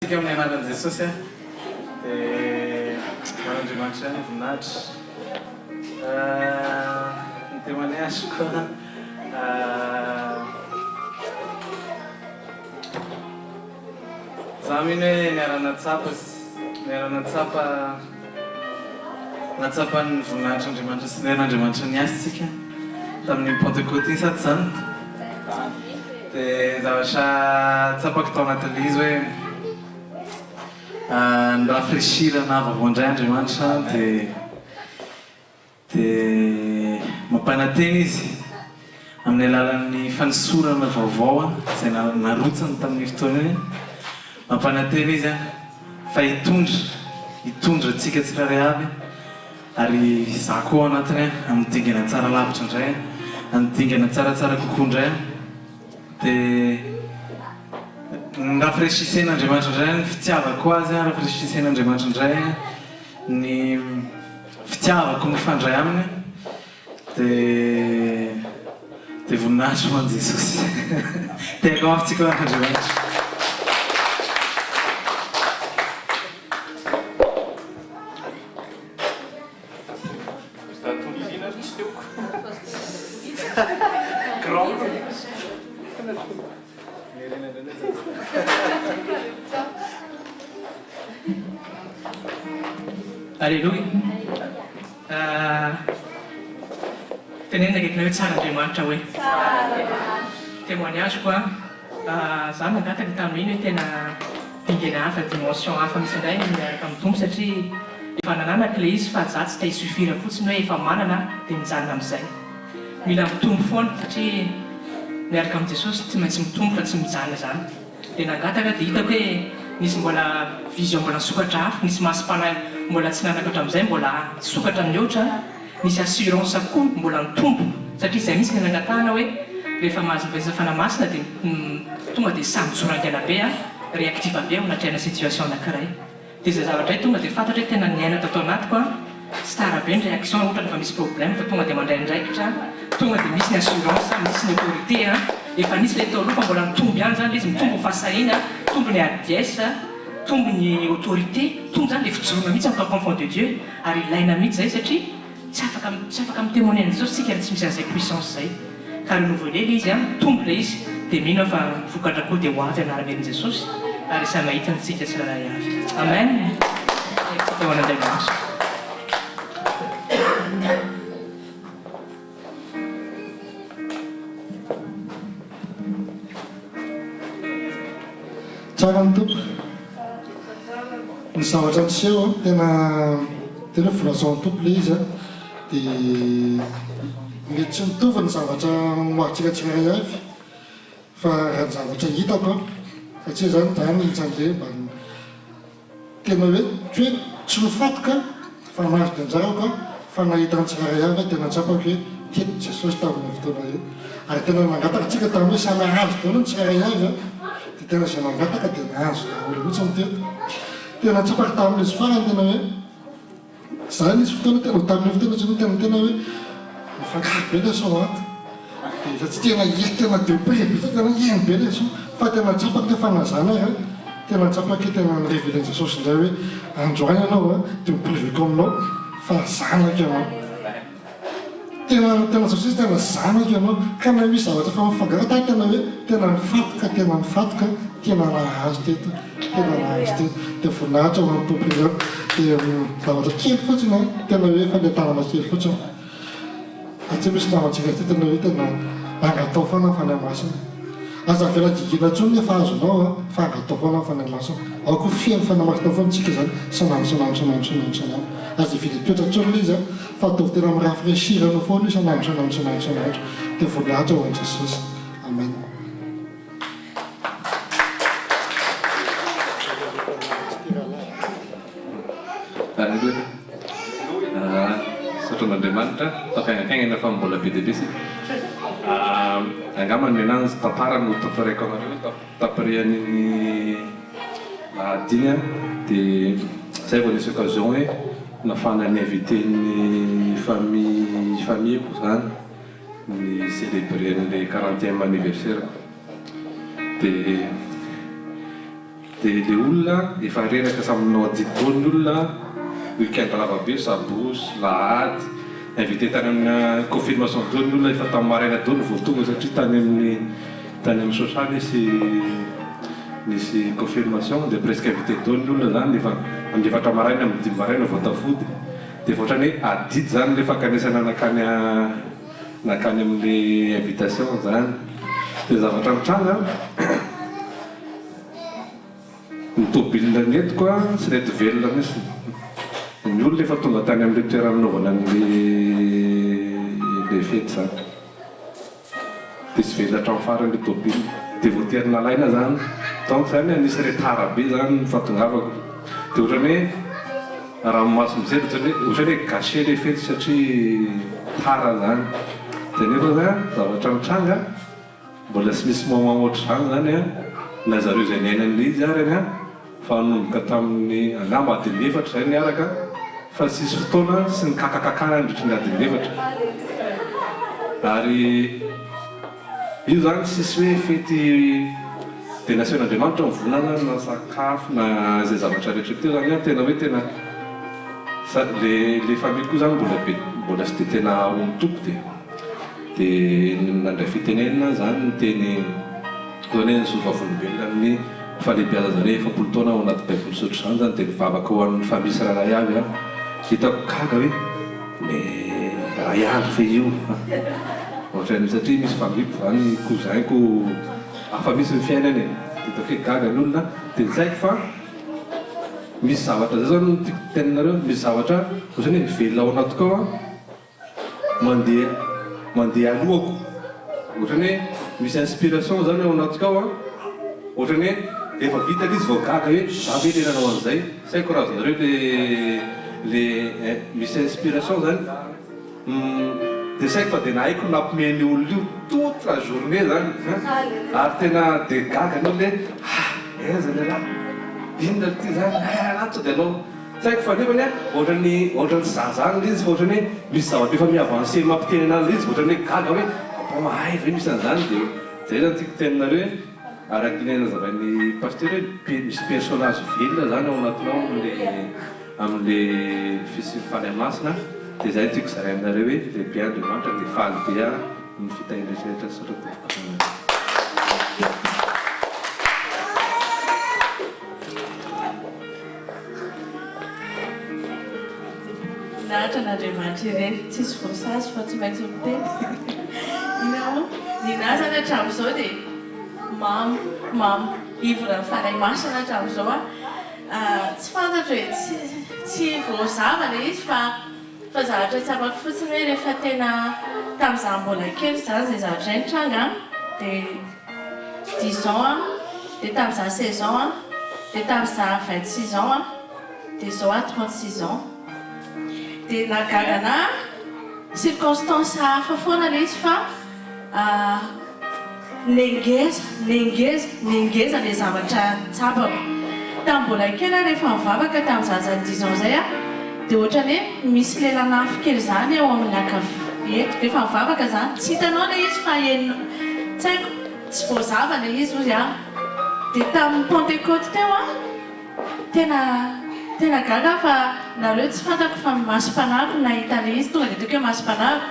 Tsika amin'ny anaran'i Jesosy a! Dia ho an'Andriamanitra ihany ny voninahitra. Ny témoignage-ko za mino hoe niara-nahatsapa niara-nahatsapa nahatsapa ny voninahitr'Andriamanitra sy ny herin'Andriamanitra niasa isika tamin'iny Pentecôte iny sa tsy izany? Dia ny zavatra tsapako tao anatin'ilay izy hoe ni-rafraîchir-na vaovao indray Andriamanitra dia dia mampanantena Izy amin'ny alalan'ny fanosorana vaovao izay narotsany tamin'io fotoana io, mampanantena Izy fa hitondra, hitondra antsika tsirairay avy Ary izaho koa ao anatiny amin'ny dingana tsara lavitra indray, amin'ny dingana tsaratsara kokoa indray dia ni-rafraîchissena-Andriamanitra indray ny fitiavako Azy, rafraîchissena-Andriamanitra indray ny fitiavako mifandray Aminy dia dia voninahitra ho an'i Jesosy. Tehaka mafy tsika ho an'Andriamanitra. Aleloia. Tenenina akaikinao hoe tsara Andriamanitra hoe. Témoignage quoi. Za nangataka tamin'iny hoe tena dingana hafa, dimension hafa mihitsy indray ny miaraka amin'ny Tompo satria efa nananako ilay izy fa za tsy te hi-suffire fotsiny hoe efa manana dia mijanona amin'izay. Mila mitombo foana satria miaraka amin'i Jesosy tsy maintsy mitombo fa tsy mijanona izany. Dia nangataka dia hitako hoe nisy mbola vision mbola nisokatra hafa, nisy masom-panahy mbola tsy nanako hatramin'izay mbola nisokatra mihoatra. Nisy assurance koa mbola nitombo satria izay mihitsy ilay nangatahana hoe rehefa mahazo ny batisa Fanahy Masina dia tonga dia sahy mijoro haingana be an, réactif be ao anatrehana situation anakiray. Dia izay zavatra izay tonga dia fantatra hoe tena niaina tato anatiko an, tsy tara be ny réaction ohatra rehefa misy problème fa tonga dia mandray andraikitra, tonga dia misy ny assurance, misy ny autorité an, efa nisy ilay tao aloha fa mbola nitombo ihany izany ilay izy, mitombo ny fahasahiana, mitombo ny hardiesse, mitombo ny autorité, mitombo izany ilay fijoroana mihitsy en tant qu'enfant de Dieu. Ary ilaina mihitsy izay satria tsy afaka tsy afaka mi-témoigner an'i Jesosy tsika raha tsy misy an'izay puissance izay. Ka renouveler ilay izy an, mitombo ilay izy dia mino aho fa ny vokatra koa dia ho avy anarana herin'i Jesosy ary samy hahita ny tsika tsirairay avy. Amen! Herintsika ho an'Andriamanitra. Tsara ny Tompo. Ny zavatra niseho an, tena tena hoe voalazan'ny Tompo ilay izy an, dia mety tsy mitovy ny zavatra nomarintsika tsirairay avy fa raha ny zavatra hitako an, satria izany za nitsange mba Tena hoe tsy hoe tsy nifatoka fa nahazo ny anjarako aho fa nahita ny tsirairay avy aho tena tsapako hoe tiako Jesosy tamin'io fotoana io ary tena nangataka antsika tamin'ny hoe samy hahazo daholo ny tsirairay avy an dia tena izay nangataka dia nahazo daholo mihitsy ny teto tena tsapako tamin'izy farany tena hoe Za nisy fotoana tena tamin'io fotoana zany tena tena hoe mifangaro be le son ato de efa tsy tena heno tena de près be fa tena heno be le son fa tena tsapako hoe fa na zany ary an tena tsapako hoe tena ni-reveler-n'i Jesosy indray hoe androany ianao an de ho prouver-ko aminao fa zanako ianao. Tena tena zao tena zanako ianao ka na misy zavatra efa mifangaro ta tena hoe tena nifantoka tena nifantoka tena nahazo teto tena nahazo teto dia voninahitra ho an'ny Tompo izany dia zavatra kely fotsiny an tena hoe fanentanana kely fotsiny fa tsy misy namantsika ity tena hoe tena angatao foana ny Fanahy Masina aza avela gigina intsony ny efa azonao an fa angatao foana ny Fanahy Masina aoka ho feno Fanahy Masina foana tsika izany isan'andro isan'andro isan'andro isan'andro isan'andro aza avela hitoetra intsony ilay izy an Fa ataovy tena mi-rafraîchir anao foana io isan'andro isan'andro isan'andro isan'andro. Dia voninahitra ho an'i Jesosy. Amen. Aleloia. Misaotra an'Andriamanitra. Ataoko haingankaingana fa mbola be dia be isika. Angamba ny anah ny tantara no tantaraiko anareo taprian'iny lahady iny dia zay vao nisy occasion hoe Nafana ni-inviter ny famille famille-ko zany ni celebrer an'le quarantième anniversaire-ko de. Dia le olona efa reraka samy nanao adidy daholo ny olona, week-end lava be, sabotsy, lahady, invité tany amina confirmation daholo ny olona efa tamin'ny maraina daholo vao tonga satria tany amin'ny tany amin'ny Socha nisy nisy confirmation dia presque invité daholo ny olona zany efa amin'ny efatra maraina amin'ny dimy maraina vao tafody dia efa ohatran'ny hoe adidy zany le fankanesana nankany nankany amin'le invitation zany dia zavatra mitranga Ny tôbila nentiko tsy nety velona mihitsy. Ny olona efa tonga tany amin'ilay toerana nanaovana an'ilay fety izany. Dia tsy velona hatramin'ny farany ilay tôbila. Dia voatery nalaina izany. Donc izany nisy retard be izany ny fahatongavako. Dia ohatran'ny hoe ranomaso mijery ohatran'ny hoe ohatran'ny hoe gâché ilay fety satria tara izany. Dia nefa izany zavatra nitranga. Mbola tsy nisy moment ohatr'izany zany an, na zareo izay niaina an'ilay izy ary an, fa nanomboka tamin'ny angamba adin'ny efatra izay niaraka fa tsisy fotoana tsy nikakakaka nandritry ny adin'ny efatra. Ary io zany tsisy hoe fety dia nasehon'Andriamanitra ny voninahiny na sakafo na izay zavatra rehetra teo zany an, tena hoe tena sa le le famille koa zany mbola be mbola tsy dia tena ao amin'ny Tompo dia. Dia nandray fitenenana izany niteny hoe ny zo vavolombelona amin'ny fahalehibiazan'zareo 40 taona ao anaty baiboly sy ohatr'izany izany dia nivavaka ho an'ny famille tsirairay avy aho. Hitako gaga hoe le ray andry ve io? Ohatran'ny satria misy famille-ko izany cousin-ko hafa mihitsy ny fiainany e. Hitako hoe gaga ny olona dia tsy haiko fa misy zavatra izay izany no tiako teneninareo, misy zavatra ohatran'ny hoe velona ao anatiko ao an. Mandeha mandeha alohako ohatrany hoe misy inspiration zany ao anatiko ao an, ohatrany hoe efa vita le izy vao gaga hoe za ve le nanao an'izay, tsy haiko raha azonareo le le misy inspiration zany de tsy haiko fa de nahaiko nampime an'io olona io toute la journée zany an, ary tena de gaga ny olona hoe ah aiza lelah, inona ty zany, ah sao de anao. Tsy haiko fa nefany an, ohatran'ny ohatran'ny tsy zazany ilay izy fa ohatran'ny hoe misy zavatra efa mi-avancer mampiteny anazy ilay izy, ohatran'ny hoe gaga hoe bon mahay ve misy an'izany dia zay zany tiako teninareo hoe araka ilay nazavain'ny pasteur hoe be misy personnage velona zany ao anatinao amin'le amin'le fisian'ny fanahy masina dia zay no tiako zaraina aminareo hoe lehibe Andriamanitra dia faly be aho amin'ny fitahiana rehetra rehetra misaotra tompoko. Voninahitra an'Andriamanitra irery, tsisy voasazy fa tsy maintsy miteny. Inona moa? Ny nahy zany hatramin'izao dia mamo, mamo ivre ny Fanahy Masina hatramin'izao aho. Tsy fantatro e, tsy tsy voazava ilay izy fa fa zavatra tsapako fotsiny hoe rehefa tena tamin'izaho mbola kely izany izay zavatra izay nitranga an, dia dix ans aho, dia tamin'izaho seize ans aho, dia tamin'izaho 26 ans aho, dia izao aho 36 ans. Dia nahagaga anà circonstance hafa foana ilay izy fa nengeza, nengeza, nengeza ilay zavatra tsapako. Tamin'ny mbola kely aho rehefa nivavaka tamin'ny zaza dix ans izay aho dia ohatran'ny hoe misy lelan'afo kely izany eo amin'ny ankavia eto. Rehefa mivavaka izany, tsy hitanao ilay izy fa henonao, tsy haiko, tsy voazava ilay izy hozy aho. Dia tamin'ny Pentecôte teo aho, Tena tena gaga aho fa nareo tsy fantako fa masom-panahiko no nahita an'ilay izy, tonga dia ataoko hoe masom-panahiko,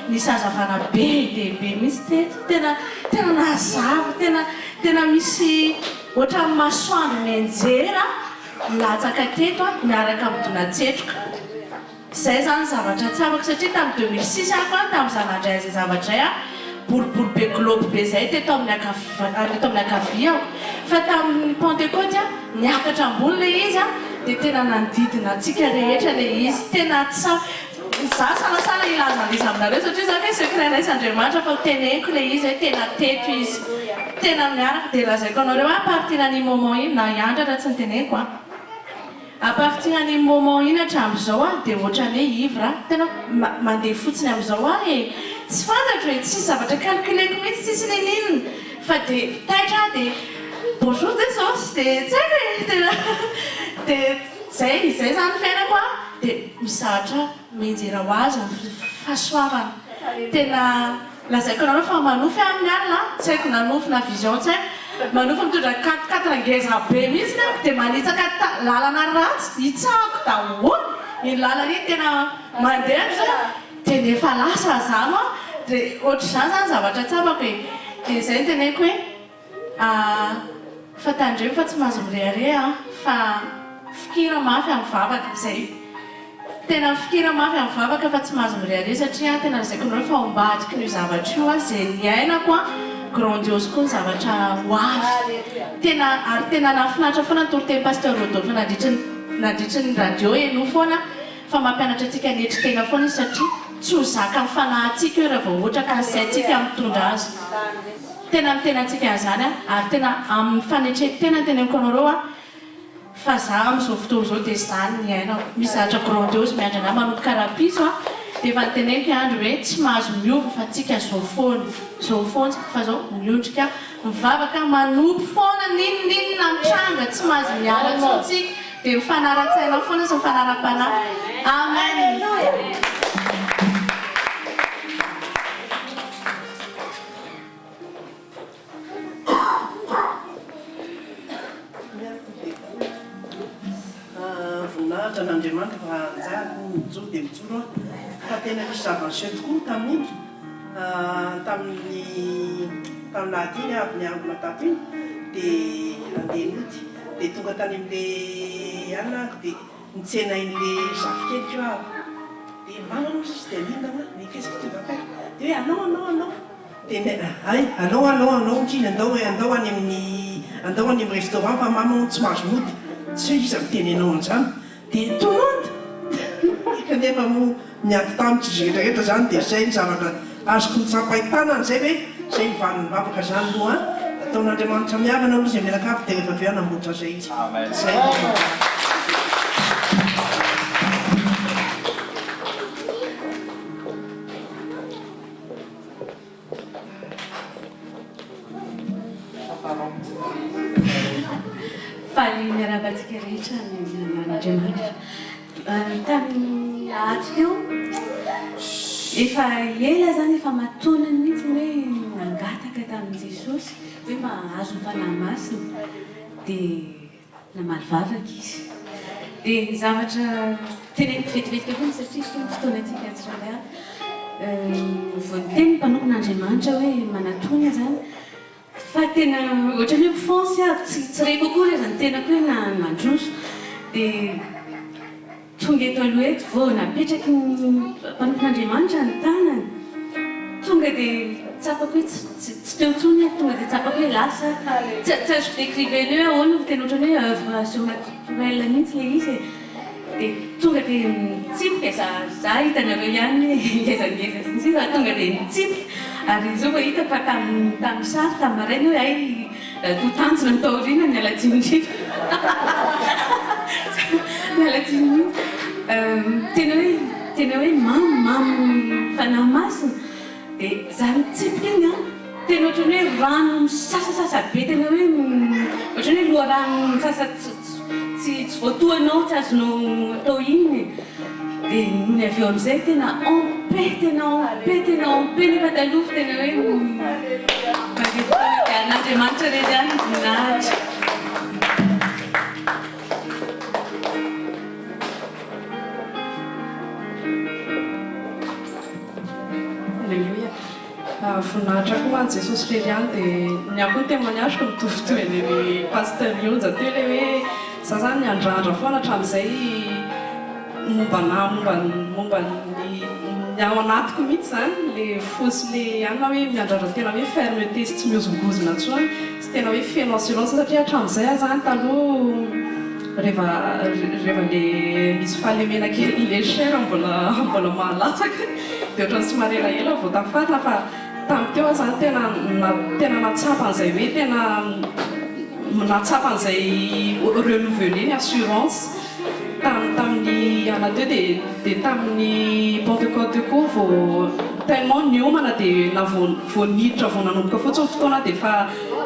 nisy hazavana be dia be mihitsy teto, tena tena nazava, tena tena misy ohatran'ny masoandro mianjera milatsaka teto miaraka amin'ny dona-tsetroka. Zay zany zavatra tsapako satria tamin'ny 2006 ako an, tamin'izaho nandray an'izay zavatra izay an, boribory be globe be zay teto amin'ny ankav teto amin'ny ankaviako, fa tamin'ny Pentecote an, niakatra ambony ilay izy an, dia tena nanodidina antsika rehetra ilay izy, tena tsa za salasala hilaza an'izy aminareo satria za kay secret raisin Andriamanitra fa ho teneniko ilay izy hoe tena teto izy, tena miaraka, dia lazaiko anareo à partir an'iny moment iny na hiandratra raha tsy niteneniko an. À partir an'iny moment iny hatramin'izao aho dia ohatran'ny hoe ivre aho, tena mandeha fotsiny amin'izao aho e! Tsy fantatro e, tsisy zavatra calculeko mihitsy, tsisy n'inon'inona, fa dia taitra aho dia bonjour Jesosy, dia tsy haiko e, tena dia izay, izay izany ny fiainako an, dia mizatra mianjera ho azy ny fahasoavana, tena lazaiko anareo fa manofy aho amin'ny alina, tsy haiko na nofy na vision tsy haiko. Manofy mitondra quatre quatre ngeza be mihitsy aho dia manitsaka lalana ratsy hitsahako daholo iny lalana iny tena mandeha amizao dia nefa lasa zany hoa dia ohatr'izany zany zavatra tsapako e dia izay no teneniko hoe fa tandremo fa tsy mahazo mirehareha an fa fikira mafy amin'ny vavaka izay Tena mifikira mafy amin'ny vavaka fa tsy mahazo mirehareha satria tena lazaiko anareo fa ao ambadikin'io zavatra io izay niainako an, grandiose koa ny zavatra ho avy. Tena ary tena nahafinaritra foana ny toriteny Pasteur Rodolphe nandritry ny nandritry ny radio henoy foana fa mampianatra antsika hanetry tena foana izy satria tsy ho zakan'ny fanahintsika io raha vao ohatra ka asaintsika mitondra azy. Tena miteny antsika an'izany aho ary tena amin'ny fanetren-tena no teneniko anareo an, Fa za amin'izao fotoana izao dia izany ny iainako. Misy zavatra grandiose miandry anah manomboka rahampitso an, dia efa noteneniko i Andry hoe tsy mahazo miova fa tsika zao foana, zao foana tsika fa zao miondrika, mivavaka, manompo foana n'inon'inona mitranga tsy mahazo miala intsony tsika dia mifanara-tsaina foana sy mifanara-panahy. Amen. Voninahitra an'Andriamanitra fa anjarako ny mijoro dia mijoro aho fa tena nisy zava-niseho tokoa tamin'iny tamin'ny tamin'ny lahady iny avy niangona tato iny dia nandeha nody dia tonga tany amin'ilay anona aho dia nitsenain'ilay zafikeliko aho dia mama moa sisa dia aninona hoa mais qu'est-ce que tu vas faire dia hoe anao anao anao Dia ny hay, alao alao alao hotriny andao hoe andao any amin'ny andao any amin'ny restaurant fa mama hono tsy mahazo mody, tsy hoe iza miteny anao an'izany, dia tout le monde kanefa moa niady tamiko izy rehetra rehetra izany dia izay ny zavatra azoko notsapain-tanana izay hoe izay ny valin'ny vavaka izany aloha an, ataon'Andriamanitra miavana aloha izay mianakavy dia rehefa avy eo hanamboatra izay izy. Izay ny. Faly miarahaba antsika rehetra ny anaran'Andriamanitra. Tamin'ny alahady teo, efa ela izany, efa aman-taonany mihitsy hoe nangataka tamin'i Jesosy hoe mba hahazo ny Fanahy Masina. Dia Namaly vavaka izy. Dia ny zavatra teneniko vetivetika foana satria fohy ny fotoanantsika tsirairay avy. Vao niteny ny mpanompon'Andriamanitra hoe manatona izany fa tena ohatran'ny hoe mi-fonce aho, tsy reko akory aza ny tenako hoe nandroso. Dia Tonga eto aloha eto vao napetraky ny mpanompon'Andriamanitra ny tanany, tonga dia tsapako hoe tsy tsy teo intsony aho, tonga dia tsapako hoe lasa aho, tsy tsy azoko décriver-na hoe ahoana fa tena ohatran'ny hoe oeuvre surnaturelle mihitsy ilay izy e, dia tonga dia nitsipika za, za hitanareo ihany hoe ngezangeza sy ny sisa fa tonga dia nitsipika ary izao vao hitako fa tamin'ny tamin'ny sary tamin'ny maraina hoe hay Toa tanjona ny taoriana, miala tsiny indrindra. Miala tsiny mihitsy. Tena hoe, tena hoe mamy, mamy Fanahy Masina. Dia za mitsipika iny an, tena ohatran'ny hoe rano misasasasa be, tena hoe ohatran'ny hoe loharano misasa tsy tsy tsy voatohanao, tsy azonao atao inona e. Dia nony avy eo amin'izay tena en paix, tena en paix, tena en paix nefa taloha fa tena hoe mandeha fotoana dia an'Andriamanitra irery ihany ny voninahitra. Alléluia. Voninahitra koa ho an'i Jesosy irery ihany dia ny ahy koa ny témoignage-ko mitovitovy an'ily Pasteur Ionja teo ilay hoe za zany niandrandra foana hatramin'izay momba anah momba ny momba ny ny ao anatiko mihitsy izany ilay fo sy ilay anona hoe miandrandra tena hoe fermeté sy tsy mihozongozona intsony sy tena hoe feno assurance satria hatramin'izay aho izany taloha Reva reva le misy fahalemena kely le chair mbola mbola mahalatsaka dia ohatran'ny somary elaela vao tafarina fa tamin'ny teo aho zany tena tena nahatsapa an'izay hoe tena nahatsapa an'izay renouveler ny assurance tam tamin'ny ana teo dia dia tamin'ny Pentecôte teo koa vao. tellement niomana dia na vao vao niditra vao nanomboka fotsiny ny fotoana dia efa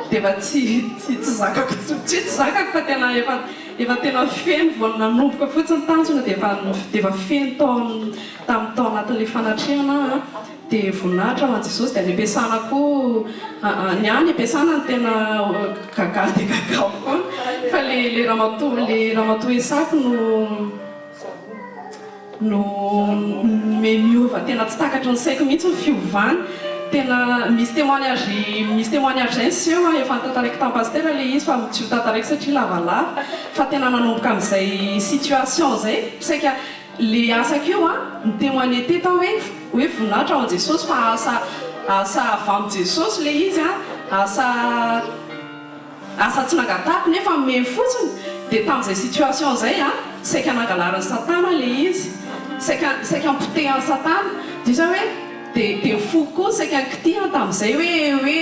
dia efa tsy tsy tsy zakako tsy hoe tsy zakako fa tena efa efa tena feno vao nanomboka fotsiny tanjona dia efa dia efa feno tao tamin'ny tao anatin'ilay fanatrehana aho an. Dia voninahitra ho an'i Jesosy dia any am-piasana koa ny ahy any am-piasana no tena gaga dia gaga foana fa le le ramatoa le ramatoa Esako no no me miova tena tsy takatry ny saiko mihitsy ny fiovany tena misy témoignage misy témoignage zay niseho an efa notantaraiko tamin'i Pasitera le izy fa tsy ho tantaraiko satria lavalava fa tena nanomboka amin'izay situation zay saika Le asako io an, mi-témoigner teto aho hoe hoe voninahitra ho an'i Jesosy fa asa asa avy amin'i Jesosy le izy an, asa asa tsy nangatahako nefa nomeny fotsiny, dia tamin'izay situation izay an, saika nangalarin'i satana le izy, saika saika nopotehan'i satana, dia zay hoe Dia dia ny foko koa saika nikitihana tamin'izay hoe hoe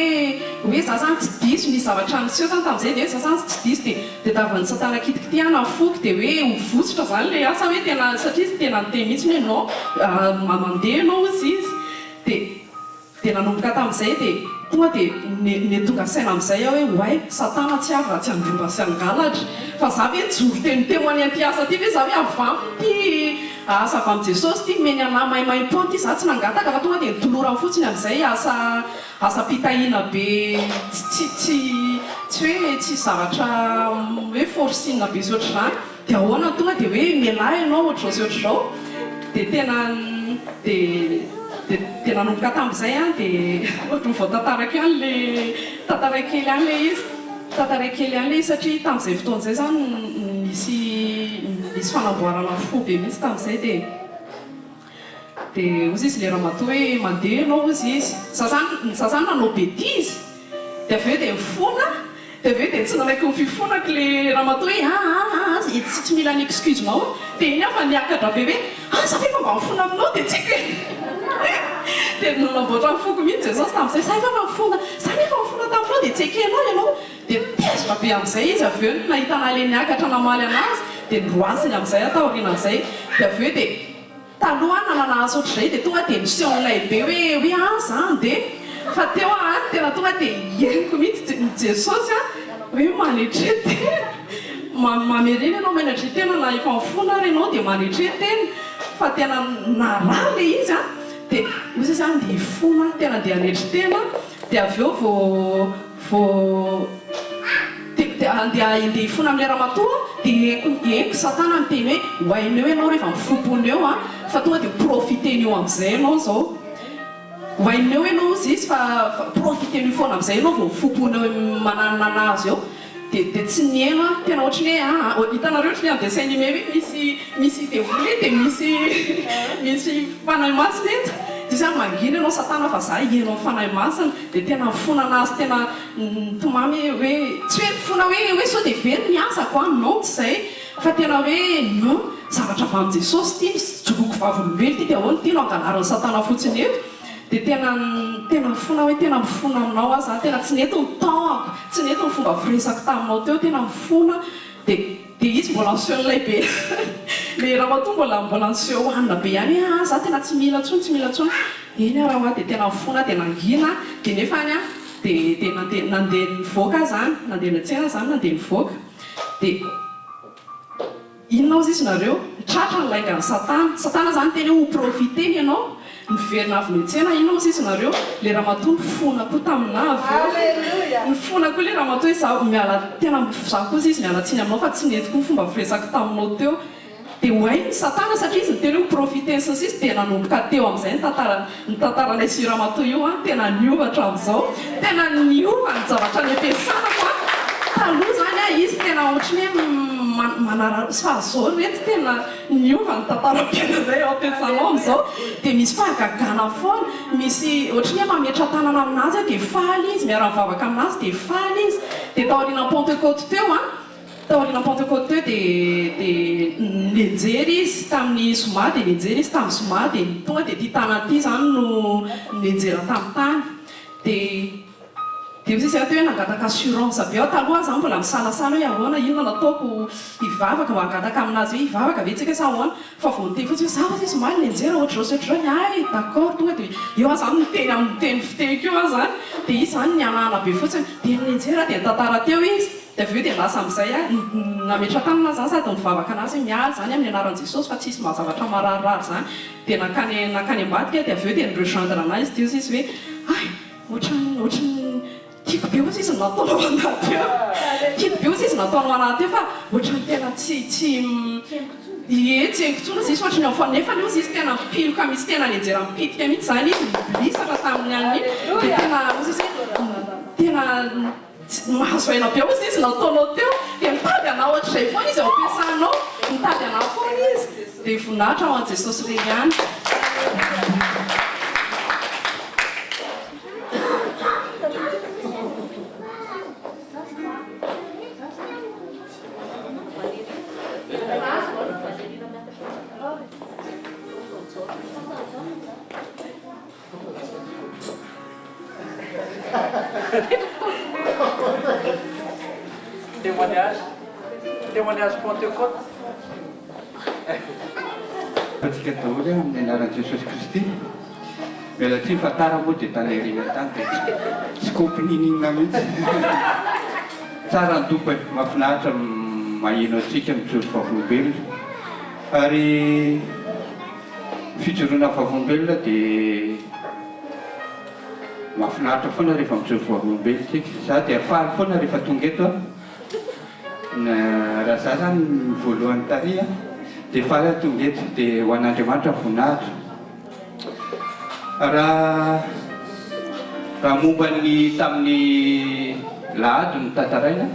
hoe za zany tsy diso, nisy zavatra niseho zany tamin'izay dia hoe za zany tsy diso dia dia tavan'i satana kitikitihana ny foko dia hoe ho votsotra zany ilay asa hoe tena satria izy tena niteny mihitsy hoe non mandeha ianao hozy izy dia dia nanomboka tamin'izay dia tonga dia ne ne tonga saina amin'izay aho hoe oay satana tsy avy raha tsy handroba sy hangalatra fa za ve nijoro teny teo any an'ity asa ity ve za ve avy aminy Asa avy amin'i Jesosy ity nomeny anah maimaimpoana ity, za tsy nangataka fa tonga dia notolorany fotsiny amin'izay asa asam-pitahiana be tsy tsy tsy hoe tsy zavatra hoe forcing be sy ohatr'izany, dia ahoana no tonga dia hoe mialà ianao ohatr'izao sy ohatr'izao, dia tena dia dia dia nanomboka tamin'izay an dia ohatran'ny vao tantarako ihany le tantaraiko kely ihany le izy. Tantaraiko kely ihany ilay izy satria tamin'izay fotoana izay izany nisy nisy fanamboarana fo be mihitsy tamin'izay dia dia hozy izy ilay ramatoa hoe mandeha ianao hozy izy. Za zany za zany nanao betizy dia avy eo dia nifona dia avy eo dia tsy nanaiky ny fifonako ilay ramatoa hoe aa aa tsy tsy mila ny excuse-nao aho. Dia iny aho fa niakatra be hoe ah za ve efa mba mifona aminao dia tsy haiko e! Dia nanamboatra ny foko mihitsy Jesosy tamin'izay, za efa mba mifona, za nefa nifona taminao dia tsy ekenao ianao, dia tezitra be amin'izay izy avy eo nahita anah le niakatra namaly anazy dia noroasiny amin'izay aho taorianan'izay, dia avy eo dia taloha aho nanana asa ohatr'izay dia tonga dia niseho milay be hoe hoe ah za andeha fa teo aho any tena tonga dia henoko mihitsy Jesosy an hoe manetre tena. Mamerena ianao manetre tena na efa mifona ary ianao dia manetre tena fa tena narary le izy an dia hoy izy zany dia hifona aho tena dia hanetre tena dia avy eo vao vao dia dia andeha andeha hifona amin'ilay ramatoa dia henoko henoko satana miteny hoe ho hainao ianao rehefa mifompona eo an fa tonga dia profiter-ny eo amin'izay ianao izao ho hainao ianao hozy izy fa profiter-ny eo foana amin'izay ianao vao mifompona eo mananona azy eo. Dia dia tsy niheno aho, tena ohatry ny hoe aa, hitanareo ohatry ny amin'ny dessin animé hoe misy misy devoly eto dia misy misy fanahy masina eto, dia izy hoe mangina ianao satana fa za hiheno amin'ny fanahy masina, dia tena nifona anazy tena nitomamy hoe tsy hoe nifona hoe hoe sao dia very ny asako an, non tsy izay fa tena hoe non zavatra avy amin'i Jesosy ity, nijoroako vavolombelona ity dia ahoana ity no angalarin'i satana fotsiny eto. Dia tena tena mifona hoe tena mifona aminao aho zany, tena tsy nety ny temps-ako, tsy nety ny fomba firesako taminao teo, tena mifona dia dia izy mbola niseho nilay be le ramatoa mbola mbola niseho hanina be ihany hoe ah za tena tsy mila intsony tsy mila intsony, eny ara hoa dia tena nifona dia nangina dia nefa any aho dia dia nandeha nandeha nivoaka aho zany, nandeha niantsena zany nandeha nivoaka dia. Inona ozy izy nareo? Tratra ny laingan'i satana. Satana zany niteny hoe ho profiter-ny ianao. Niverina avy niantsena inona ozy izy nareo? Le ramatoa nifona koa taminà avy eo. Nifona koa le ramatoa hoe zaho miala tena za koa ozy izy miala tsiny aminao fa tsy nety koa ny fomba firesako taminao teo. Dia ho hainy satana satria izy niteny hoe ho profiter-ny sy ny sisa dia nanomboka teo amin'izay ny tantara ny tantaranay sy io ramatoa io an, tena niova hatramin'izao. Tena niova ny zavatra nampiasanako an. Taloha izany an, izy tena ohatry ny hoe manararaotra, fa izao ry reto tena niova ny tantaram-piainanay ao am-piasana ao amin'izao. Dia misy fahagagana foana, misy ohatry ny hoe mametra-tanana aminazy aho dia faly izy, miara-mivavaka aminazy dia faly izy. Dia taorian'ny Pentecôte teo an, Taoriana Pentecôte teo dia dia nianjera izy tamin'ny zoma dia nianjera izy tamin'ny zoma dia tonga dia ity tanana ity izany no nianjera tamin'ny tany dia dia. Dia hoy izy aho teo hoe nangataka assurance be aho taloha aho izany mbola misalasala hoe ahoana inona no ataoko hivavaka mba hangataka aminazy hoe hivavaka ve tsika sa ahoana fa vao niteny fotsiny hoe za hozy izy omaly nianjera ohatr'izao sy ohatr'izao ny ahy d'accord tonga dia eo aho izany miteny amin'ny teny fiteniko eo aho izany dia izy izany nihanahana be fotsiny dia nianjera dia nitantara teo izy dia avy eo dia lasa amin'izay aho nametra-tanana aho izany sady nivavaka anazy hoe miala izany amin'ny anaran'i Jesosy fa tsisy maha zavatra mararirary izany dia nankany nankany ambadika dia avy eo dia ni-rejoindre anahy izy dia hozy izy hoe hay Ohatran'ny ohatran'ny tiako be ozy izy nataonao anah teo. Tiako be ozy izy nataonao anah teo fa ohatran'ny tena tsy tsy ie tsy haiko intsony ozy izy ohatran'ny ao fa nefany ozy izy tena mipiloka mihitsy tena nianjera mipitika mihitsy izany izy nibilisatra tamin'ny aniny iny dia tena ozy izy hoe tena tsy mahazo aina be ozy izy nataonao teo dia mitady anah ohatr'izay foana izy ao am-piasana ao mitady anah foana izy dia voninahitra ho an'i Jesosy irery ihany. Témoignage, témoignage Pentecôte. Antsika daholo amin'ny anaran'i Jesosy Kristy. Miala tsiny fa tara moa dia tany aoriana tany dia tsy kopy niniana mihitsy. Tsara ny Tompo e, mahafinaritra maheno antsika mijoro vavolombelona. Ary fijoroana vavolombelona dia mahafinaritra foana rehefa mijoro vavolombelona isika. Za dia faly foana rehefa tonga eto aho. Raha za zany ny voalohany tary a, dia faly aho tonga eto, dia ho an'Andriamanitra ny voninahitra. Raha raha momba ny tamin'ny lahady no tantaraina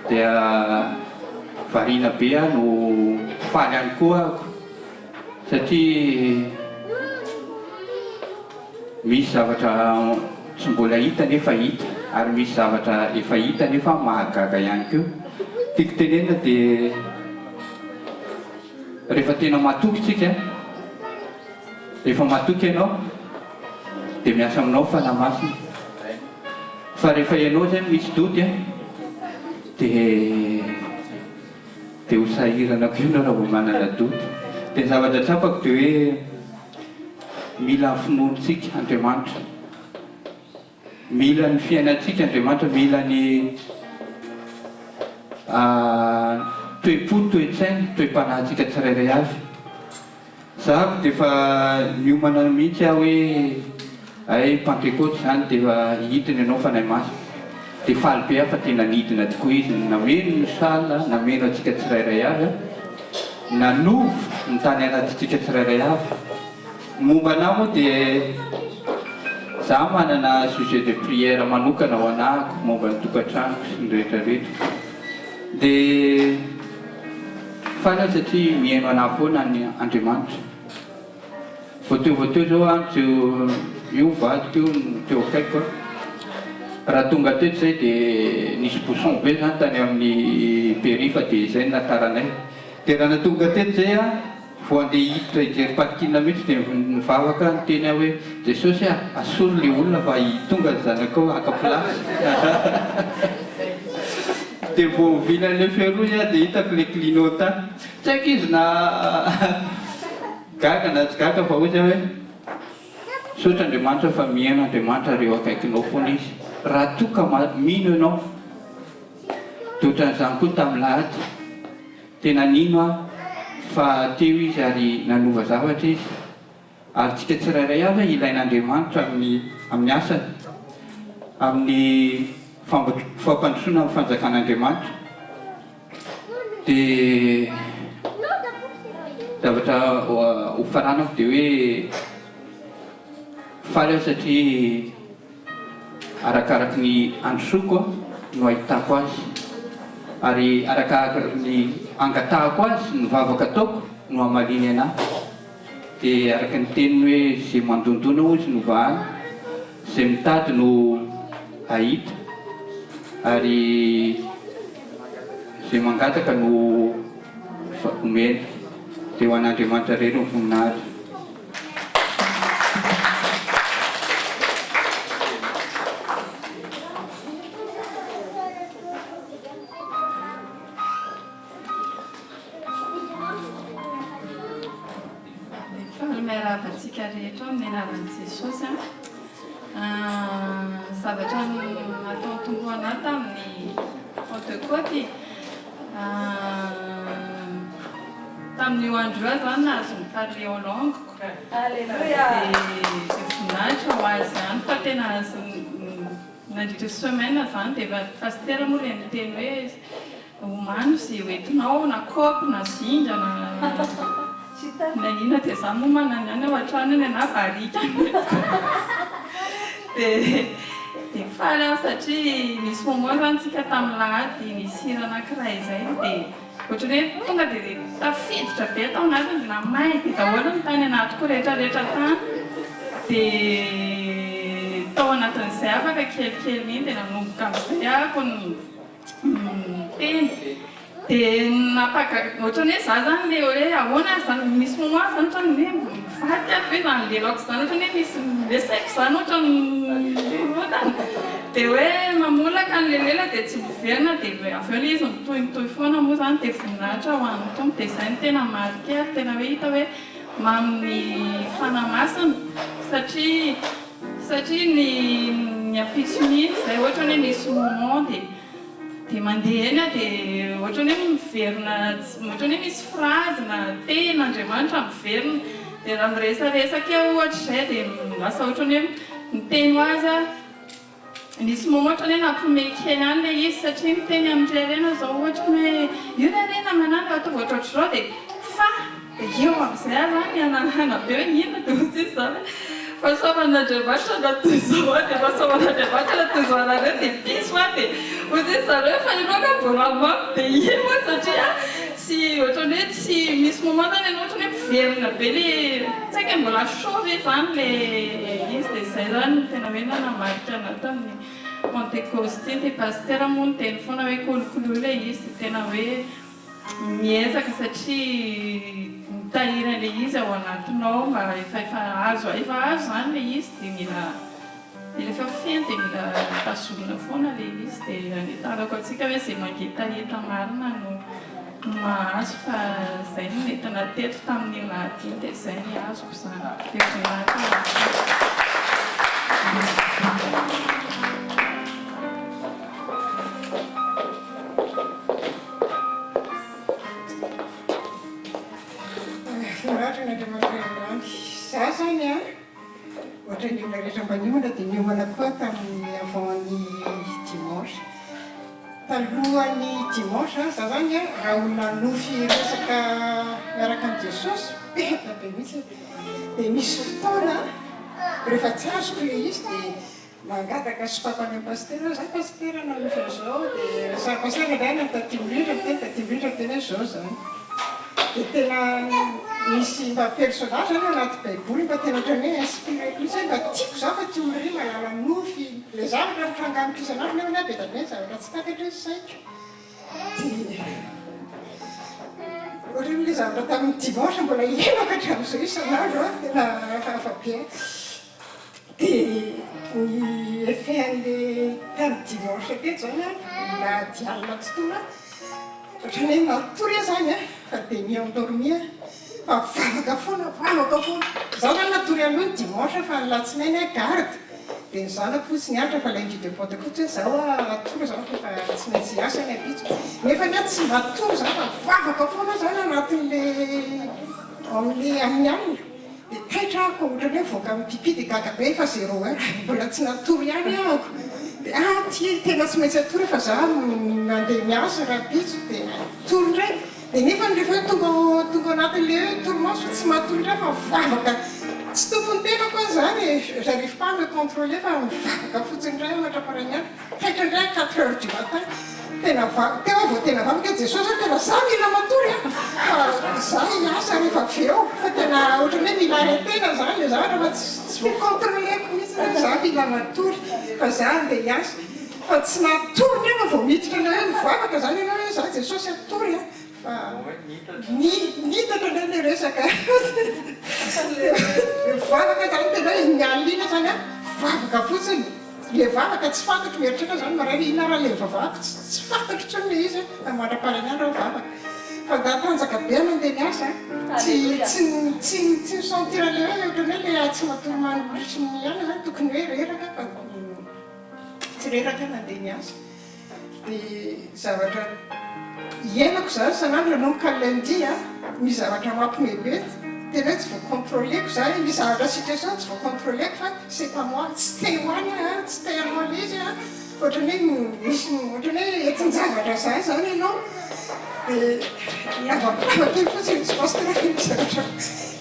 dia variana be aho no faly ihany koa ahako satria Misy zavatra tsy mbola hita nefa hita ary misy zavatra efa hita nefa mahagaga ihany koa. Tiako tenenina dia rehefa tena matoky tsika, rehefa matoky ianao dia miasa aminao Fanahy Masina. Fa rehefa ianao izay misy doute dia dia ho sahirana koa ianao raha vao manana doute. Dia ny zavatra tsapako dia hoe mila ny finoantsika Andriamanitra, mila ny fiainantsika Andriamanitra, mila ny toe-po, toe-tsaina, toe-panahintsika tsirairay avy. Za dia efa niomana mihitsy aho hoe hay Pantekoty izany dia efa hidina ianao Fanahy Masina. Dia faly be aho fa tena nidina tokoa izy, nameno ny salle, nameno antsika tsirairay avy, nanova ny tany anatintsika tsirairay avy. Ny momba anah moa dia za manana sujet de prière manokana ho anahako momba ny tokantranoko sy ny rehetra rehetra. Dia faly aho satria mihaino anah foana ny Andriamanitra. Vao teo vao teo zao aho teo io vadiko io no teo akaikiko an. Raha tonga teto zay dia nisy bouchon be zany tany amin'ny périph dia izay no nataranay. Dia raha natonga teto zay aho Vao andeha hiditra hijery parking mihitsy dia nivavaka aho niteny aho hoe Jesosy ah asory le olona fa tonga ny zanakao haka place dia vao ovina an'le feu rouge aho dia hitako le clignotant tsy haiko izy na gaga na tsy gaga fa hoy aho hoe misaotra Andriamanitra fa mihaino Andriamanitra ary eo akaikinao foana izy raha toa ka mino ianao dia ohatran'izany koa tamin'ny lahady Tena nino aho fa teo Izy ary nanova zavatra Izy. Ary tsika tsirairay avy ilain'Andriamanitra amin'ny amin'ny asany, amin'ny fampandrosoana ny fanjakan'Andriamanitra. Dia zavatra hofaranako dia hoe faly aho satria Arakaraky ny androsoako no ahitako azy, ary arakaraky ny angatahako azy ny vavaka ataoko no hamaliany anah. Dia araka ny teniny hoe izay mandondona hozy no vahana, izay mitady no hahita, ary izay mangataka no omena. Dia ho an'Andriamanitra irery ny voninahitra. Miarahaba antsika rehetra amin'ny anaran'i Jesosy an. Zavatra nataon'ny Tompo anah tamin'ny Pentecôte tamin'io andro io aho izany nahazo ni-parler en langue ko. Dia voninahitra ho azy ihany fa tena nandritra semaine izany dia efa pasitera moa ilay niteny hoe Omano ze ho entinao na kaopy na zinga na na inona dia za moa manana ihany ao an-trano eny na barika no entiko dia dia faly aho satria nisy moment zany tsika tamin'ny lahady nisy hira anankiray izay dia ohatran'ny hoe tonga dia tafiditra be tao anatiny dia namay be daholo ny tany anatiko rehetra rehetra tany dia tao anatin'izay afaka kelikely iny dia nanomboka amin'izay ahako miteny dia nampagaga ohatran'ny hoe za zany le hoe ahoana ary zany misy moment zany ohatran'ny hoe mivadika ary ve zany lelako zany ohatran'ny hoe misy le saiko zany ohatran'ny mikorontana dia hoe mamolaka an'le lela dia tsy miverina dia avy eo le izy mitohy mitohy foana moa zany dia voninahitra ho an'ny Tompo dia izay no tena marqué ary tena hoe hita hoe mamin'ny Fanahy Masina satria Satria ny ny ampitson'iny izay ohatra hoe misy moment dia dia mandeha eny aho dia ohatra hoe miverina ohatra hoe misy phrase na teny Andriamanitra miverina dia raha miresaresaka eo ohatra izay dia lasa ohatra hoe miteny ho azy aho nisy moment ohatra hoe nampihomehy kely ihany ilay izy satria miteny amin-dry Harena izao ohatra hoe io ry Harena manana ataovy ohatrohatr'izao dia fa Dia eo amin'izay aho izany mihanahana be hoe inona dia hoy izy izany hoe fahasoavan'Andriamanitra na toy izao aho dia fahasoavan'Andriamanitra na toy izao anareo dia diso aho dia hoy izy zareo fa ianao angaha mbola mamo dia iny moa satria tsy ohatran'ny hoe tsy misy moment izany ianao ohatran'ny hoe miverina be le tsy haiko hoe mbola chaud ve izany le izy dia izay izany no tena hoe nanamarika anah tamin'ny Pentecoste iny dia pasitera moa niteny foana hoe kolokoloy ilay izy dia tena hoe Miezaka satria mitahiry an'ilay izy ao anatinao mba efa efa azo efa azo izany ilay izy dia mila mila efa feno dia mila tazomina foana ilay izy dia anentanako antsika hoe izay mangetaheta marina no no mahazo fa izay no nentina teto tamin'iny lahady iny dia izay ny azoko izany dia voninahitra ho an'i Tompo. Voninahitra an'Andriamanitra ray androany. Za zany an, ohatran'ny olona rehetra mba niomana dia niomana koa tamin'ny avant ny dimanche. Talohan'ny dimanche za zany an, raha olona nofy resaka miaraka amin'i Jesosy be dia be mihitsy. Dia misy fotoana rehefa tsy azoko ilay izy dia Mangataka sopapa any am pasitera aho, za pasitera nanofy an'izao dia resahan'i pasitera indray any am taty mirindra miteny taty mirindra miteny hoe zao zany dia tena misy mba personnage zany ao anaty baiboly mba tena ohatran'ny hoe inspireko mihitsy hoe mba tiako za fa tia olona mahalala nofy le zavatra mitranga amiko isan'andro nefa ny ahy be dia be ny zavatra tsy takatry ny saiko dia ohatran'ny le zavatra tamin'ny dimanche mbola iainako hatramin'izao isan'andro an tena hafahafa be Dia ny effet an'le tamin'ny dimanche teto zany an, lahady alina tsy tonga, ohatran'ny hoe matory aho zany an, fa dia mi-endormi aho, fa mivavaka foana, mivavaka foana. Izaho zany natory aloha ny dimanche fa ny latsinainy aho garde, dia ny zanako moa tsy nianatra fa lundi de Pentecôte hoe izaho hatory izany fa efa tsy maintsy hiasa ny ampitso. Nefa ny ahy tsy matory izany fa mivavaka foana aho zany anatin'le amin'ny amin'ny alina. Dia taitra aho ko ohatran'ny hoe mivoaka amin'ny pipi dia gaga be efa zéro heure mbola tsy natory ihany ahako dia ah ty tena tsy maintsy atory fa za mandeha miasa rahampitso dia atory indray dia nefany rehefa hoe tonga ao tonga ao anatin'ilay hoe torimaso tsy matory indray fa mivavaka tsy tompon'ny tenako aho izany e j'arrive pas à me contrôler fa mivavaka fotsiny indray aho mandra-parain'ny andro Taitra indray aho quatre heures du matin, tena va, teo aho vao tena vavaka hoe Jesosy a, tena za mila matory a, fa za hiasa rehefa avy eo, fa tena ohatran'ny hoe mila arrêter-na zany le zavatra fa tsy tsy voa-contrôler-ko mihitsy hoe za mila matory fa za andeha hiasa, fa tsy natory indray aho vao miditra ilay hoe mivavaka zany ianao hoe za Jesosy hatory a, fa nitatra indray le resaka, mivavaka zany tena hoe iny alina iny aho zany a, mivavaka fotsiny. Le vavaka tsy fantatro mieritreritra zany maraina inona ara le nivavahako tsy fantatro tsony le izy fa mandraparany andro aho vavaka. Fa natanjaka be aho nandeha niasa a! Tsy tsy tsy tsy mi-sentir an'ilay hoe ohatran'ny hoe ilay tsy matory mandritry ny alina zany tokony hoe reraka fa tsy reraka aho nandeha niasa. Dia zavatra iainako izany isan'andro nanomboka ny lundi a, misy zavatra mampime be, tena hoe tsy voa-contrôler-ko izany, misy zavatra situation tsy voa-contrôler-ko fa c'est pas moi, tsy te ho any aho an, tsy te hanao an'ilay izy aho an, ohatran'ny hoe misy ohatran'ny hoe entin-javatra izany izany ianao, dia lava kely fotsiny misy pasteur misy zavatra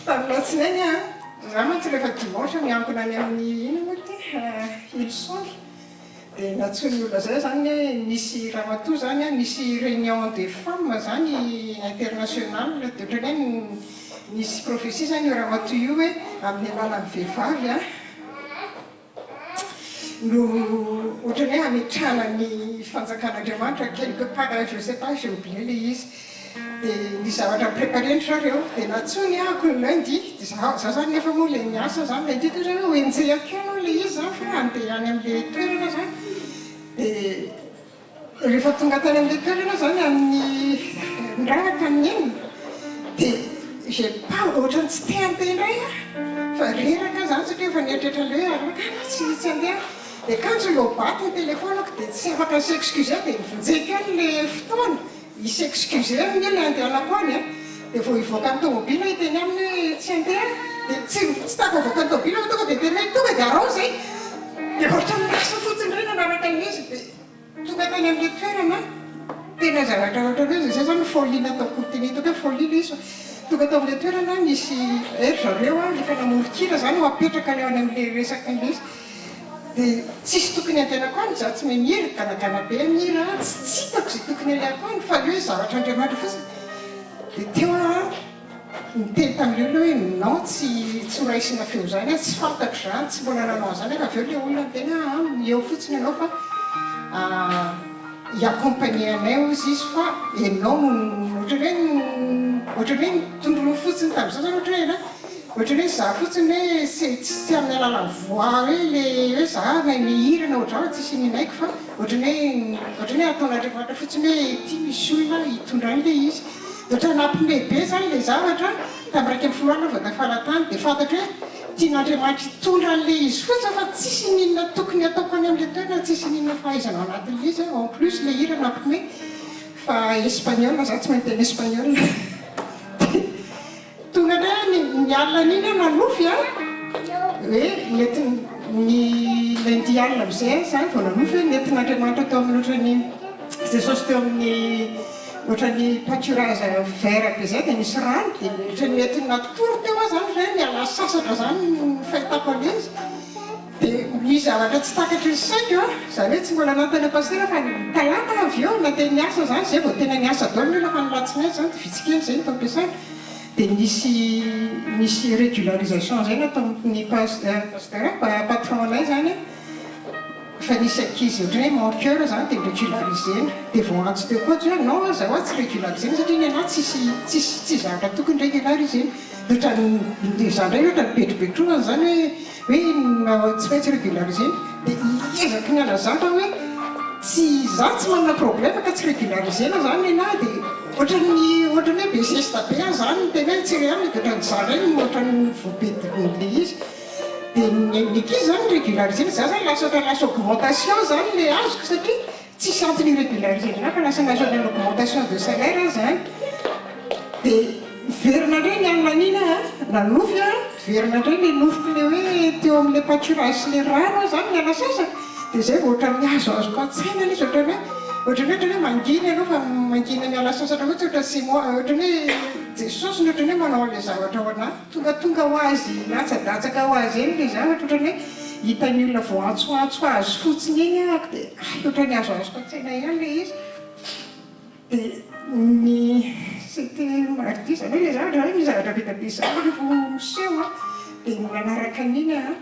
tamin'ny alatsinainy aho an, izaho mantsy rehefa dimanche miangona any amin'ny inona moa ity Hillsong. Dia nantsoin'ny olona zay zany hoe nisy ramatoa zany an, nisy réunion des femmes zany international, dia ohatran'ny hoe nisy prophétie zany io ramatoa io hoe amin'ny alalan'ny vehivavy an no ohatran'ny hoe hametrahana ny fanjakan'Andriamanitra quelque part, je sais pas, j'ai oublié le izy. Dia nisy zavatra ni-preparer-ndry zareo, dia nantsoiny ahako ny lundi, dia za za zany nefa moa ilay niasa zany lundi, toy izany hoe ho enjehiko eo aloha ilay izy zany fa handeha any amin'ilay toerana zany, dia rehefa tonga tany amin'ilay toerana aho zany amin'ny nirava tamin'ny enina, dia j'ai pas ohatran'ny tsy te handeha indray aho, fa reraka aho zany satria efa nieritreritra an'ilay hoe araka aho tsy tsy handeha aho, dia kanjo low-bat ny telephone-ko dia tsy afaka ni-s'excuser aho dia nivonjeko ihany ilay fotoana. Hi s'excuser aminy ilay andehanako any a! Dia vao hivoaka ny tomobila hiteny aminy hoe tsy handeha dia tsy tsy tafavoaka ny tomobila fa tonga dia teny hoe tonga dia arao izay! Dia ohatran'ny lasa fotsiny indray nanaraka an'izy dia tonga tany amin'ilay toerana tena zavatra ohatran'ny hoe izay izany folie nataoko teneniko hoe folie ilay izy fa tonga tao amin'ilay toerana nisy ry zareo a efa namoron-kira izany ho apetraka any amin'ilay resaka ilay izy. Dia tsisy tokony antenako any, za tsy mahay mihira, ganagana be mihira an, tsy tsy hitako izay tokony alehako any fa le hoe zavatra Andriamanitra fotsiny. Dia teo aho an, niteny tamin'ilay olona hoe non tsy tsy ho raisina feo izany aho, tsy fantatro izany, tsy mbola nanao an'izany aho, fa avy eo ilay olona niteny hoe aa eo fotsiny ianao fa hi-accompagner anay hozy izy fa ianao no ohatran'ny hoe ohatran'ny hoe nitondroiny fotsiny tamin'izao izany ohatra hoe ianao Ohatran'ny hoe za fotsiny hoe tsy tsy amin'ny alalan'ny voix hoe le hoe za mahay mihira na ohatr'izany fa tsisy ninaiko fa ohatran'ny hoe ohatran'ny hoe ataon'Andriamanitra fotsiny hoe ity misy olona hitondra an'ilay izy. Dia ohatran'ny nampiomehy be izany ilay zavatra, tamin'ny 11 alina vao tafala tany dia fantatro hoe tian'Andriamanitra hitondra an'ilay izy fotsiny fa tsisy n'inona tokony hataoko any amin'ilay toerana, tsisy n'inona fahaizana ao anatin'ilay izy, en plus ilay hira nampiomehy fa espagnol, za tsy mahay miteny espagnol. Tonga indray aho ny ny alina an'iny aho nanofy a, hoe nentiny ny lundi alina amin'izay aho izany vao nanofy hoe nentin'Andriamanitra teo amin'ny ohatran'ny Jesosy teo amin'ny ohatran'ny pâturage vert be izay dia nisy rano dia ohatran'ny nentiny natory teo aho izany hoe niala sasatra izany ny fahitako an'izy dia misy zavatra tsy takatry ny saiko a, izany hoe tsy mbola nanontany an'i Pasitera fa ny talata avy eo nandeha niasa izany izay vao tena niasa daholo ny olona fa ny alatsinainy izany dia vitsy kely izay ny tao am-piasana. Dia nisy nisy régularisation zay nataon'ny pasteur patron anay zany fa nisy ankizy ohatran'ny hoe manqueur zany dia ni-régulariser-na dia voaantso teo koa hoe non za hoa tsy régulariser-na satria ny anah tsisy tsisy tsy zavatra tokony régulariser-na dia ohatran'ny za indray ohatran'ny betrobetroana zany hoe hoe tsy maintsy régulariser-na dia hiezaky ny hanazava hoe tsy za tsy manana problème ka tsy régulariser-na zany ny anah dia Ohatran'ny ohatran'ny hoe be zesta be aho zany miteny hoe tsy re aminy dia ohatran'ny za indray no ohatran'ny voabedin'ilay izy. Dia ny ny ankizy zany ni-régulariser-na, za zany lasa ohatran'ny lasa augmentation zany ilay azoko satria tsisy antony hi-régulariser-na anahy fa lasa nahazo ohatran'ny augmentation de salaire aho zany. Dia niverina indray ny alina an'iny aho an, nanofy aho, niverina indray ilay nofiko ilay hoe teo amin'ilay pâturage sy ilay rano aho zany niala sasatra. Dia izay vao ohatran'ny azoazoko an-tsaina ilay izy, ohatran'ny hoe ohatran'ny hoe ohatran'ny hoe mangina ianao fa mangina miala sasatra fotsiny ohatran'ny c'est moi, ohatran'ny hoe Jesosy no ohatran'ny hoe manao an'ilay zavatra ho an'ahy. Tongatonga ho azy, latsa-datsaka ho azy eny ilay zavatra, ohatran'ny hoe hitan'ny olona voaantsoantso azy fotsiny eny ahako dia hay ohatran'ny azoazoko an-tsaina ihany ilay izy. Dia ny c'était mardi izany hoe ilay zavatra izany misy zavatra be dia be izany rehefa miseho an, dia ny nanaraka an'iny aho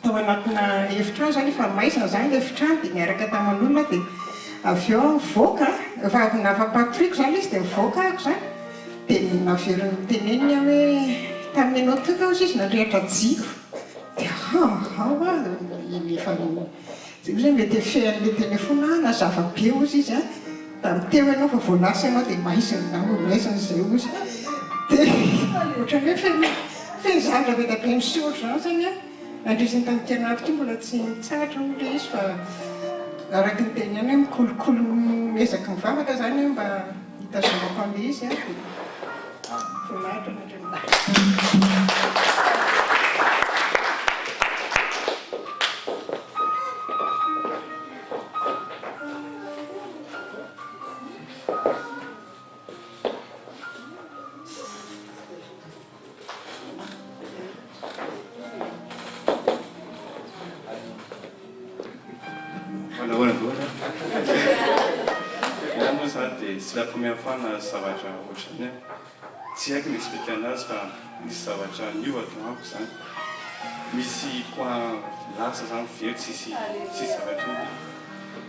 tao anatina efitrano izany efa maizina izany ilay efitrano dia niaraka taman'olona aho dia avy eo aho nivoaka efa avy nafa-patoriako izany ilay izy dia nivoaka aho izany dia naveriny noteneniny aho hoe tamin'ny ianao teo ve hozy izy nandrehitra jiro dia hahahao aho efa Zay ozy mety effet an'le telephone nazava be ozy izy a! Tamin'ny teo ianao fa vao lasa ianao dia maizina daholo, maizina izay ozy. Dia ohatran'ny hoe feno feno zavatra be dia be miseho ohatr'izany izany an. Nandritra ny tamin'ity herinandro ity mbola tsy nitsahatra moa ilay izy fa araka ny teny ihany hoe mikolokolo miezaka mivavaka izany aho mba hitazomako an'ilay izy an, dia voninahitra an'Andriamanitra. Manahoana daholo a! Ny ahy moa izany dia c'est la première fois nahazo zavatra ohatr'izany aho. Tsy haiko ny expliquer anazy fa nisy zavatra niova tao amiko izany. Misy coin lasa izany very tsisy tsisy zavatra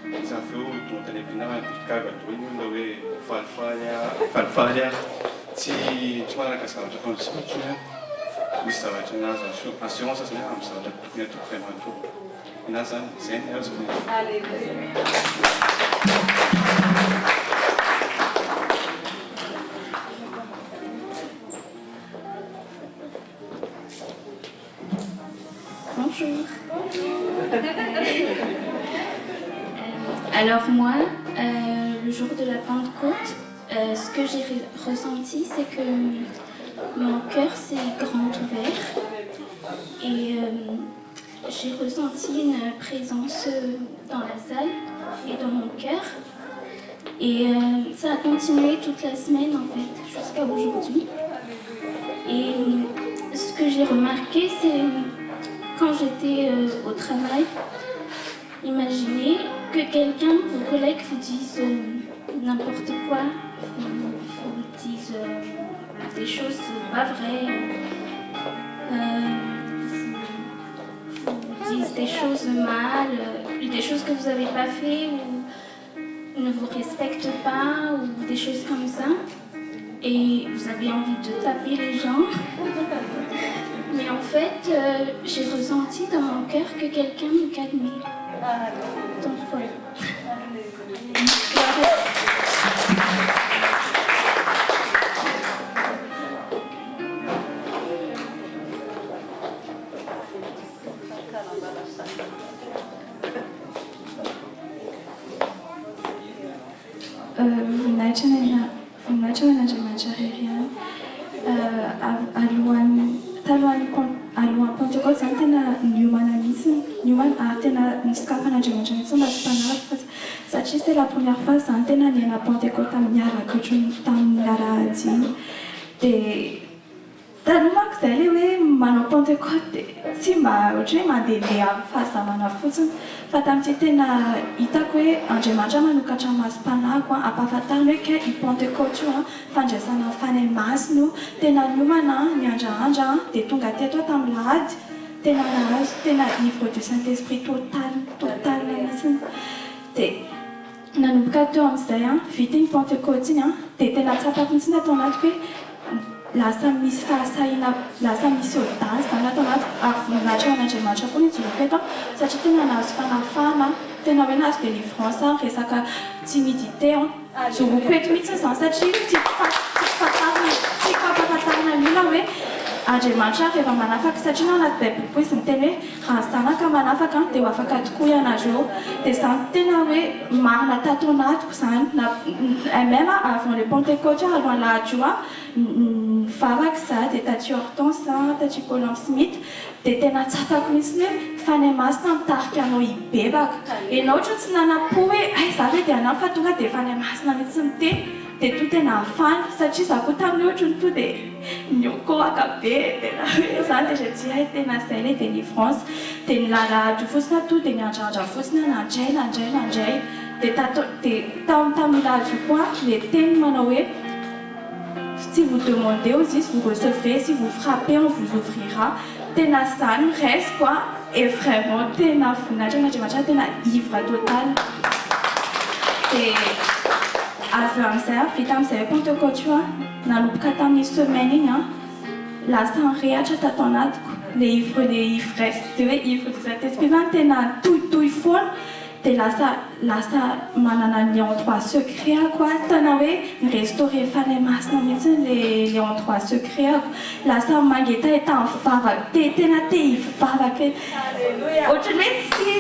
iny. Izy avy eo tonga tany am-pianarana dia gaga daholo ny olona hoe falifaly aho, falifaly aho. Tsy tsy manaraka zavatra ataon'ny saina intsony aho. Misy zavatra nahazo assurance zany aho amin'ny zavatra tokony hataoko iray manontolo. Ny ahy zany, izay ny azoko. Bonjour. Alors moi, le jour de la Pentecôte, ce que j'ai ressenti, c'est que mon cœur s'est grand ouvert et j'ai ressenti une présence dans la salle et dans mon cœur. Et ça a continué toute la semaine en fait, jusqu'à aujourd'hui. Et ce que j'ai remarqué, c'est quand j'étais au travail, imaginez que quelqu'un, vos collègues, vous dise n'importe quoi, vous, vous dise des choses pas vraies, vous, vous disent des choses mal, des choses que vous n'avez pas fait ou ne vous respectent pas ou des choses comme ça. Et vous avez envie de taper les gens. Mais en fait, j'ai ressenti dans mon cœur que quelqu'un me calmait. Donc voilà. Voninahitra voninahitra ho an'Andriamanitra irery ihany. Alohan'ny talohan'ny alohan'ny Pentecote izany tena niomana mihitsy, niomana ary tena nosokafan'Andriamanitra mihitsy ny masom-panahiko fa satria c'est la première fois izany tena niaina Pentecote miaraka ohatran'ny tamin'ny alahady iny. Dia Taloha manko izay ilay hoe manao Pentecote dia tsy mba ohatry hoe mandehandeha amin'ny fahazamana fotsiny fa tamin'ity tena hitako hoe Andriamanitra manokatra ny masom-panahiko an, ampahafantariny hoe kay io Pentecote io an, fandraisana ny Fanahy Masina io, tena niomana an, niandrahandra an, dia tonga teto aho tamin'ny lahady, tena nahazo tena ivre du Saint Esprit total total mihitsy dia. Nanomboka teo amin'izay an, vita iny Pentecôte iny an, dia tena tsapako mihitsy ny ato anatiko hoe lasa misy fahasahiana, lasa misy audace izany ato anatiko, ary voninahitra ho an'Andriamanitra koa ny ijoroako eto an, satria tena nahazo fanafahana aho, tena hoe nahazo délivrance aho, resaka timidité an, ijoroako eto mihitsy izany satria tiako tiako fantarina, tiako hampafantarina ny olona hoe Andriamanitra rehefa manafaka, satria na ao anaty baiboly koa izy miteny hoe Raha ny zanaka manafaka dia ho afaka tokoa ianareo. Dia izany tena hoe marina tato anatiko izany. Na même avant le Pentecote io, alohan'ny lahady io aho, nivavaka izaho dia taty Hortense, taty Colomb Smith, dia tena tsapako mihitsy hoe Fanahy Masina mitarika anao hibebaka. Ianao ohatran'ny tsy nanam-po hoe hay izaho ve dia hanao fa tonga dia Fanahy Masina mihitsy miteny. Dia toa tena hafana satria za koa tamin'io ohatry ny toa dia niokoaka be tena hoe za dia tsy hay tena zay ilay délivrance dia ny lalahady io fotsiny aho toa dia niandrandra fotsiny aho nandray nandray nandray dia tato dia tao tamin'io lahady io koa ilay teny manao hoe si vous demandez aux izy vous recevrez si vous frappez on vous ouvrira tena zany no raisiko an et vraiment tena voninahitra an'Andriamanitra tena ivre total dia avy eo amin'izay an vita amin'izay hoe Pentecote io an nanomboka tamin'iny semaine iny an lasa nirehatra tato anatiko le ivre le ivresse dia hoe ivre du Saint Esprit zany tena nitohitohy foana. Dia lasa lasa manana ny endroit secret ako aho, tena hoe mi-restaurer Fanahy Masina mihitsy le le endroit secret ako. Lasa mangetaheta mivavaka, te tena te hivavaka ohatran'ny hoe tsy tsy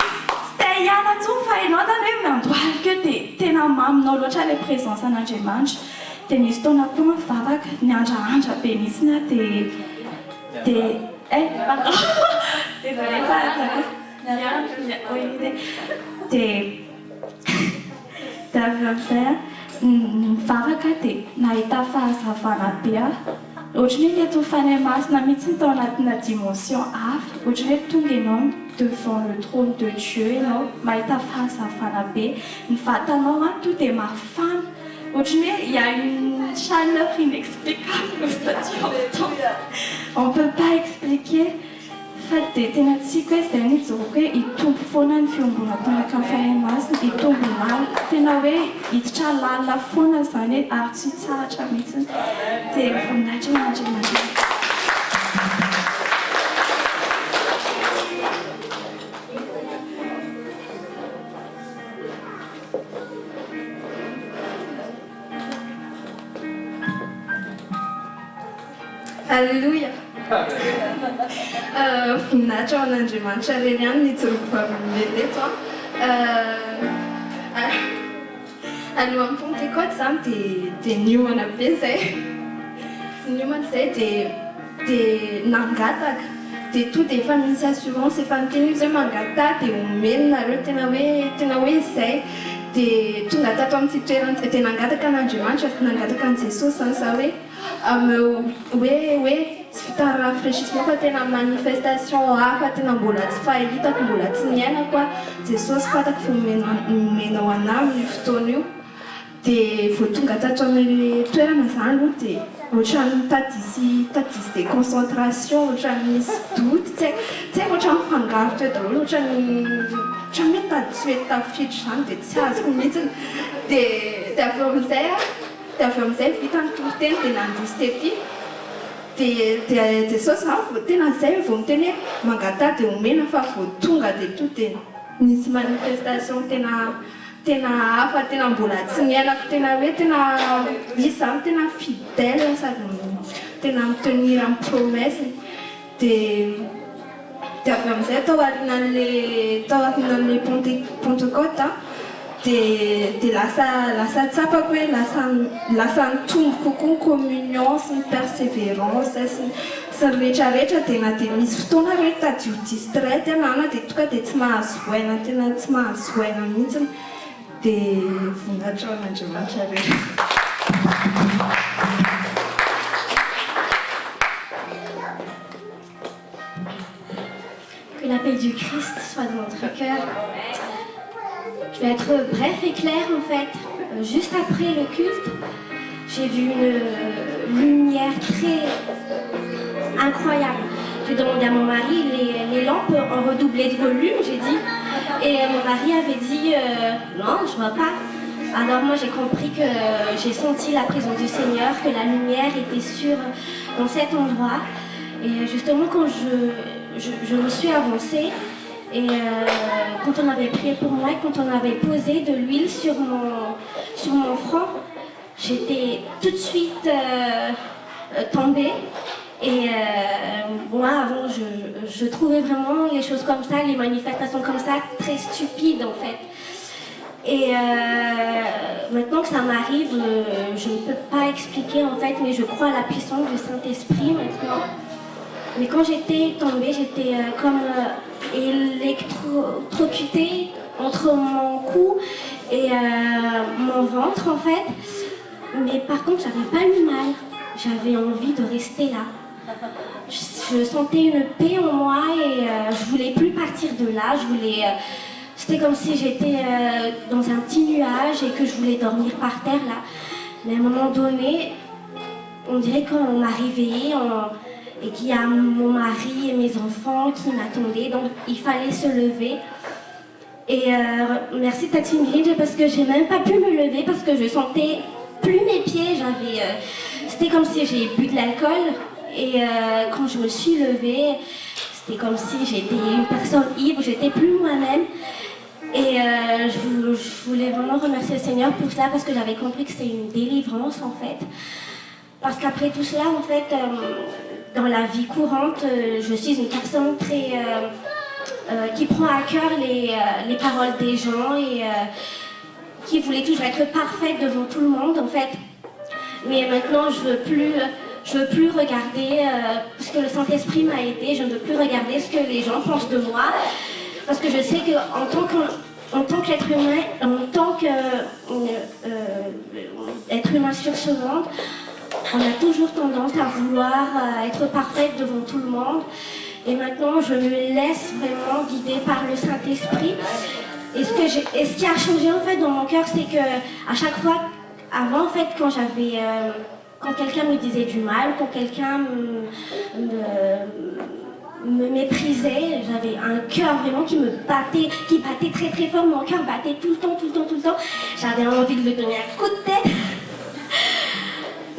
te hiala intsony fa ianao zany hoe mandohalika eo dia tena maminao loatra ilay présence an'Andriamanitra. Dia nisy fotoana koa mivavaka, niandrahandra be mihitsy aho dia dia eh pardon désolé fa dia dia avy eo amin'izay aho nivavaka dia nahita fahazavana be aho. Ohatran'ny hoe nentin'ny Fanahy Masina mihitsy tao anatina dimension hafa. Ohatran'ny hoe tonga ianao devant le trône de Dieu ianao, mahita fahazavana be. Ny vatanao an tonga dia mafana. Ohatran'ny hoe il y a une chaleur inexplicable au stade On peut pas expliquer. Fa dia tena tiako hoe izay no ijoroako hoe hitombo foana ny fiombonako miaraka amin'ny Fanahy Masina, hitombo lalina, tena hoe hiditra lalina foana izany hoe ary tsy hitsahatra mihitsy. Dia voninahitra ho an'Andriamanitra. Alléluia! Voninahitra ho an'Andriamanitra irery ihany ny hijoroako vavolombelona eto an! Alohan'ny Pentecôte izany dia dia niomana be izay, niomana izay dia dia nangataka, dia to dia efa misy assurance efa niteny izy hoe mangataha dia omeny nareo, tena hoe tena hoe izay, dia tonga tato amin'ity toerana dia nangataka an'Andriamanitra, nangataka an'i Jesosy izany za hoe Ameo hoe hoe tsy vitan'ny rafraîchissement fa tena manifestation hafa tena mbola tsy fahitako mbola tsy niainako a Jesosy fantako fa omenao anah amin'io fotoana io dia vao tonga tato amin'ilay toerana za aloha dia ohatran'ny mitady hisy mitady hisy déconcentration ohatran'ny misy doute tsy haiko tsy haiko ohatran'ny mifangaro teo daholo ohatran'ny ohatran'ny hoe tady tsy ho tafiditra izany dia tsy azoko mihitsy dia dia avy eo amin'izay aho Dia avy eo amin'izay vita ny toriteny dia nandroso tety. Dia dia Jesosy izany vao tena izay vao miteny hoe mangataha dia omena fa vao tonga dia to dia nisy manifestation tena tena hafa tena mbola tsy niainako tena hoe tena izy izany tena fidèle sady tena mi-tenir amin'ny promesse-ny. Dia dia avy eo amin'izay tao aorianan'ilay tao aorianan'ilay Pente Pentecôte an, dia dia lasa lasa tsapako hoe lasa lasa nitombo kokoa ny communion sy ny persévérance sy ny sy ny rehetra rehetra dia na dia misy fotoana ary hoe tady ho distraite aho na dia tonga dia tsy mahazo aina tena tsy mahazo aina mihitsy dia voninahitra ho an'Andriamanitra re. Que la paix du Christ soit dans notre cœur. Je vais être bref et clair en fait. Juste après le culte, j'ai vu une lumière très incroyable. J'ai demandé à mon mari, les, les lampes ont redoublé de volume, j'ai dit. Et mon mari avait dit, euh, non, je vois pas. Alors moi j'ai compris que j'ai senti la présence du Seigneur, que la lumière était sur dans cet endroit. Et justement quand je, je, je me suis avancée, et euh, quand on avait prié pour moi, quand on avait posé de l'huile sur mon, sur mon front, j'étais tout de suite euh, tombée. Et euh, moi, avant, je, je trouvais vraiment les choses comme ça, les manifestations comme ça, très stupides en fait. Et euh, maintenant que ça m'arrive, euh, je ne peux pas expliquer en fait, mais je crois à la puissance du Saint-Esprit maintenant. Mais quand j'étais tombée, j'étais euh, comme électrocutée entre mon cou et mon ventre en fait. Mais par contre, j'avais pas eu mal. J'avais envie de rester là. Je, je sentais une paix en moi et euh, je voulais plus partir de là. Je voulais, euh, c'était comme si j'étais euh, dans un petit nuage et que je voulais dormir par terre là. Mais à un moment donné, on dirait qu'on m'a réveillée et qu'il y a mon mari et mes enfants qui m'attendaient. Donc il fallait se lever. Et euh, merci Tati Mirindra parce que j'ai même pas pu me lever parce que je sentais plus mes pieds. J'avais, euh, c'était comme si j'ai bu de l'alcool. Et euh, quand je me suis levée, c'était comme si j'étais une personne ivre, j'étais plus moi-même. Et euh, je, je voulais vraiment remercier le Seigneur pour cela parce que j'avais compris que c'était une délivrance en fait. Parce qu'après tout cela, en fait, euh, dans la vie courante, euh, je suis une personne très euh, euh, qui prend à cœur les, euh, les paroles des gens et euh, qui voulait toujours être parfaite devant tout le monde, en fait. Mais maintenant, je veux plus, je veux plus regarder euh, ce que le Saint-Esprit m'a aidé. Je ne veux plus regarder ce que les gens pensent de moi, parce que je sais que en tant que en tant qu'être humain, en tant que euh, euh, être humain sur ce monde, on a toujours tendance à vouloir euh, être parfaite devant tout le monde. Et maintenant, je me laisse vraiment guider par le Saint-Esprit. Et ce, que et ce qui a changé en fait dans mon cœur, c'est que à chaque fois, avant en fait, quand j'avais, euh, quand quelqu'un me disait du mal, quand quelqu'un me, me, me méprisait, j'avais un cœur vraiment qui me battait, qui battait très très fort. Mon cœur battait tout le temps, tout le temps, tout le temps. J'avais envie de lui donner un coup de tête.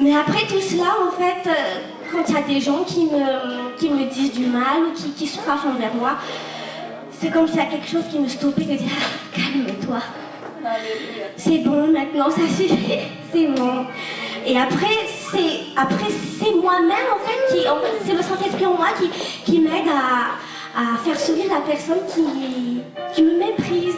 Mais après tout cela, en fait, euh, quand il y a des gens qui me, qui me disent du mal ou qui, qui se fâchent envers moi, c'est comme s'il y a quelque chose qui me stoppait de dire ah, calme-toi. C'est bon maintenant, ça suffit, c'est bon. Et après, c'est après c'est moi-même en fait qui, en fait, c'est le Saint-Esprit en moi qui, qui m'aide à, à faire sourire la personne qui, qui me méprise.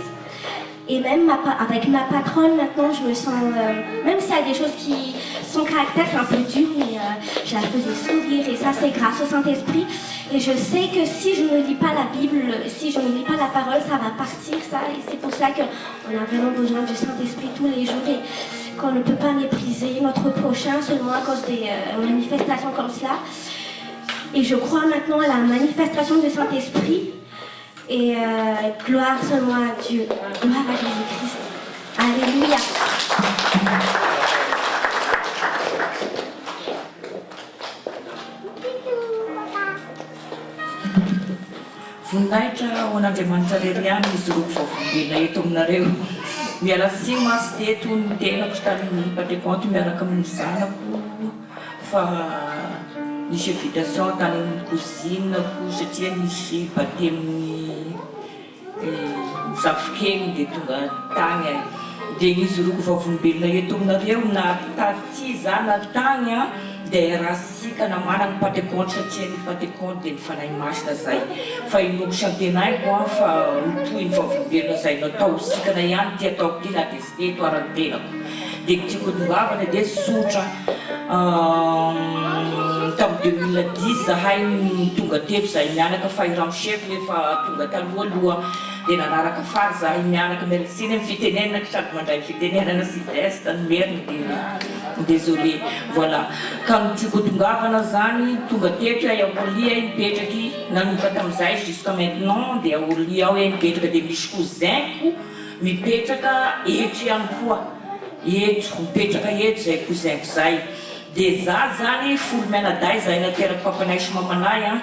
Et même ma, avec ma patronne maintenant, je me sens, euh, même s'il y a des choses qui, son caractère c'est un peu dur, mais euh, je la faisais sourire et ça c'est grâce au Saint-Esprit. Et je sais que si je ne lis pas la Bible, si je ne lis pas la parole, ça va partir ça. Et c'est pour ça qu'on a vraiment besoin du Saint-Esprit tous les jours et qu'on ne peut pas mépriser notre prochain seulement à cause des euh, manifestations comme cela. Et je crois maintenant à la manifestation du Saint-Esprit. Et euh, gloire seulement à Dieu, gloire à Jésus-Christ. Alléluia. Voninahitra ho an'Andriamanitra irery ihany ny ijoroako vavolombelona eto aminareo. Miala tsiny mantsy teto ny tenako tamin'ny Pantekoty miaraka amin'ny zanako fa nisy invitation tany amin'ny cousine-ko satria nisy batemin'ny zafikeliny dia tonga tany aho. Dia ny ijoroako vavolombelona eto aminareo na taty za na tany an dia rasika na manana ny Pantekoty satria ny Pantekoty dia ny Fanahy Masina zay fa inoako sy antenaiko an fa ho toy ny vavolombelona zay natao sikana ihany ity ataoko ity na dia tsy teto ara ny tenako dia ny tiako hatongavana dia tsotra Tamin'ny 2010 zahay no tonga teto zahay mianaka fa i ramoseko efa tonga taloha aloha dia nanaraka fary zahay mianaka miala tsiny amin'ny fitenenana sady mandray ny fitenenana sud est ny merina dia désolé voilà ka ny tiako hatongavana zany tonga teto ahy Orly ahy mipetraky nanomboka tamin'izay jusqu'à maintenant dia Orly ao ahy mipetraka dia misy cousin-ko mipetraka eto ihany koa Eto, mipetraka eto zay cousin-ko zay. De za zany folo mianadahy zahay naterako papanay sy mamanay an,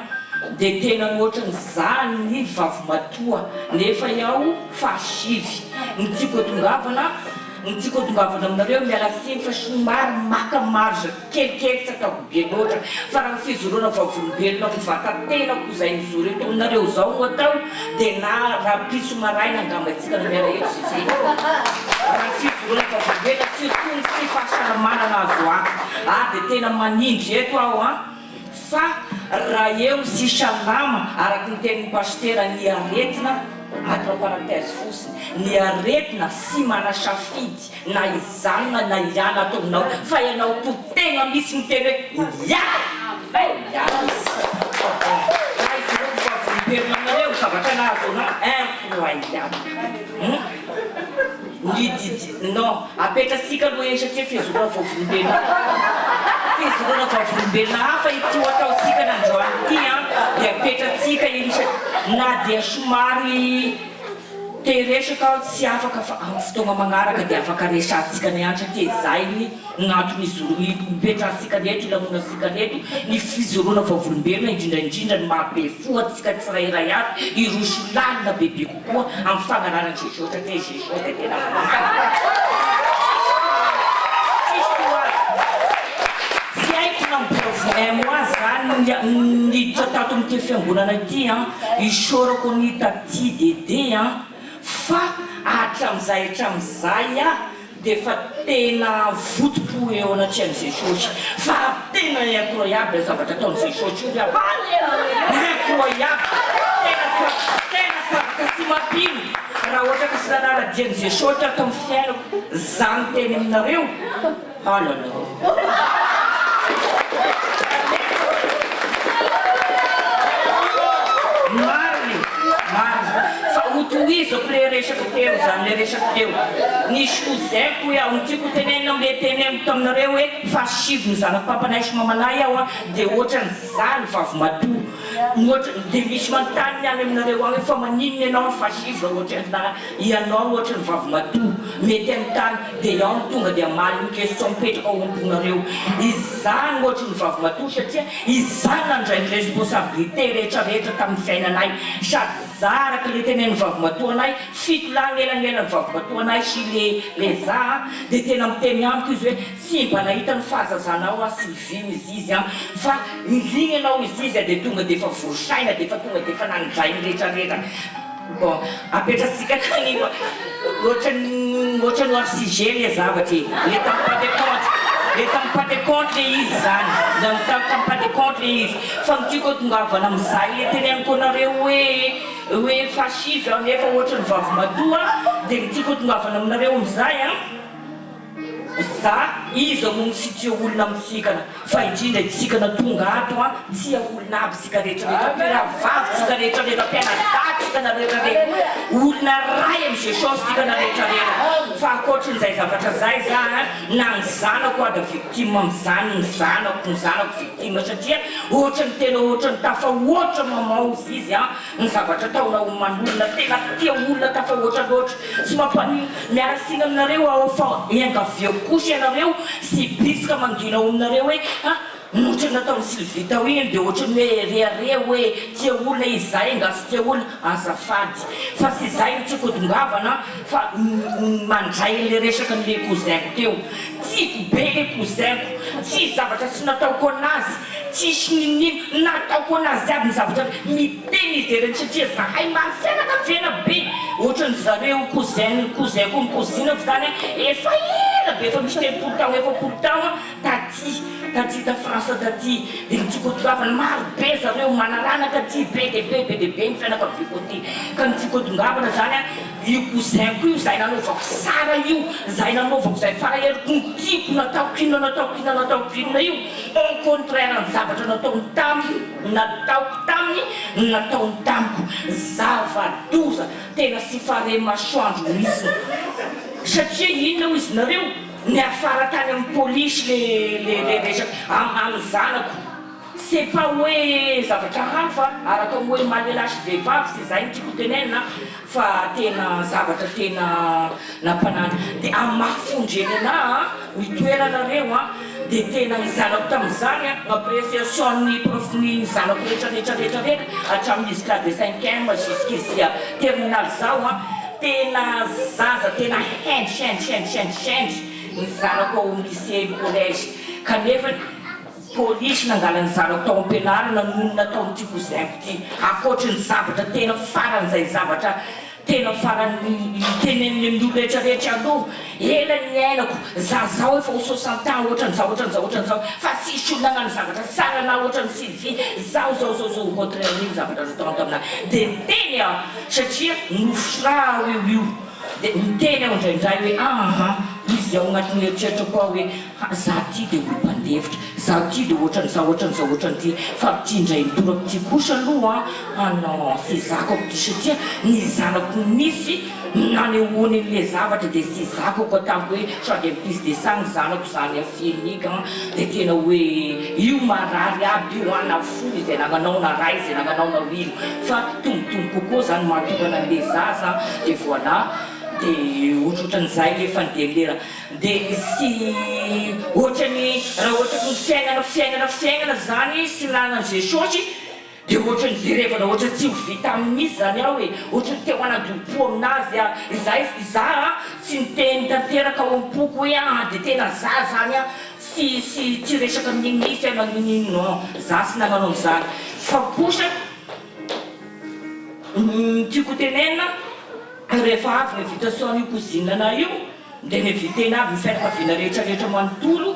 de tena ohatran'ny za ny vavimatoa nefa iaho fahasivy. Ny tiako atongavana, ny tiako atongavana aminareo miala tsiny fa somary maka marge kelikely tsy ataoko be loatra fa raha ny fijoroana vavolombelona amin'ny vata-tenako izay mijoro eto aminareo izao no atao dia na rahampitso maraina angamba isika no miala eto izay raha ny fijoroana vavolombelona surtout ny tsy fahasalamana nahazo ahy ary dia tena manindry eto aho an fa raha eo ny tsy salama araka ny tenin'ny pasitera ny aretina entre parenthèse fotsiny ny aretina tsy manasafidy na hijanona na hiala ato aminao fa ianao Tompo tegna mitsy miteny hoe miala miala izy raha izy ireo no vavolombelona aminareo zavatra nahazo anah incroyable hum ny didy non apetratsika aloha eny satria fizorana vavolombelona fizorana vavolombelona hafa ity ho ataontsika nandroany ity an dia apetratsika eny satria na dia somary Te hiresaka aho tsy afaka fa amin'ny fotoagna magnaraka dia afaka resahantsika ny andro satria izay ny antony ipetrahantsika reto, ilamonantsika reto, ny fijoroana vavolombelona indrindra indrindra ny maha be fo antsika tsirairay avy hiroso lalina bebe kokoa amin'ny fagnarahana an'i Jesosy satria Jesosy dia tena marina. Tsisy toa azy. Tsy haiko na mbola vao un mois za niditra tato amin'ity fiangonana ity an, isaorako an'i Tatie Dede an. Fa hatramizay hatramizay aho dia efa tena votom-po eo anatrehan'i Jesosy. Fa tena incroyable zavatra ataon'i Jesosy io ry havana. Incroyable! Tena tena zavatra tsy mampino raha ohatra ka tsy nanara-dia an'i Jesosy aho tamin'ny fiainako. Za miteny aminareo, oh là là. Marina e! Marina. Fa hotohizako le resaka teo zany, le resaka teo. Nisy cousin-ko hoy aho, ny tiako hotenenina amle teneniko taminareo hoe fahasivy ny zanako papanay sy mamanay aho an, de ohatran'izany vavimatoa. Ohatra, de misy manontany ny any aminareo any hoe fa maninona ianao no fahasivy raha ohatran'ny ianao no ohatran'ny vavimatoa. Mety hanontany, de ao no tonga de hamaly ny question mipetraka ao am-ponareo. Izaho no ohatran'ny vavimatoa satria Izaho nandray ny responsabilité rehetra rehetra tamin'ny fiainanay sady za araka le tenenin'ny vavimatoanay fito lahy ny elanelan'ny vavimatoanay sy le le za an de tena miteny amiko izy hoe tsy mba nahita ny fahazazanao aho Sylvie hoy izy izy an fa nilina ianao hoy izy izy de tonga de efa vory saina de efa tonga de efa nandray ny rehetra rehetra Bon, apetratsika akagny io ohatran'ny ohatran'ny hors sujet le zavatra e. Le tamin'ny Penteconte, le tamin'ny Penteconte le izy zany, le tamin'ny Penteconte le izy. Fa ny tiako atongavana amin'izay le teneniko anareo hoe hoe fahasivy aho nefa ohatran'ny vavimatoa dia ny tiako atongavana aminareo amin'izay an, Za iza moa no tsy tia olona mitsikana fa indrindra itsikana tonga ato an tia olona aby tsika rehetra rehetra mpirahavavy tsika rehetra rehetra mpianadahy tsika rehetra rehetra olona ray am Jesosy tsika rehetra rehetra fa ankoatrin'izay zavatra zay za an na ny zanako ada victime amzany ny zanako ny zanako victime satria ohatran'ny tena ohatran'ny tafahoatra maman ozy izy an Ny zavatra ataonao aman'olona tena tia olona tafahoatra loatra tsy mampanino miala tsiny aminareo aho fa iangaviako kosa ianareo sy hibitsika mangina ao aminareo hoe ha ohatran'ny nataon'i Sylvie tao iny dia ohatran'ny hoe rehareha hoe tia olona izy zay angaha tsy tia olona azafady fa tsy izay no tiako hodongavana fa mandray an'le resaka an'le cousin-ko teo tiako be le cousin-ko tsisy zavatra tsy nataoko anazy Tsisy niniana nataoko anazy aby ny zavatra miteny izy ireny satria zahay maro fianakaviana be ohatran'ny zareo cousin cousin ko ny cousinako zany efa ela be efa misy 30 taogno 40 taogno taty taty ta France taty de ny tiako atongavana maro be zareo manaranaka aty be de be be de be ny fianakaviako aty ka ny tiako atongavana zany a Io cousin-ko io izay nanaovako sara io, izay nanaovako izay fara-heriko ny tiako nataoko inona nataoko inona nataoko inona io, au contraire ny zavatra nataony tamiko, nataoko taminy no nataony tamiko, zava-doza, tena tsy fare masoandro mihitsy, satria inona hoy izy nareo, niafara tany amin'ny polisy le le le resaka, am amin'ny zanako. C'est pas hoe zavatra hafa araka ny hoe maha lehilahy sy vehivavy tsy izay no tiako hotenenina fa tena zavatra tena nampanandra dia amin'ny maha fon-dreny anah an ny toeranareo an dia tena ny zanako tamin'izany an ny appréciation ny prof ny zanako rehetra rehetra rehetra rehetra hatramin'izy classe de cinquième jusqu'izy terminale zao an tena zaza tena hendry hendry hendry hendry hendry ny zanako ao amin'ny lycée collège kanefa Polisy nangala ny zanako tao am-pianarana noho ny nataon'ity cousin-ko ity. Ankoatry ny zavatra tena faran'izay zavatra tena farany teneniny amin'ny olona rehetra rehetra aloha, ela niainako, za zao efa ho soixante ans ohatran'izao ohatran'izao ohatran'izao fa tsisy olona nagnano zavatra tsara anah ohatran'i Sylvie, zao zao zao zao au contraire n'iny zavatra nataony taminah. Dia niteny aho satria nofo sy rà aho io io. Dia niteny aho indraindray hoe aha, izy ao agnatin'ny eritreritrako ao hoe Ha, za ty de olo mpandefitra, za ty de ohatran'izao ohatran'izao ohatran'ity, fa ty indray mitoraka ty kosa aloha an, ah non, tsy zakako ty satria ny zanako misy nanehoany an'le zavatra de tsy zakako ataoko hoe soit de plus de ça ny zanako zany afenig an, de tena hoe io marary aby io an, na fo izay nagnanao na ray izay nagnanao na ino, fa tombotombo kokoa zany mahatokana an'le zaza an, de voilà, de ohatrohatran'izay nefany de lera. Dia tsy ohatrany raha ohatra ny fiainana fiainana fiainana zany sy nanan'i Jesosy dia ohatrany jerevana ohatra tsy ho vita aminy mihitsy zany aho e, ohatrany te ho hanadom-po aminazy aho, izay izaho an tsy niteny tanteraka ao am-poko hoe an dia tena za zany an tsy tsy tsy resaka amin'iny mihitsy aho na n'inon'inona non za tsy nagnano an'izany fa kosa ny tiako ho tenenina. Rehefa avy ny invitation-n'io cousine-nay io dia ni-inviter-na avy ny fianakaviana rehetra rehetra manontolo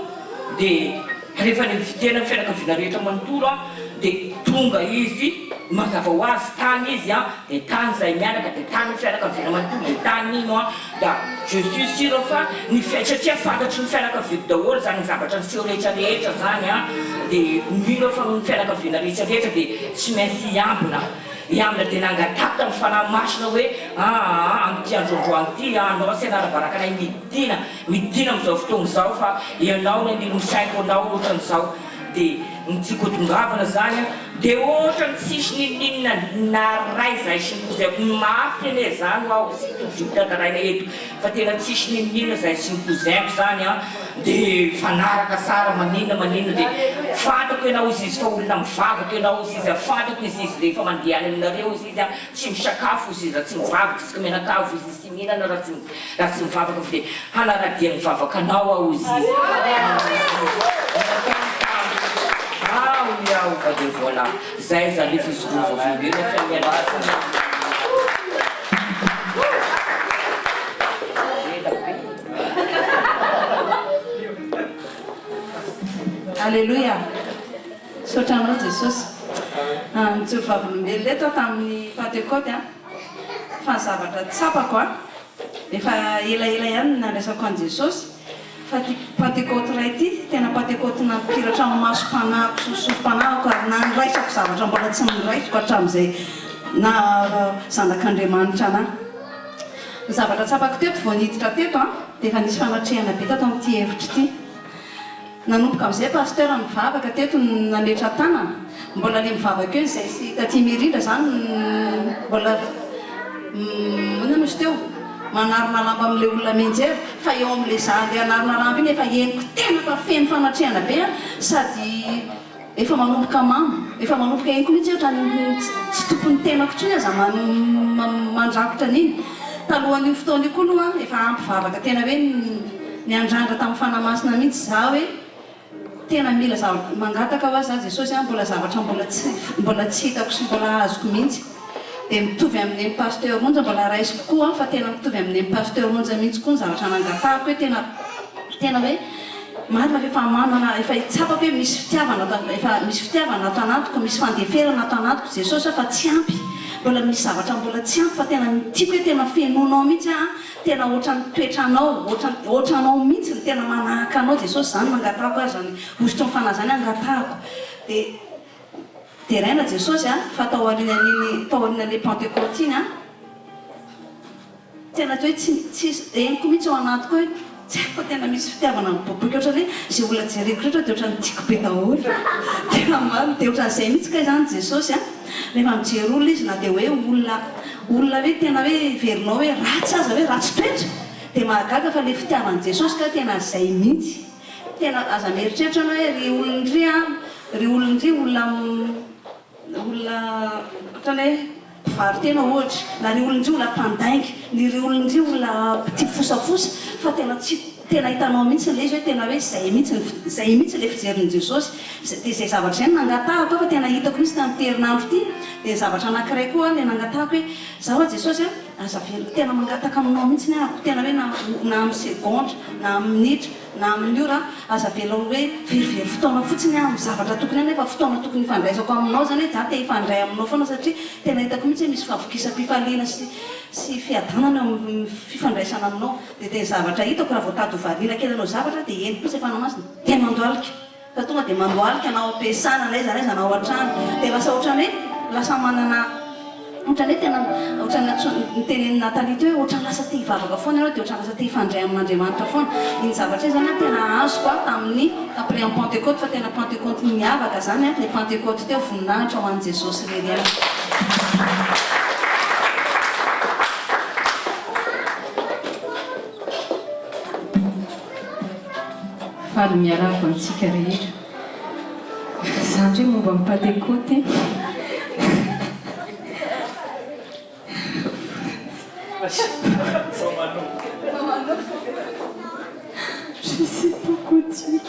dia rehefa ni-inviter-na ny fianakaviana rehetra manontolo an dia tonga izy mazava ho azy tany izy an dia tany izahay mianaka dia tany ny fianakaviana manontolo dia tany ino an da je suis sur fa ny fiai satria fantatry ny fianakaviako daholo izany ny zavatra niseho rehetra rehetra izany an dia mino aho fa ny fianakaviana rehetra rehetra dia tsy maintsy hiambina Hiambina dia nangataka tamin'ny Fanahy Masina hoe, Aa, amin'ity andro androany ity, Anao sy hanara-baraka anay midina, midina amin'izao fotoana izao, fa Ianao no anilo ny saiko Anao ohatran'izao. Dia ny tiako hatongavana izany an, dia ohatran'ny tsisy n'inon'inona naray izahay sy ny cousin-ko, mafy anie izany ho'aho sy tojo tantaraina eto, fa tena tsisy n'inon'inona izahay sy ny cousin-ko izany an, Dia mifanaraka tsara maninona maninona dia fantako ianao izy izy fa olona mivavaka ianao izy izy a fantako izy izy rehefa mandeha any aminareo izy izy a tsy misakafo izy izy raha tsy mivavaka isika mianakavy izy izy tsy mihinana raha tsy raha tsy mivavaka fa dia hanaradia ny vavakanao aho izy izy ah hoy aho fa dia voilà zay zany efa izy roa vavolombelona fa miala tsiny ela be. Aleloia! Misaotra anao Jesosy. Nijoro vavolombelona eto aho tamin'ny Pantekoty an, fa ny zavatra tsapako an, efa elaela ihany no nandraisako an'i Jesosy, fa ity Pantekoty iray ity, tena Pantekoty nampiratra ny masom-panahiko sy ny sorom-panahiko ary nandraisako zavatra mbola tsy noraisiko hatramin'izay naha zanak'Andriamanitra anah. Ny zavatra tsapako teto vao niditra teto an, dia efa nisy fanatrehana be tato amin'ity hevitra ity. Nanomboka amin'izay Pasteur nivavaka teto nametra-tanana, mbola le mivavaka eo izay sy taty Mirindra izany mbola inona moa izy teo, manarona lamba amin'ilay olona mianjera, fa eo amin'ilay za andeha hanarona lamba iny efa henoko tena fa feno fanatrehana be an, sady Efa manomboka mamo, efa manomboka henoko mihitsy hoe ohatran'ny tsy tompon'ny tenako intsony aza mandrakotra an'iny. Talohan'io fotoana io koa aloha efa ampy vavaka tena hoe niandrandra tamin'ny Fanahy Masina mihitsy za hoe tena mila zavatra, mangataka hoa za Jesosy a, mbola zavatra mbola tsy mbola tsy hitako sy mbola azoko mihitsy. Dia mitovy amin'ny an'i Pasteur Onja, mbola raisiko koa fa tena mitovy amin'ny an'i Pasteur Onja mihitsy koa ny zavatra nangatahako hoe tena tena hoe marina fa efa manana efa tsapako hoe misy fitiavana ato efa misy fitiavana ato anatiko, misy fandeferana ato anatiko Jesosy a fa tsy ampy, mbola misy zavatra mbola tsy ampy fa tena tiako hoe tena fenoinao mihitsy aho an, tena ohatran'ny toetranao, ohatran'ny ohatranao mihitsy no tena manahaka anao Jesosy, izany no angatahako azy, izany hosotry ny fanahy izany angatahako dia. Deraina Jesosy a, fa tao aorian'iny tao aorian'ilay Pantekoty iny a, tena toa hoe tsy tsy henoko mihitsy ao anatiko hoe tsy haiko fa tena misy fitiavana miboiboika ohatran'ny hoe izay olona jereko rehetra dia ohatran'ny tiako be daholo, tena marina, dia ohatran'izay mihitsy kay izany Jesosy a, rehefa mijery olona izy na dia hoe olona olona hoe tena hoe heverinao hoe ratsy aza hoe ratsy toetra dia mahagaga fa ilay fitiavan'i Jesosy kay tena izay mihitsy. Tena aza mieritreritra anao hoe ry olona ry an, ry olona ry olona olona ohatrany hoe mpivaro-tena ohatra, na ry olona ry olona mpandainga, ny ry olona ry olona mpitia fosafosa fa tena tsy tena hitanao mihitsy ilay izy hoe tena hoe izay mihitsy ny izay mihitsy ilay fijerin'i Jesosy. Dia izay zavatra izay no nangatahako aho fa tena hitako mihitsy tamin'ity herinandro ity, dia ny zavatra anankiray koa ilay nangatahako hoe izaho ho'a Jesosy an, aza avela tena mangataka aminao mihitsy aho, tena hoe na na amin'ny segondra na amin'ny minitra, na amin'ny ora, aza avela ho hoe verivery fotoana fotsiny aho amin'ny zavatra tokony any nefa fotoana tokony hifandraisako aminao izany hoe za te hifandray aminao foana satria tena hitako mihitsy hoe misy fahavokisam-pifaliana sy sy fiadanana eo amin'ny fifandraisana aminao dia tena zavatra hitako raha vao tady ho variana kely hanao zavatra dia eny kosa Fanahy Masina dia mandohalika Fa tonga dia mandohalika na ao am-piasana na aiza na aiza na ao an-trano. Dia lasa ohatran'ny hoe lasa manana ohatran'ny hoe tena ohatran'ny antsoin'ny notenenin'i Nathalie teo hoe ohatran'ny lasa te hivavaka foana ianao dia ohatran'ny lasa te hifandray amin'Andriamanitra foana. Iny zavatra iny izany an tena azoko an tamin'ny après ny Pentecôte fa tena Pentecôte niavaka izany an, ilay Pentecôte teo voninahitra ho an'i Jesosy irery ihany. Faly miarahaba antsika rehetra. Za ndray momba ny patekoty. Je sais pas quoi dire.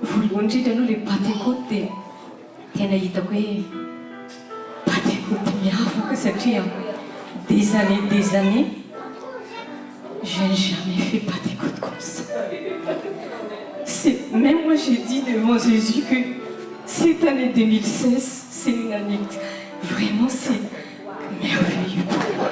Voalohany indrindra aloha ilay patekoty dia. tena hitako hoe Pantekoty miavaka satria des années des années je n'ai jamais fait Pantekoty comme ça. C'est même moi j'ai dit devant Jésus que cette année 2016 c'est une année vraiment c'est merveilleux pour moi.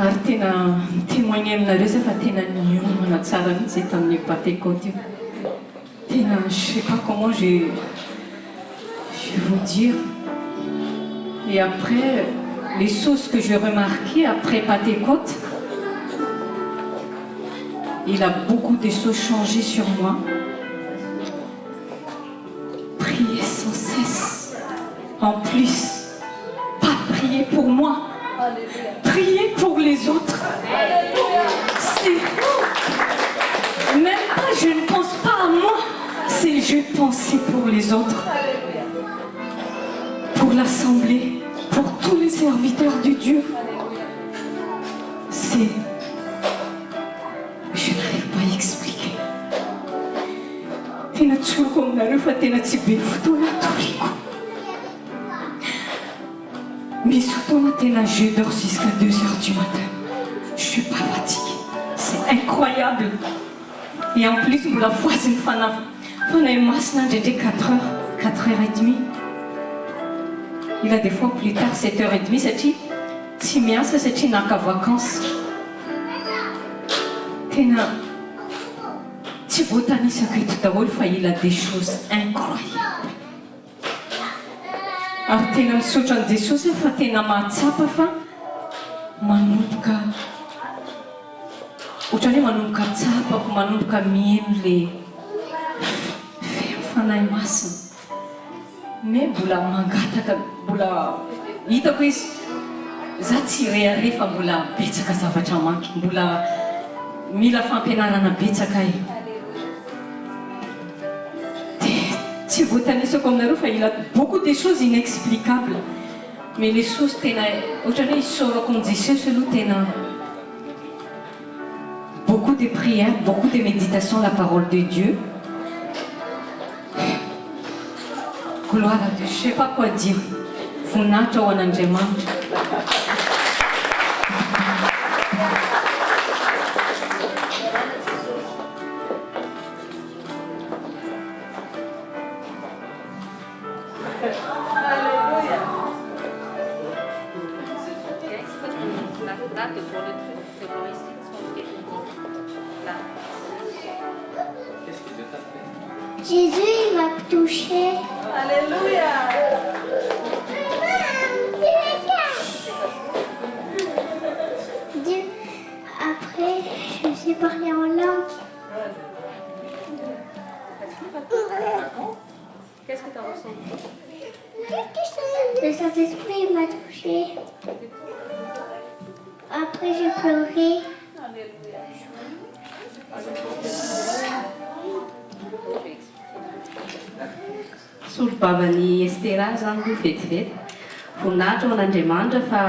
Ary tena mi-témoigner aminareo za fa tena niomana tsara mihitsy zay tamin'io Pantekoty io. Tena je sais pas comment je je vais vous dire. Et après les choses que je remarquais après Pantekoty, il a beaucoup de choses changé sur moi. Prier sans cesse. En plus, pas prier pour moi, prier pour les autres. C'est même pas, je ne pense pas à moi, c'est je pensais pour les autres. Pour l'assemblée, pour tous les serviteurs de Dieu. C'est... Je n'arrive pas à expliquer. Tena tsoriko aminareo fa tena tsy be fotoana atoriko. Misy fotoana tena je dors jusqu'à 2 heures du matin. Je suis pas fatiguée. C'est incroyable. Et en plus mbola voizin'ny fanahy fanahy masina indraindray 4 heures, 4 heures et demie. Il a des fois plus tard 7 heures et demie satria tsy miasa satria naka vacances. Tena tsy voatanisako eto daholo fa il a des choses incroyables. Ary tena misaotra an'i Jesosy aho fa tena mahatsapa fa manomboka ohatran'ny hoe manomboka tsapako, manomboka miheno le feon'ny Fanahy Masina. Mais mbola mangataka, mbola hitako izy, za tsy hirehareha fa mbola betsaka zavatra manky, mbola mila fampianarana betsaka e. Dia tsy voatanisako aminareo fa il a beaucoup de choses inexplicables mais les choses tena ohatran'ny hoe isaorako an'i Jesosy aloha tena beaucoup de prières, beaucoup de méditation la parole de Dieu. Gloire à Dieu, je sais pas quoi dire. Voninahitra ho an'Andriamanitra. Jésus il m'a touché. Alléluia. Dieu, après, je sais parler en langue. Qu'est-ce que tu as ressenti Le Saint-Esprit m'a touché. Après, j'ai pleuré. Solobavan'i Estera izany aloha vetivety. Voninahitra ho an'Andriamanitra fa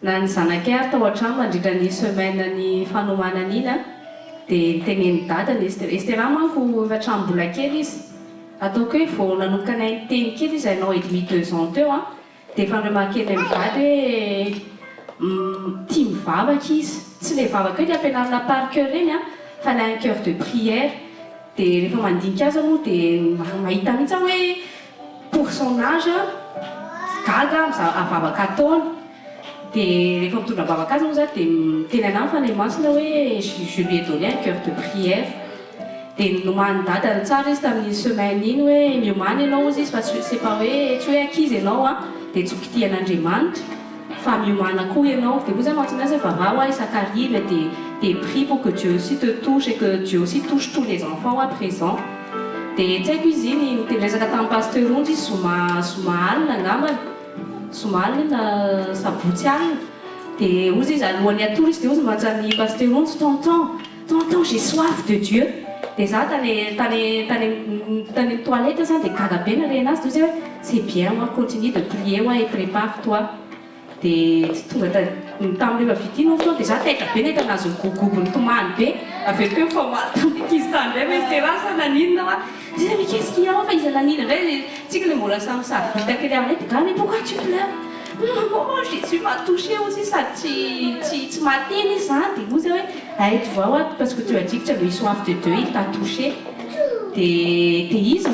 na ny zanakay ary tao an-trano nandritra ny semaine ny fanomanana iny dia nitenenin'i Dada ny Estera. Estera manko efa hatramin'ny mbola kely izy. Ataoko hoe vao nanomboka nahay niteny kely izy un an et demi deux ans teo an. Dia efa remarquer-nay mivady hoe tia mivavaka izy. Tsy ilay vavaka hoe ilay ampianarina par cœur ireny an, fa ilay un cœur de prière. Dia rehefa mandinika azy aho moa dia mahita mihitsy aho hoe pour son âge, gaga aho amin'ny vavaka ataony. Dia rehefa mitondra am-bavaka azy moa izaho dia miteny an'ahy ny Fanahy Masina hoe je lui ai donné un cœur de prière. Dia nomanin'i dadany tsara izy tamin'iny semaine iny hoe miomàna ianao hozy izy fa tsy c'est pas hoe tsy hoe ankizy ianao an, dia tsy ho kitihan'Andriamanitra fa miomàna koa ianao. Dia hoy izaho mantsy azy hoe vavaho aho isan-kariva dia dia prie pour que Dieu aussi te touche et que Dieu aussi touche tous les enfants hoa présents. Dia tsy haiko izy iny niteny resaka tamin'i Pasteur Ondry izy zoma zoma alina angambany, zoma alina iny na sabotsy alina. Dia hozy izy alohan'ny hatory izy dia hozy mantsy an'i Pasteur Ondry tonton, Tonton j'ai soif de Dieu dia za tany tany tany tany amin'ny toilette zany dia gaga be nare anazy dia hoy zay hoe c'est bien hoa continue de prier hoa et prépare toi dia tsy tonga ta tamin'ny rehefa vita iny fotoana dia za taitra be nahita anazy nigobogobo nitomany be avy eo teo nifamaly tamin'ny. ankizy tany indray hoe Estera sa naninona fa dia mais qu'est-ce qu'il y a fa iza naninona indray tsika ilay mbola samy savita kely aminay dia gaga mais pourquoi tu pleures? Maman Jésus m'a touché ozy izy sady tsy tsy tsy mahateny izy zany dia hoy zay hoe hay tu vois hoa parce que tu as dit que tu avais eu soif de Dieu il t'a touché dia dia izy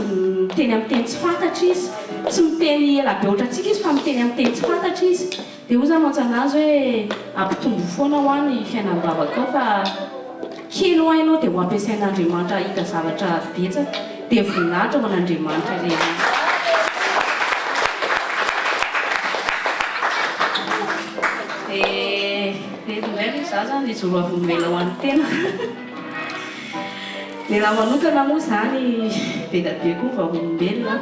miteny amin'ny teny tsy fantatra izy tsy miteny ela be ohatrantsika izy fa miteny amin'ny teny tsy fantatra izy Dia hoy za mantsy anazy hoe ampitombo foana hoa ny fiainam-bavakao fa kely hoa ianao dia ho ampiasain'Andriamanitra hahita zavatra betsaka. Dia voninahitra ho an'Andriamanitra irery ihany. Dia eto indray aloha za zany hijoro vavolombelona ho an'ny tena. Ny raha manokana moa izany be dia be koa ny vavolombelona.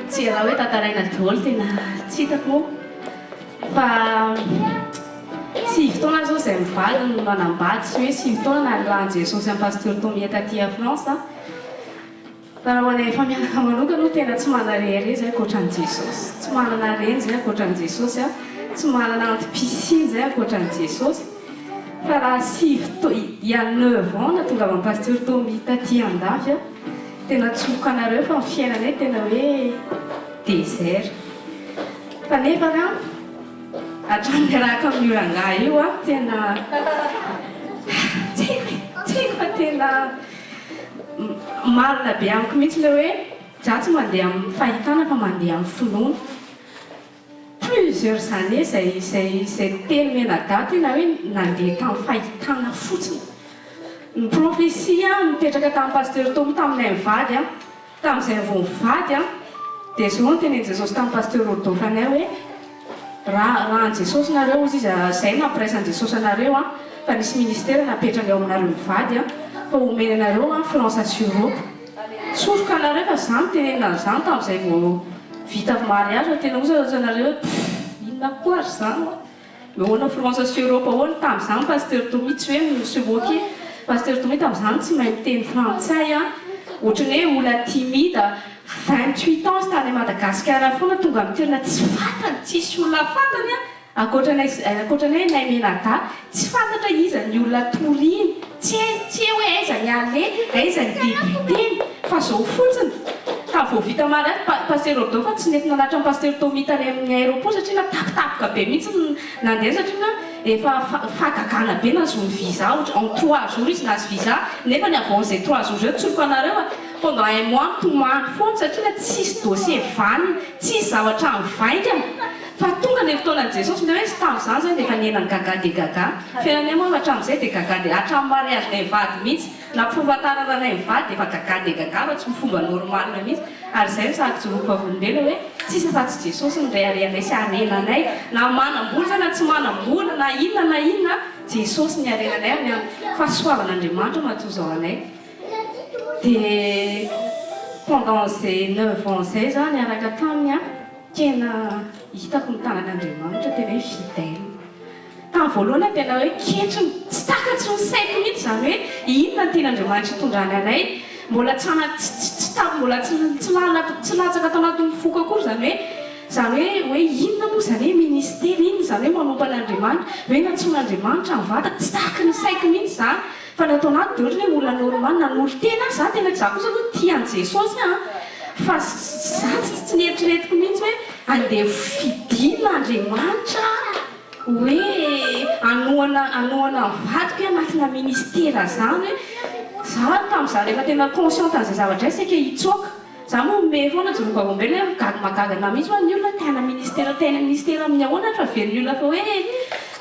Tsy raha hoe tantaraina daholo tena tsy hitako moa fa sivy taona zao izay mivady no nanambady sy hoe sivy taona nanilahan'i Jesosy an'i Pasteur Tomia taty à France fa raha ho anay efa mianaka manokana aloha tena tsy manana rehareha izay ankoatra an'i Jesosy, tsy manana reny izay ankoatra an'i Jesosy, tsy manana antom-pisiana izay ankoatra an'i Jesosy fa raha sivy taona, il y a neuf ans nahatongavan'i Pasteur Tomia taty andafy Tena tsoriko anareo fa ny fiainanay tena hoe désert. Fa nefany an, hatramin'ny niarahako amin'io rangahy io aho tena tsy haiko e, tsy haiko fa tena marina be amiko mihitsy ilay hoe za tsy mandeha amin'ny fahitana fa mandeha amin'ny finoana. Plusieurs années izay izay izay telo mianadahy tena hoe nandeha tamin'ny fahitana fotsiny. Ny prophetie nipetraka tamin'i Pasteur Tommy taminay mivady an, tamin'izay vao nivady an, dia izao no tenenin'i Jesosy tamin'i Pasteur Rodolphe anay hoe raha raha an'i Jesosy nareo hozy izy izay no nampiraisan'i Jesosy anareo an, fa nisy ministera napetrany eo aminareo mivady an, fa omeny anareo an France sy Europe. Tsoriko anareo fa za nitenenina an'izany tamin'izay vao vita mariage fa tena osa osa anareo hoe pff inona koa ary izany hoa ahoana France sy Europe ahoana tamin'izany Pasteur Tommy tsy hoe mi se moquer Pasteur Tommy tamin'izany tsy mahay miteny frantsay an ohatran'ny hoe olona timide 28 ans izy tany Madagasikara foana tonga amin'ny toerana tsy fantany tsisy olona fantany an Ankoatra anay ankoatra anay nay mianadahy, tsy fantatra iza ny olona toriany, tsy hay tsy hay hoe aiza ny aleha, aiza ny début-teny, fa zao fotsiny, ka vao vita mariage pa Pasteur Rodolphe tsy nety nanatitra an'i Pasteur Tommy tany amin'ny aéroport satria natapitapoka be mihitsy ny nandeha satria na efa fahagagana be nahazoany visa ohatra en trois jours izy nahazo visa nefa ny avant izay trois jours izay tsoriko anareo fa pendant un mois mitomany foana satria na tsisy dossier vanona, tsisy zavatra mivaingana. Fa tonga ilay fotoanan'i Jesosy, ilay hoe izy tamin'izany izany dia efa niaina ny gaga dia gaga. Fiainanay moa hatramin'izay dia gaga dia hatramin'ny mariage-nay mivady mihitsy, na fahafantarana anay mivady dia efa gaga dia gaga fa tsy fomba normal mihitsy. Ary izay no sady ijoroako vavolombelona hoe tsisy afa-tsy Jesosy no reharehanay sy harenanay, na manam-bola izay na tsy manam-bola na inona na inona, Jesosy ny harenanay ary ny fahasoavan'Andriamanitra no maha-toy izao anay. Dia pendant izay neuf ans izay izaho niaraka taminy an. Tena hitako ny tanan'Andriamanitra tena hoe fidèle. Tamin'ny voalohany aho tena hoe ketrina, tsy takatry ny saiko mihitsy izany hoe inona no tian'Andriamanitra hitondrany anay. Mbola tsy tsy tsy tsy ta mbola tsy tsy lalina tsy latsaka tao anatin'ny foko akory izany hoe izany hoe hoe inona moa izany hoe ministera, inona izany hoe manompo an'Andriamanitra, hoe nantsoin'Andriamanitra ny vatako, tsy takatry ny saiko mihitsy izany. Fa ny ato anatiko dia ohatran'ny hoe olona normal nanolo-tena aho, za tena za kosa aloha tia an'i Jesosy an, fa za tsy tsy neritreretiko mihitsy hoe andeha ho fidina Andriamanitra aho hoe hanohana hanohana ny vadiko hoe anatina ministera zany hoe za tamin'izaho rehefa tena consciente an'izay zavatra izay saika hitsoaka. Za moa mimehy foana joro vavolombelona hoe gaga mahagaga anah mihitsy hoa ny olona te hana ministera te hana ministera amin'ny ahoana fa averin'ny olona fa hoe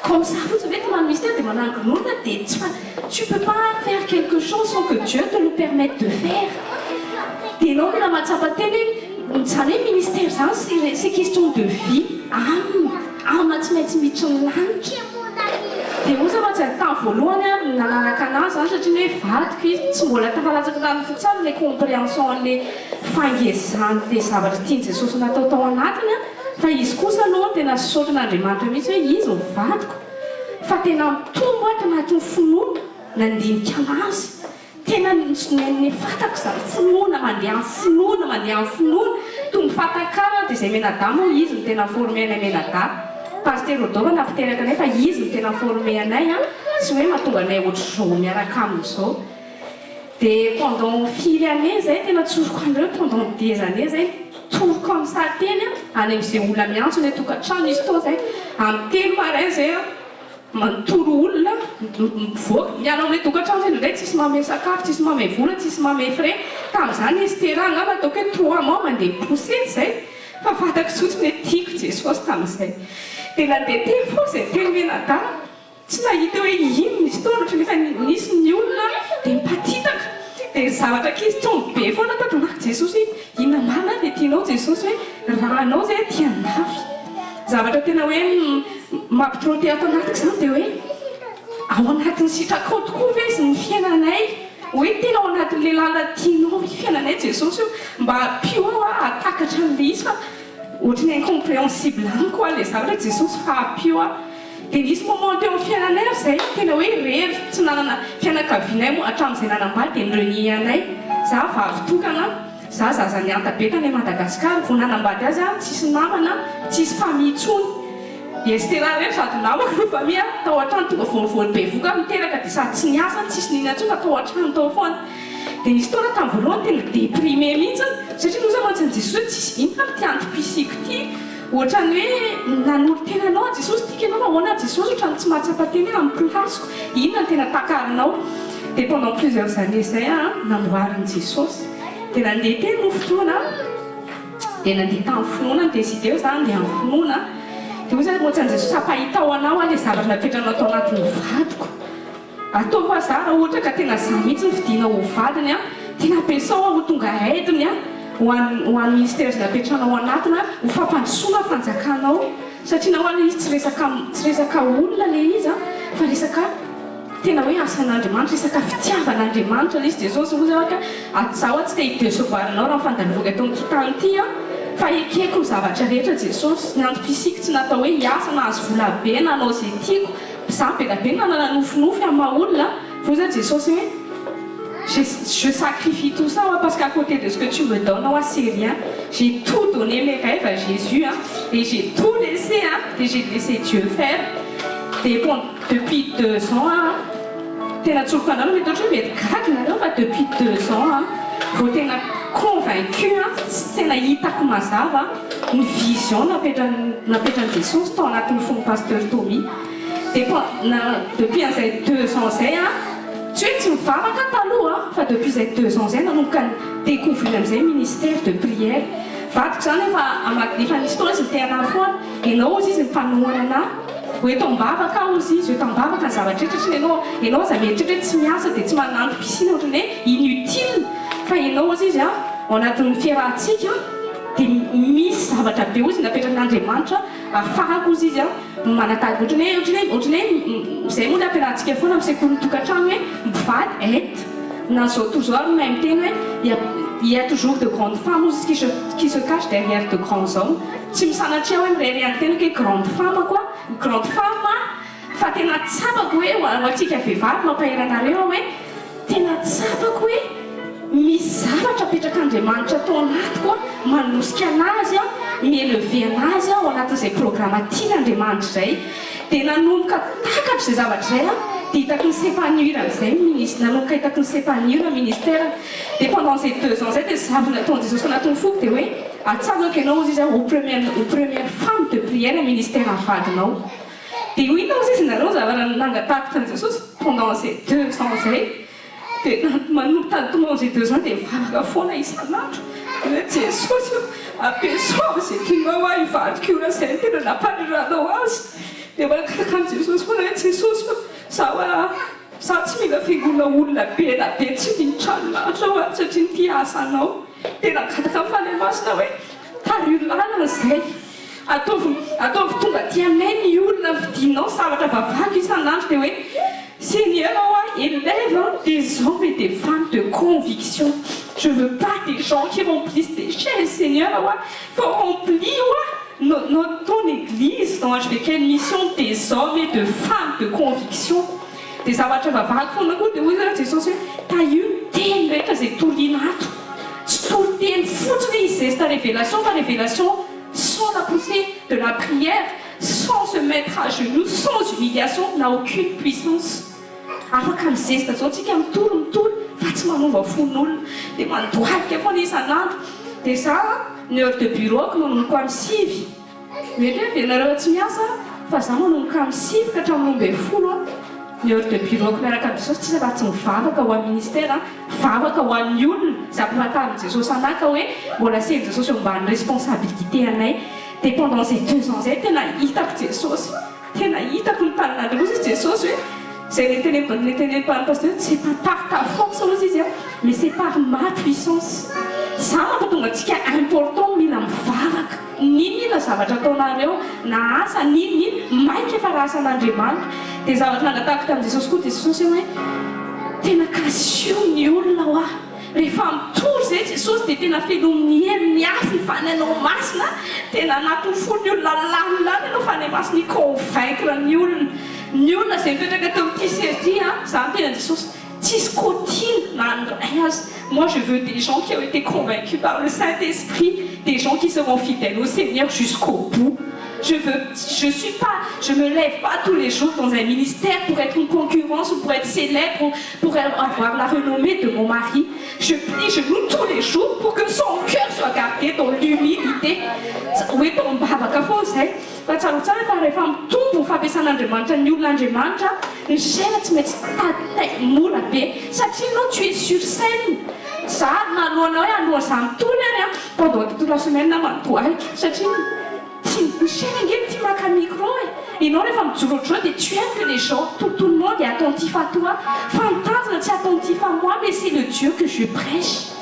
comme ça fotsiny ve te manana ministera dia manangon'olona dia tsy fa tu peux pas faire quelque chose sans que Dieu te le permette de faire dia enao mila mahatsapa tena hoe izany hoe ministera izany c'est c'est question de vie âme âme tsy maintsy miditra ny lanitra Dia osa fa tsy tamin'ny voalohany aho no nanaraka anazy zany satria ny hoe vadiko izy, tsy mbola tafalatsaka tamin'ny fo tsara ilay comprehension an'ilay fangezan'ilay zavatra tian'i Jesosy natao tao anatiny an, fa izy kosa aloha tena saotra an'Andriamanitra mihitsy hoe izy no vadiko fa tena mitombo aho tanatin'ny finoana nandinika anazy. Tena ny fantako izany finoana mandeha amin'ny finoana mandeha amin'ny finoana tonga fatakarana dia izay mianadahy moa izy no tena former anay mianadahy Pasitera Rodolphe nampiteraka anay fa izy no tena former anay an! azy hoe mahatonga anay ohatr'izao miaraka aminy izao. Dia pendant firy années zay tena tsoriko anareo pendant des années zay nitory comme ça teny any amin'izay olona miantso any an-tokantrano izy tao zay amin'ny telo marain zay an mitory olona mivoaka miala ao amin'ilay tokantrano zay indraindray tsisy manome sakafo tsisy manome vola tsisy manome frais tamin'izany Estera angamba ataoko hoe trois mois mandeha poussette zay fa fantako tsotsiny hoe tiako Jesosy tamin'izay dia nandeha teny foana zay telo mianadahy Tsy nahita hoe inona izy tao loatra nefa nisy ny olona dia mipatitaka dia ny zavatra question be foana tato anaty Jesosy hoe inona marina ary dia tianao Jesosy hoe raha anao zay aty andafy zavatra tena hoe mampitrote ato anatiko izany dia hoe ao anatin'ny sitrakao tokoa ve izy ny fiainanay hoe tena ao anatin'ilay lalana tianao ny fiainanay Jesosy o mba ampio aho hahatakatra an'ilay izy fa ohatry ny incompréhensible amiko ilay zavatra Jesosy fa ampio aho Dia nisy moment teo amin'ny fiainanay ary izay tena hoe irery, tsy nanana fianakavianay moa hatramin'izay nanambady dia ni-renier anay, za vavy tokana, za zaza nianta be tany Madagascar, vao nanambady azy aho tsisy namana, tsisy famille intsony, i Estera irery sady namako no famille tao an-trano, tonga vao vao bevohoka aho niteraka dia sady tsy niasa tsisy n'inona intsony fa tao an-trano tao foana, dia nisy fotoana tamin'ny voalohany tena déprimé mihitsy satria noza mantsy an'i Jesosy hoe tsisy inona ary ity antom-pisiako ity. Ohatran'ny hoe nanolo-tena anao aho Jesosy, tiako ianao fa ahoana aho Jesosy ohatran'ny tsy mahatsapa tena hoe amin'ny place-ko, inona no tena takarinao? Dia pendant plusieurs années izay aho namboarin'i Jesosy. Dia nandeha teny moa fotoana, dia nandeha tamin'ny finoana, ni-decider za handeha amin'ny finoana. Dia hoy za ohatran'i Jesosy ampahitao anao aho ilay zavatra napetranao tao anatin'ny vadiko. Ataovy hasard raha ohatra ka tena za mihitsy no fidianao ho vadiny an, tena ampiasao aho ho tonga aide-ny an, ho an'ny ho an'ny ministère izay napetranao anatiny an, ho fampandrosoana ny fanjakanao, satria nahoana ilay izy tsy resaka tsy resaka olona ilay izy an, fa resaka tena hoe asan'Andriamanitra, resaka fitiavan'Andriamanitra ilay izy, Jesosy hoy aho ka zaho tsy te hi-decevoir anao raha ny fandalovako eto amin'ity tany ity an, fa ekeko ny zavatra rehetra Jesosy, ny antom-pisiako tsy natao hoe hiasa na hahazo vola be na hanao izay tiako, Za be da be nanana nofinofy am maha olona fa hoy za Jesosy hoe je je sacrifie tout ça hoa parce qu'à côté de ce que tu me donnes hoa c'est rien j'ai tout donné mes rêves à Jésus an et j'ai tout laissé an et j'ai laissé Dieu faire dia pend depuis deux ans an tena tsoriko anareo mety ohatra hoe mety gaga nareo fa depuis deux ans an vao tena convaincu an sy tena hitako mazava ny vision napetrany napetran'i Jesosy tao anatin'ny fon'i Pasteur Tommy dia na depuis an'izay deux ans izay an tsy hoe tsy mivavaka aho taloha fa depuis izay deux ans izay nanomboka ni découvrir an'izay ministère de prière vadiko izany efa efa nisy fotoana izy niteny anahy foana ianao hozy izy ny mpanohana anahy ho eto am-bavaka aho hozy izy ho eto am-bavaka ny zavatra rehetra satria ianao ianao aza mieritreritra hoe tsy miasa dia tsy manana antom-pisiana ohatran'ny hoe inutile fa ianao hozy izy an ao anatin'ny fiarahantsika Dia misy zavatra be ozy napetrak'Andriamanitra afahako ozy izy an manatady otrany hoe otrany hoe otrany hoe zay moa le ampianarintsika foana amin'ny sekolin'ny tokantrano hoe mpivady aide na zao toa zao ary mahay miteny hoe il y a il y a toujours de grandes femmes ozy izy qui se qui se cachent derrière de grands hommes tsy misanatria hoe mirehareha ny tenako hoe grande femme quoi grande femme Fa tena tsapako hoe ho antsika vehivavy mampahery anareo aho hoe tena tsapako hoe misy zavatra apetrak'Andriamanitra ato anatiko an, manosika anazy an, mi-elever anazy aho ao anatin'izay programa tian'Andriamanitra izay. Dia nanomboka takatro izay zavatra izay aho, dia hitako ni-s'epanouir amin'izay ny minis-, nanomboka hitako ni-s'epanouir ny ministère. Dia pendant izay deux ans izay dia zavatra nataon'i Jesosy tao anatin'ny foko dia hoe atsangako ianao hozy izy ho première ho première femme de prière ministère vadinao. Dia hoy ianao sisa nareo zavatra nangatahako tamin'i Jesosy pendant izay deux ans izay dia manomboka tany pendant izay deux ans dia mivavaka foana isan'andro hoe Jesosy ô ampiasao amin'izay tianao aho io vadiko io raha izay no tena nampanirianao azy dia mangataka amin'i Jesosy foana hoe Jesosy ô za hoa za tsy mila fiangonana olona be na be tsy miditra ny lanitra hoa satria ny tia asanao dia nangataka amin'ny Fanahy Masina hoe tariho lalana izay Ataovy ataovy tonga aty aminay ny olona fidinao zavatra vavako isan'andro dia hoe Seigneur ô élève des hommes et des femmes de conviction je veux pas des gens qui remplissent des chaises Seigneur ô fa remplis oa no no ton église dans HVK mission des hommes et de femmes de conviction dia zavatra vavako foana koa dia hoy zany Jesosy hoe tahio ny teny rehetra izay toriana ato tsy toriteny fotsiny hoe hizesta révélation fa révélation Sans la poussée de la prière, sans se mettre à genoux, sans humiliation n'a aucune puissance. Afaka mizesta zao tsika mitory mitory fa tsy manova fon'olona. Dia mandohalika foana isan'andro. Dia za ny heure de bureau-ko manomboka amin'ny sivy. Mety hoe averinareo tsy miasa fa za manomboka amin'ny sivy ka hatramin'ny 12 an. Ny heure de bureau-ko miaraka amin'i Jesosy tsisy afa tsy mivavaka ho an'ny ministère, mivavaka ho an'ny olona izay ampifantarin'i Jesosy anah ka hoe mbola asian'i Jesosy eo ambany responsabilité anay. Dia pendant izay deux ans izay tena hitako Jesosy. Tena hitako ny tanin'Andriamanitra hozy izy Jesosy hoe izay niteneniko niteneniko an'i Pasteur hoe c'est pas par ta force hozy izy an mais c'est par ma puissance. Za mampatonga antsika important mila mivavaka n'inon'inona zavatra ataonareo na asa n'inon'inona maika fa raha asan'Andriamanitra dia zavatra nangatahako tamin'i Jesosy koa Jesosy hoe tena kasio ny olona hoa. Rehefa mitory izay Jesosy dia tena felomin'ny hery ny afo ny Fanahinao Masina, tena anatin'ny fon'ny olona lalina any ianao Fanahy Masina hi-convaincre ny olona. Ny olona izay mipetraka teo amin'ity seza ity an, za miteny an'i Jesosy, tsisy kotiny na ny iray aza. Moi je veux des gens qui ont été convaincus par le Saint Esprit, des gens qui seront fidèles au Seigneur jusqu'au bout. Je veux, je suis pas, je me lève pas tous les jours dans un ministère pour être une concurrence ou pour être célèbre ou pour avoir la renommée de mon mari. Je plie genoux tous les jours pour que son cœur soit gardé dans l'humilité. Hoe tao am-bavaka foana izay. Fa tsarovy tsara fa rehefa mitombo ny fampiasan'Andriamanitra ny olona Andriamanitra, ny chaîne tsy maintsy tatay mora be. Satria ianao tu es sur scène. Za na alohanao hoe alohan'izaho mitory ary an, pendant toute la semaine aho mandohalika. Satria Tsy ny chaîne ange no tia maka micro e! Ianao rehefa mijoro ohatr'izao dia tu aimes que les gens, tout tout le monde est attentif à toi, fa ny tanjona tsy attentif à moi mais c'est le Dieu que je prêche.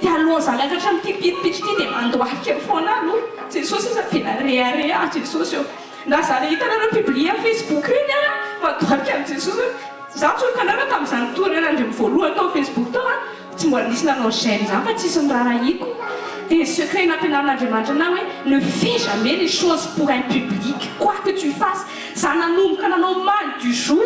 Dia alohan'izaho miakatra amin'ity pilipitra ity dia mandohalika eo foana aho aloha, Jesosy aza avela rehareha aho Jesosy ô! Na za le hitanareo publier amin'ny Facebook ireny ary aho mandohalika amin'i Jesosy hoe, za mitsofoka anareo tamin'izany toerana voalohany tao Facebook tao an! Tsy mbola nisy nanao j'aime zany fa tsisy niraharahiako. Dia ny secret nampianarin'Andriamanitra anah hoe ne fais jamais les choses pour un public quoi que tu fasses. Za nanomboka nanao manne du jour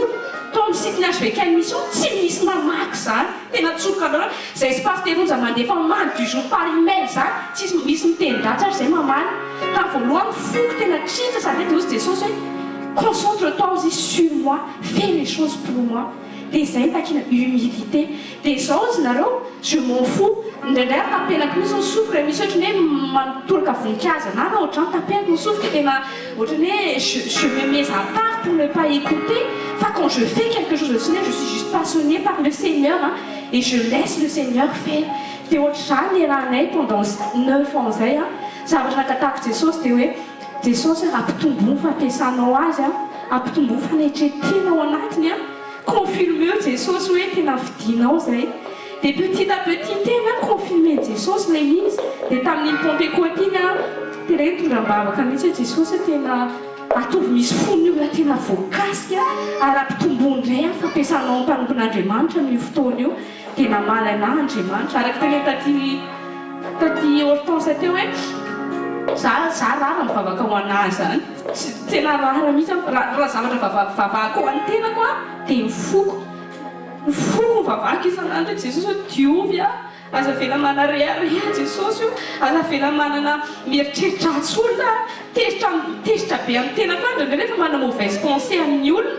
tao amin'ny site ny HVKM mission tsy nisy namaky zany. Tena tsoriko anareo zay espace teronja mandefa manne du jour par email zany tsisy misy miteny ratsy ary zay mamaly. Tamin'ny voalohany foko tena tritra sady hoe dia hozy Jesosy hoe concentre toi ozy sur moi, fais les choses pour moi. Dia izay no takiana humilité. Dia izao ozy nareo, je m'en fous, indraindray ary tapenako mihitsy ny sofiko raha misy ohatran'ny hoe manotoraka voninkazo anah na ohatr'izany tapenako ny sofiko dia tena ohatran'ny hoe je je me mets à part pour ne pas écouter fa quand je fais quelque chose au Seigneur je suis juste passionnée par le Seigneur an et je laisse le Seigneur faire. Dia ohatr'izany niarahanay pendant neuf ans izay an, zavatra nangatahako Jesosy dia hoe Jesosy a, ampitomboy ny fampiasanao azy an, ampitomboy ny fanetren-tena ao anatiny an, confirmeo Jesosy hoe tena fidinao zay. Dia petit à petit tena confirmen'i Jesosy ilay izy. Dia tamin'iny Pentecote iny an, tena hoe nitondra am-bavaka mihitsy hoe Jesosy a, tena ataovy misy fon'ny olona tena voakasika ary ampitomboy indray an ny fampiasanao ny mpanompon'Andriamanitra amin'io fotoana io. Dia namaly anah Andriamanitra, araka teneniny taty taty Hortense teo hoe, za za rara mivavaka ho anah zany, tsy tena rara mihitsy aho, raha raha zavatra vava vavahako ho an'ny tenako an, dia ny foko, ny foko no vavahako isan'andro hoe Jesosy ô diovy aho, aza avela manarehareha Jesosy ô, aza avela manana mieritreritra ratsy olona aho, tezitra tezitra be amin'ny tenako aho indraindray rehefa manana mauvaise pensée amin'ny olona,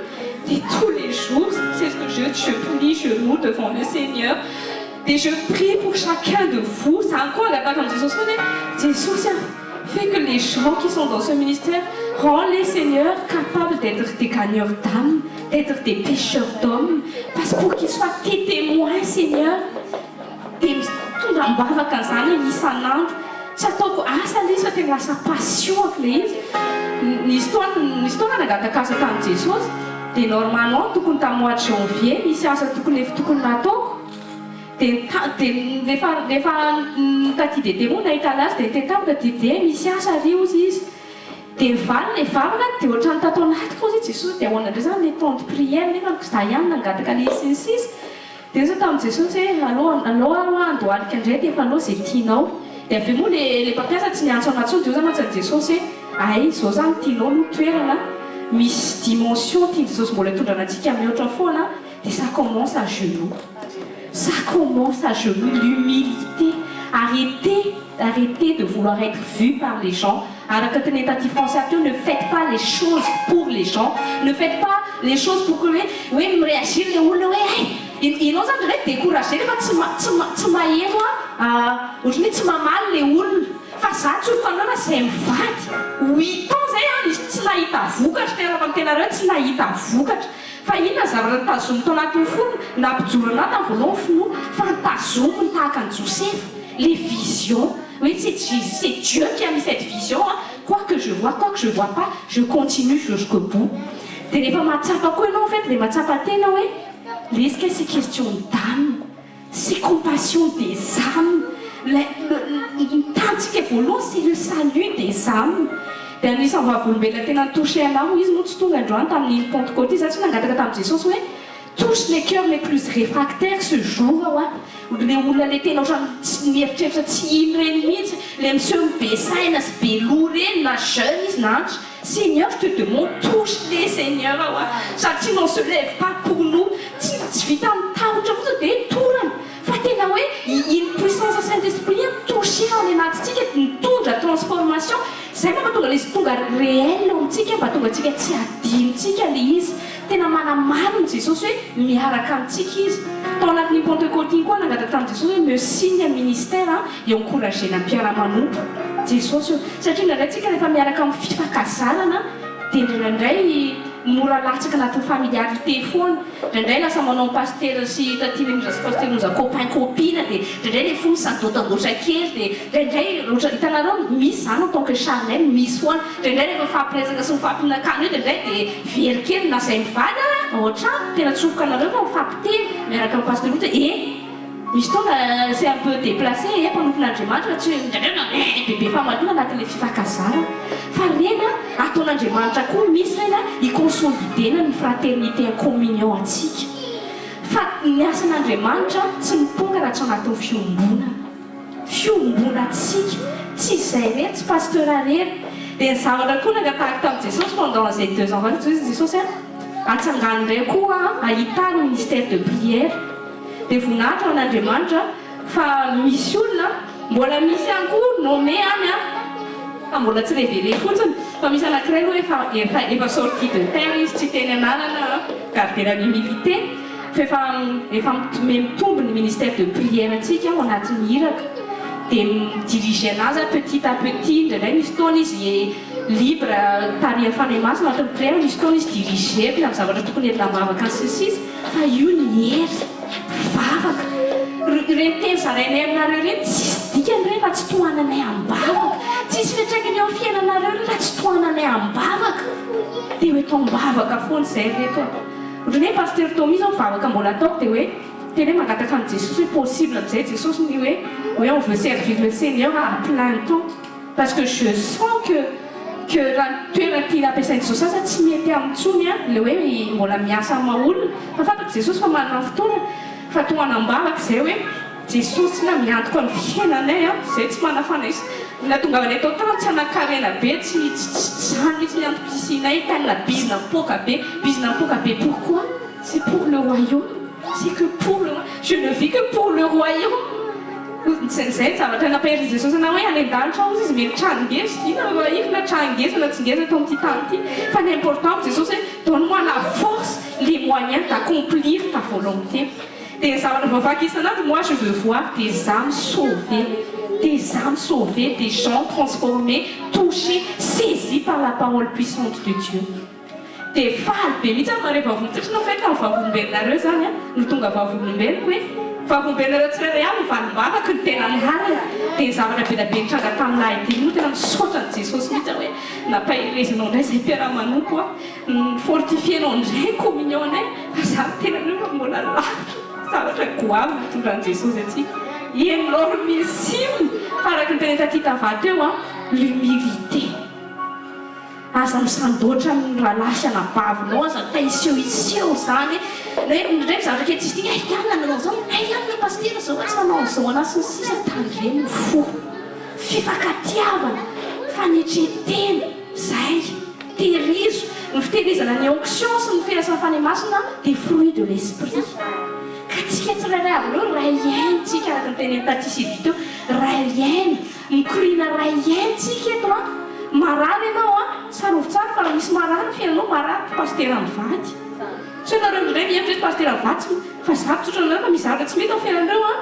dia tous les jours c'est ce que je je plie genoux devant le Seigneur dia je prie pour chacun de vous, zany koa angatahako amin'i Jesosy foana hoe Jesosy a, fais que les gens qui sont dans ce ministère rends les Seigneur capable d'être des gagneurs d'âmes, d'être des pêcheurs d'hommes parce pour qu'ils soient tes témoins Seigneur. Dia mitondra am-bavaka an'izany aho isan'andro. Tsy ataoko asa ilay izy fa tena lasa passion-ko ilay izy. Nisy fotoana nisy fotoana nangataka asa tamin'i Jesosy, dia normalement tokony tamin'ny mois de janvier nisy asa tokony efa tokony nataoko. Dia nita- dia rehefa rehefa taty Dede moa nahita anazy dia niteny tamiko Dede misy asa ary hozy izy. Dia nivaly ilay vavaka dia ohatran'ny tato anatiko hozy i Jesosy dia ahoana indray izany ilay temps de prière nefa izaho ihany nangataka ilay izy sy ny sisa. Dia hoy tamin'i Jesosy hoe, Alao, alao aho hoa handohalika indray dia efa alao izay tianao. Dia avy eo moa ilay, ilay mpampiasa tsy niantso anà intsony, dia hoy mantsy an'i Jesosy hoe, Hay, izao izany tianao aloha toerana, misy dimension tian'i Jesosy mbola hitondrana antsika mihoatra foana, dia ça commence à genoux. Ça commence à genoux, l'humilité. Arrêtez, arrêtez de vouloir être vu par les gens. Araka ny teny taty Français teo, ne faites pas les choses pour les gens, ne faites pas les choses pour que hoe hoe mi-réagir le olona hoe hay ianao zany indraindray découragé rehefa tsy ma tsy ma tsy maheno a ohatran'ny hoe tsy mamaly le olona. Fa za tsoriko anareo raha zay mivady huit ans zay an izy tsy nahita vokatra, tena afaka miteny nareo hoe tsy nahita vokatra. Fa inona ny zavatra notazominy tao anatin'ny fony? Nampijoro anah tamin'ny voalohany ny finoana, fa notazominy tahaka an'i Josefa le vision. Hoe c'est Jésus, c'est Dieu qui a mis cette vision an, quoi que je vois, quoi que je vois pas, je continue jusqu'au bout. Dia rehefa mahatsapa koa ianao en fait, dia mahatsapa tena hoe le izy kay c'est question d'âme, c'est compassion des âmes, ilay ny tantsika voalohany c'est le salut des âmes. Dia anisan'ny vavolombelona tena ni-toucher anah moa izy moa tsy tonga androany tamin'iny Pentecôte iny, za tsy nangataka tamin'i Jesosy hoe touche les cœurs les plus réfractaires ce jour aho an, le olona le tena ohatran'ny tsy mieritreritra tsy hino ireny mihitsy, le miseho be saina sy be loha ireny na jeune izy na antitra, Seigneur je te demande touche les Seigneur aho an, satria n'on se lève pas pour nous, tsy tsy vitan'ny tahotra fotsiny dia torana fa tena hoe iny puissance Saint Esprit iny toucher ao anatintsika mitondra transformation, zay mampatonga le izy tonga réel ao amintsika mba tonga antsika tsy hadinontsika le izy. Tena manamarina Jesosy hoe miaraka amintsika Izy. Tao anatin'iny Pentecôte iny koa nangataka tamin'i Jesosy hoe me signe ministère an, hi-encourager-na ny mpiara-manompo. Jesosy ô. Satria indraindray tsika rehefa miaraka amin'ny fifankazarana dia indraindraindray mora latsaka anatin'ny familiarité foana. Indraindray lasa manao ny pasitera sy taty Rindra sy pasitera Onja copain copine dia indraindray ilay fo misandoatandoatra kely dia indraindray ohatra hitanareo misy izany en tant que charnel misy foana. Indraindray rehefa mifampiresaka sy mifampihinakano eo dia indraindray dia very kely na izay mivady ara ao an-trano, tena tsoriko anareo fa mifampiteny miaraka amin'ny pasteur Onja e! Misy fotoana c'est un peu déplacé e mpanompon'Andriamanitra fa tsy hoe indraindray manao eh bebe famaliana anatin'ilay fifankazarana fa ireny an ataon'Andriamanitra koa misy ireny an hi-consolider-na ny fraternité en communion antsika fa ny asan'Andriamanitra tsy miponga raha tsy ao anatin'ny fiombonana. Fiombonantsika, tsy izay irery, tsy pasteur irery. Dia ny zavatra koa nangatahako tamin'i Jesosy pendant izay deux ans izay, hoy Jesosy a, atsangano indray koa ahitany ministère de prière. Dia voninahitra ho an'Andriamanitra fa misy olona, mbola misy ihany koa nommé any an, fa mbola tsy révélé fotsiny, fa misy anankiray aloha efa efa efa sorti de terre izy, tsy hiteny anarana an, garder ny humilité. Fa efa efa mitombo ny ministère de prière antsika ao anatin'ny iraka dia mi-diriger anazy aho petit à petit, indraindray misy fotoana izy libre tarihan'ny Fanahy Masina ao anatin'ny prière, misy fotoana izy diriger-ko amin'ny zavatra tokony entina am-bavaka sy ny sisa fa io ny hery, vavaka. Ireny teny zarainay aminareo ireny tsisy dikany ireny raha tsy tohananay am-bavaka, tsisy fiantraikany eo amin'ny fiainanareo ireny raha tsy tohananay am-bavaka, dia ho eto am-bavaka foana izay ry reto a. Ohatran'ny hoe Pasteur Tommy zao vavaka mbola ataoko dia hoe tena hoe mangataka amin'i Jesosy hoe possible amin'izay Jesosy ny hoe hoe on veut servir le Seigneur à plein temps parce que je sens que que raha ny toerana tiana ampiasain'i Jesosy aza tsy mety aminy intsony an ilay hoe mbola miasa amin'ny maha olona fa fantatro Jesosy fa manana ny fotoanany fa toa hanam-bavaka izay hoe Jesosy na miantoka ny fiainanay an, zay tsy manafana is, ny nahatongavanay tao tany tsy hanankarena be, tsy tsy tsy zany mihitsy ny antom-pisianay, tena bizina mipoaka be, bizina mipoaka be pourquoi? C'est pour le royaume, c'est que pour le je ne vis que pour le royaume, zay ny zavatra nampahery Jesosy anah hoe any an-danitra hozy izy mety trano ngeza, inona no ahiko na trano ngeza na tsy ngeza eto amin'ity tany ity, fa ny important amin'i Jesosy hoe donne moi la force, les moyens d'accomplir ta volonté. Dia ny zavatra voavaky isan'andro, moi je veux voir des âmes sauvées, des âmes sauvées, des gens transformés, touchés, saisis par la parole puissante de Dieu. Dia faly be mihitsy aho mahare vavolombelona, satria en fait amin'ny vavolombelonareo izany an, no tonga vavolombeloko hoe, vavolombelonareo tsirairay avy no valim-bavako ny tena marina. Dia ny zavatra be dia be nitranga tamin'ahy ity moa tena misaotra an'i Jesosy mihitsy aho hoe nampaherezinao indray izay mpiara-manompo aho. Ni-fortifier-nao indray ny communion-nay fa za miteny aminareo fa mbola lavitra zavatra goavana nitondran'i Jesosy antsika. Enormissime! Fa araka ny tenen'i Taty Tava teo an, l'humilité. Aza misandoatra amin'ny rahalahy sy anabavinao, aza te hisehoseho izany hoe, na hoe indraindray ny zavatra kely tsisy dikany, hay ihany nanao an'izao, hay ihany ilay pasitera izao fa tsy nanao an'izao anah sy ny sisa, tandremo ny fo. Fifankatiavana, fanetren-tena, izay. Tehirizo. Ny fitehirizana ny onction sy ny firasan'ny Fanahy Masina dia fruit de l'esprit. Ka tsika tsirairay avy ireo ray aina tsika araka ny tenenin'i Taty Sylvie teo, ray aina, mikoriana ray aina tsika eto an! Marary ianao an, tsarovy tsara fa raha misy marary ny fiainanao, marary ny pasitera mivady. Tsy hoe nareo indray mihevitra hoe pasitera mivady tsy, fa za mitsotra aminareo fa misy zavatra tsy mety ao fiainanareo an.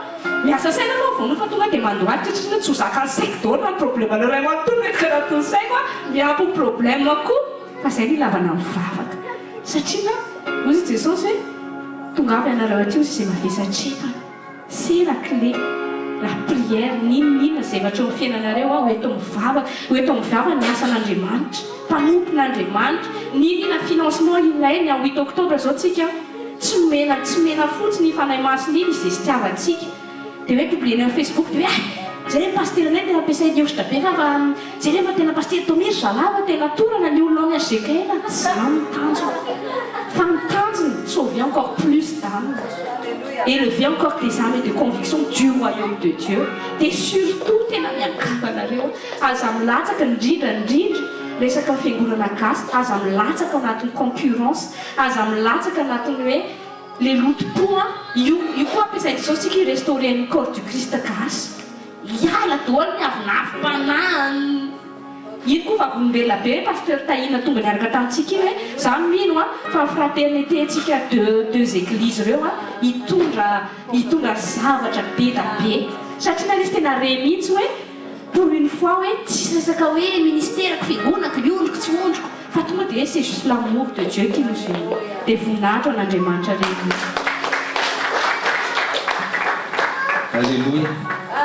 Miasa saina aloha vao fa tonga dia mandohalika satria tsy ho zakan'ny saiko daholo na ny problemanareo ray manontolo no entiko anatin'ny saiko an, miampy ny problème koa. Fa zay no ilavana mivavaka. Satria na, hoy izy Jesosy hoe, tongava ianareo aty hoy izy izay mavesatra entana. C'est la clé, la prière, n'inon'inona zavatra eo amin'ny fiainanareo ho eto mivavaka, ho eto mivava ny asan'Andriamanitra, mpanompon'Andriamanitra, n'inon'inona financement ilainy, en huit octobre zao tsika tsy omena tsy omena fotsiny iny Fanahy Masina iny izay sitiavantsika, dia hoe publier-na eo Facebook dia hoe ah! jereo ny pasiteranay tena ampiasain'i Yoshda be fa fa jereo fa tena pasitera Tommy ry zalahy fa tena torana ny olona ao amin'ny HGKM, tsy izany ny tanjona fa ny tanjona sauver encore plus d'âmes, élever encore des âmes et de conviction du royaume de Dieu, dia surtout tena miangavy anareo aza milatsaka indrindra indrindra resaka fiangonana gasy aza milatsaka ao anatin'ny concurrence, aza milatsaka anatin'ny hoe Le lotom-po an, io io koa ampiasain'i Jesosy tsika hi-restaurer ny corps du Christ gasy. Hiala daholo ny avonavom-panahy, iny koa vavolombelona be hoe Pasteur Tahina tonga niaraka tamintsika iny hoe za mino an fa ny fraternité tsika deux deux églises ireo an hitondra hitondra zavatra be da be satria na izy tena re mihitsy hoe pour une fois hoe tsisy resaka hoe ministerako, fiangonako, ny ondriko tsy ondriko Fa tonga dia c'est juste l'amour de Dieu qui nous unit. Dia voninahitra ho an'Andriamanitra re mihitsy. Aleloia.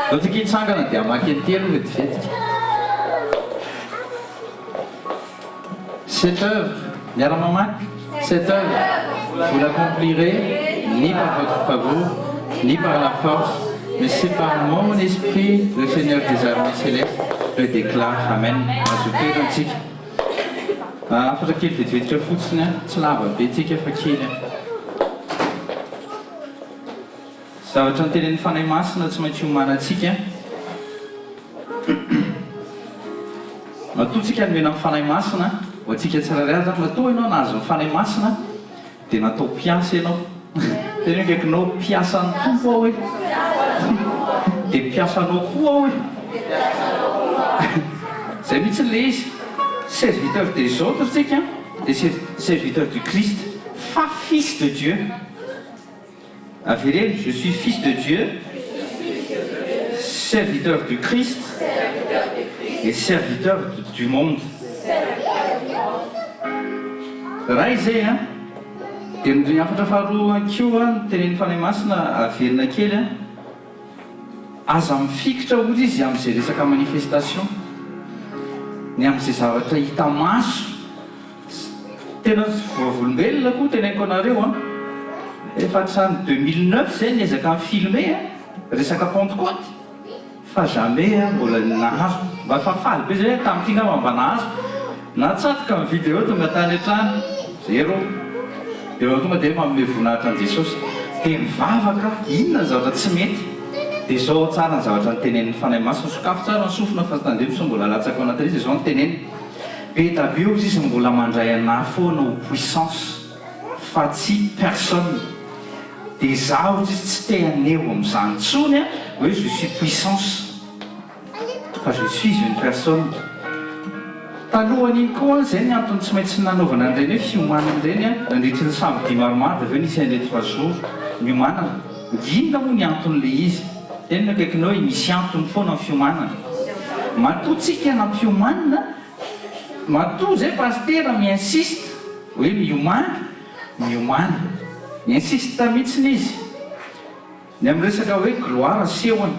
Ndao tsika hitsangana dia hamaky an'ity aloha vetivetika. Cette œuvre, miara-mamaky, cette œuvre, vous l'accomplirez ni par votre bravoure, ni par la force, mais c'est par mon esprit, le Seigneur des armées célestes le déclare. Amen. Azo toerana tsika. Hafatra kely vetivetika fotsiny an, tsy lava be tsika fa kely an. Zavatra notenenin'ny Fanahy Masina tsy maintsy hiomanantsika. Matoa tsika nomena ny Fanahy Masina, ho antsika tsirairay avy zany, matoa ianao nahazo ny Fanahy Masina dia natao mpiasa ianao. Teneno akaikinao, mpiasan'ny Tompo aho e. Dia mpiasanao koa aho e. Izay mihitsy ilay izy. Serviteur des autres tsika dia serviteur du Christ fa fils de Dieu. Avereno, je suis fils de Dieu, serviteur du Christ et serviteur du monde. Ray izay an! Dia ny hafatra faharoa koa notenenin'ny Fanahy Masina averina kely an! Aza mifikitra hozy izy amin'izay resaka manifestation, ny amin'izay zavatra hita maso. Tena vavolombelona koa teneniko anareo an! Efa hatrany 2009 zay niezaka ni-filmer an, resaka Pentecôte fa jamais aho mbola nahazo, mba efa faly be zay hoe tamin'ity ngamba mba nahazo, natsatoka ny vidéo tonga tany an-trano, zéro, dia vao tonga dia manome voninahitra an'i Jesosy, dia mivavaka aho, inona ny zavatra tsy mety, dia izao tsara ny zavatra notenenin'ny Fanahy Masina, sokafy tsara ny sofina fa tandremo sao mbola latsaka ao anatin'izy, izao no teneniny. Be da be ozy izy mbola mandray anah foana ho puissance fa tsy personne de za ozy izy tsy te haneho amzany tsony a hoe je suis puissance fa je suis une personne. Talohan'iny koa an zay ny antony tsy maintsy nanaovana an'ireny hoe fiomanana ireny an nandritry ny samedi maromaro de avy eo nisy an'ireny trois jours niomanana. Inona moa ny anton'le izy? Teneno akaikinao hoe misy antony foana ny fiomanana. Matoa tsika nampiomanina, matoa zay pasitera mi-insiste hoe miomàna, miomàna. Mi-insiste mihitsiny izy. Ny amin'ny resaka hoe gloire asehony.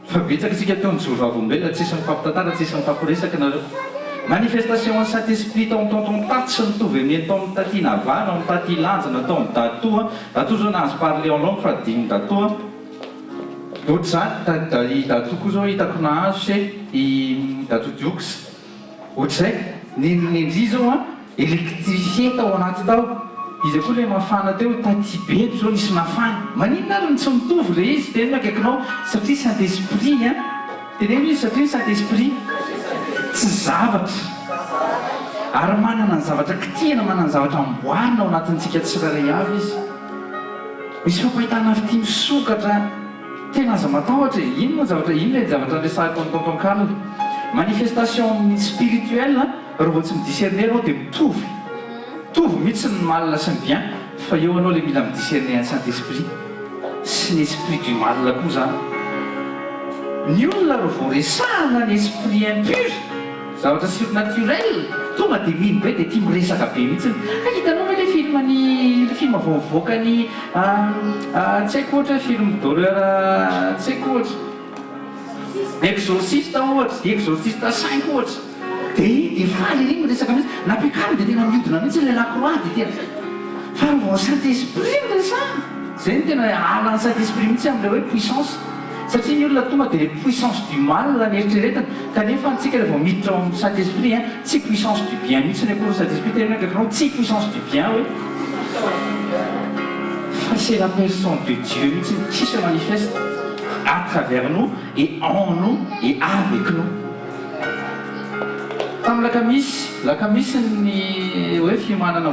Fa betsaka tsika teo nijoro vavolombelona tsisy nifampitantara tsisy nifampiresaka nareo. Manifestation an'i Saint Esprit tao amin'ny Tonton Taty tsy mitovy amin'ny tao amin'ny Taty Nava na ao amin'ny Taty Lanja na tao amin'ny Datoa. Datoa zao nahazo parler en langue fa adinon'i Datoa. Ohatr'izany, da i Datoa koa zao hitako nahazo se i Datoa Diox. Ohatr'izay, ny ny ndry zao an, électrifié tao anaty tao, iza koa ilay mafana teo, taty Bento zao nisy nafana. Maninona ary no tsy mitovy ilay izy, teneno akaikinao, satria Saint Esprit an, teneno izy satria ny Saint Esprit tsy zavatra, ary manana ny zavatra kitihina, manana ny zavatra amboarina ao anatintsika tsirairay avy izy. Misy fampahitana fitia misokatra, tena aza matahotra e! Inona ny zavatra, inona ilay zavatra niresahako an'i Tonton Karl? Manifestation spirituelle raha vao tsy mi-discerner ianao dia mitovy. Mitovy mihitsy ny mal sy ny bien fa eo anao ilay mila mi-discerner an'i Saint Esprit sy ny esprit du mal koa izany. Ny olona raha vao resahana ny esprit impur, zavatra surnaturel, tonga dia mino be dia tia miresaka be mihitsy. Hay hitanao ve ilay film ny ilay film vao nivoaka ny tsy haiko ohatra hoe film d'horreur tsy haiko ohatra. Exorciste ohatra, The Exorcist 5 ohatra, dia iny dia faly ery miresaka mihitsy, nampiakariny dia tena mihodina mihitsy ilay la croix dia tena, fa raha vao Saint Esprit no resahana, izay no tena halan'ny Saint Esprit mihitsy amin'ilay hoe puissance, satria ny olona tonga dia ilay puissance du mal no eritreretiny, kanefa antsika rehefa vao miditra ao amin'ny Saint Esprit an, tsy puissance du bien mihitsy akory ny Saint Esprit, tena hoe akaikinao tsy puissance du bien hoe, fa c'est la personne de Dieu mihitsy qui se manifeste. à travers nous et en nous et avec nous. Tamin'ny lakamisy, lakamisy ny hoe fiomanana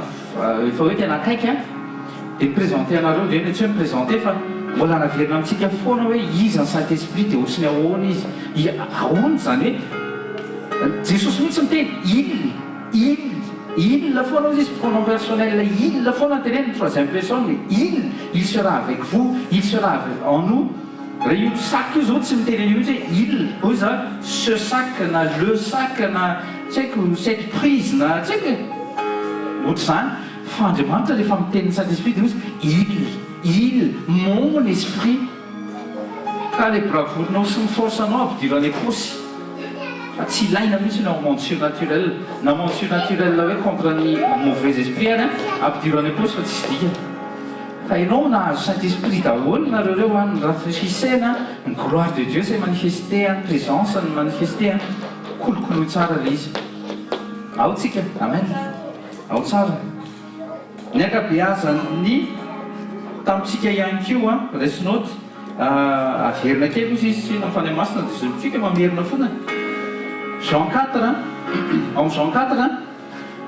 efa hoe tena akaiky an, dia mi-présenter anareo indray ny tsy hoe mi-présenter fa mbola naverina amintsika foana hoe iza ny Saint Esprit dia ohatry ny ahoana izy, ahoana izany hoe Jesosy mihitsy miteny il, il, il foana hozy izy, pronom personnel il foana no teneniny, troisième personne, il, il sera avec vous, il sera avec en nous, raha io sac io zao tsy miteny an'io mihitsy hoe il, hoy za ce sac na le sac na tsy haiko cette prise na tsy haiko e, ohatr'izany, fa Andriamanitra rehefa miteny ny Saint Esprit dia hoy izy il, il, mon esprit. Ka le bravoure-nao sy ny force-nao ampidiro any am-paosy fa tsy ilaina mihitsy ny ao monde surnaturel, na monde surnaturel hoe contre ny mauvais esprit ary an, ampidiro any am-paosy fa tsisy dikany. Fa ianao nahazo saint esprit daholo nareo reo an, ny rafraîchissena, ny gloire de Dieu s'est manifestée an, présence ny manifester an, kolokoloy tsara le izy. Ao tsika, amen, ao tsara. Ny ankabeazan'ny tamintsika ihany koa, raiso note, averina kely ozy izy, tsinona ny Fanahy Masina dia zolotsika mamerina foana. Jean 4, ao amin'ny Jean 4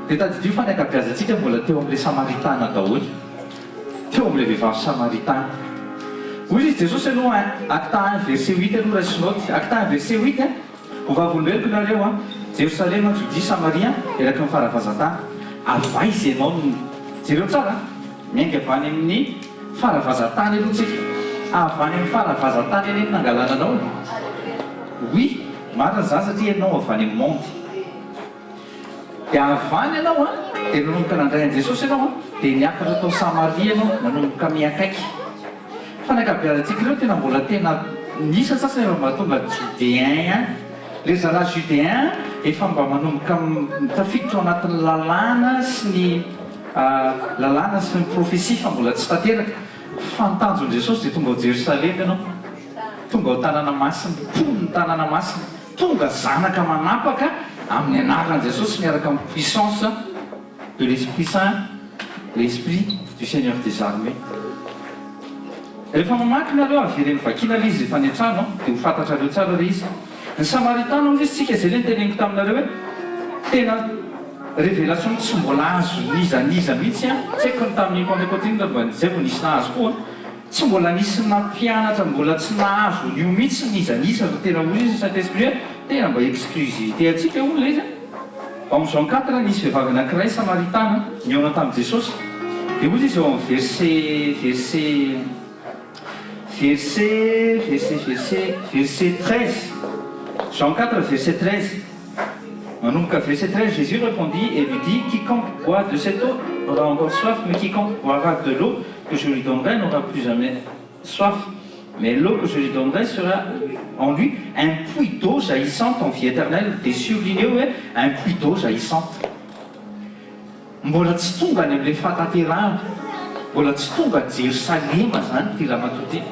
dia tadidio fa ny ankabeazantsika mbola teo amin'ilay Samaritana daholo, teo amin'ilay vehivavy Samaritana. Hoy izy Jesosy aloha, Acte 1 verset 8 aloha raiso note, Acte 1 verset 8, Ho vavolombeloko nareo an, Jerosalema, Jodia, Samaria, eraky ny faravazan-tany. Avy aiza ianao no. Jereo tsara an! Miainga avy any amin'ny faravazan-tany aloha tsika. Avy any amin'ny faravazan-tany anie no nangalana anao e! Oui, marina izany satria ianao avy any amin'ny monde. Dia avy any ianao an, dia nanomboka nandray an'i Jesosy ianao an, dia niakatra tao Samaria ianao, nanomboka miakaiky. Fa ny ankabeazantsika ireo tena mbola tena ny sasasany efa mba tonga judéen ihany. Le zalahy judéen efa mba manomboka tafiditra ao anatin'ny lalàna sy ny lalàna sy ny prophétie fa mbola tsy tanteraka. Fa ny tanjon'i Jesosy dia tonga ao Jerosalema ianao, tonga ao tanàna masina, mponin'ny tanàna masina, tonga zanaka manapaka amin'ny anaran'i Jesosy miaraka amin'ny puissance de l'Esprit Saint, l'Esprit du Seigneur des Armées. Rehefa mamaky nareo, avereno vakiana ilay izy rehefa any an-trano, dia ho fantatrareo tsara ilay izy. Ny Samaritana hozy izy, tsika izay ilay noteneniko taminareo hoe tena révélation tsy mbola azon'iza n'iza mihitsy an, tsy haiko ny tamin'ny Pentecote iny raha mba izay vao nisy nahazo koa an, tsy mbola nisy nampianatra mbola tsy nahazo an'io mihitsy n'iza n'iza fa tena hozy izy ny Saint Esprit hoe tena mba exclusivité antsika hono ilay izy an. Ao amin'ny Jean 4, nisy vehivavy anankiray samaritana nihaona tamin'i Jesosy. Dia hoy izy eo amin'ny verset, verset, verset, verset, verset, verset 13. Jean 4, verset 13. Manomboka verset 13, Jésus répondit et lui dit, Quiconque boit de cette eau aura encore soif, mais quiconque boira de l'eau que je lui donnerai n'aura plus jamais soif. Mais l'eau que je lui donnerai sera en lui un puits d'eau jaillissante en vie éternelle. Dia surligné hoe un puits d'eau jaillissante. Mbola tsy tonga any amin'ilay fahatanterahana, mbola tsy tonga Jerosalema izany ity ramatoa ity.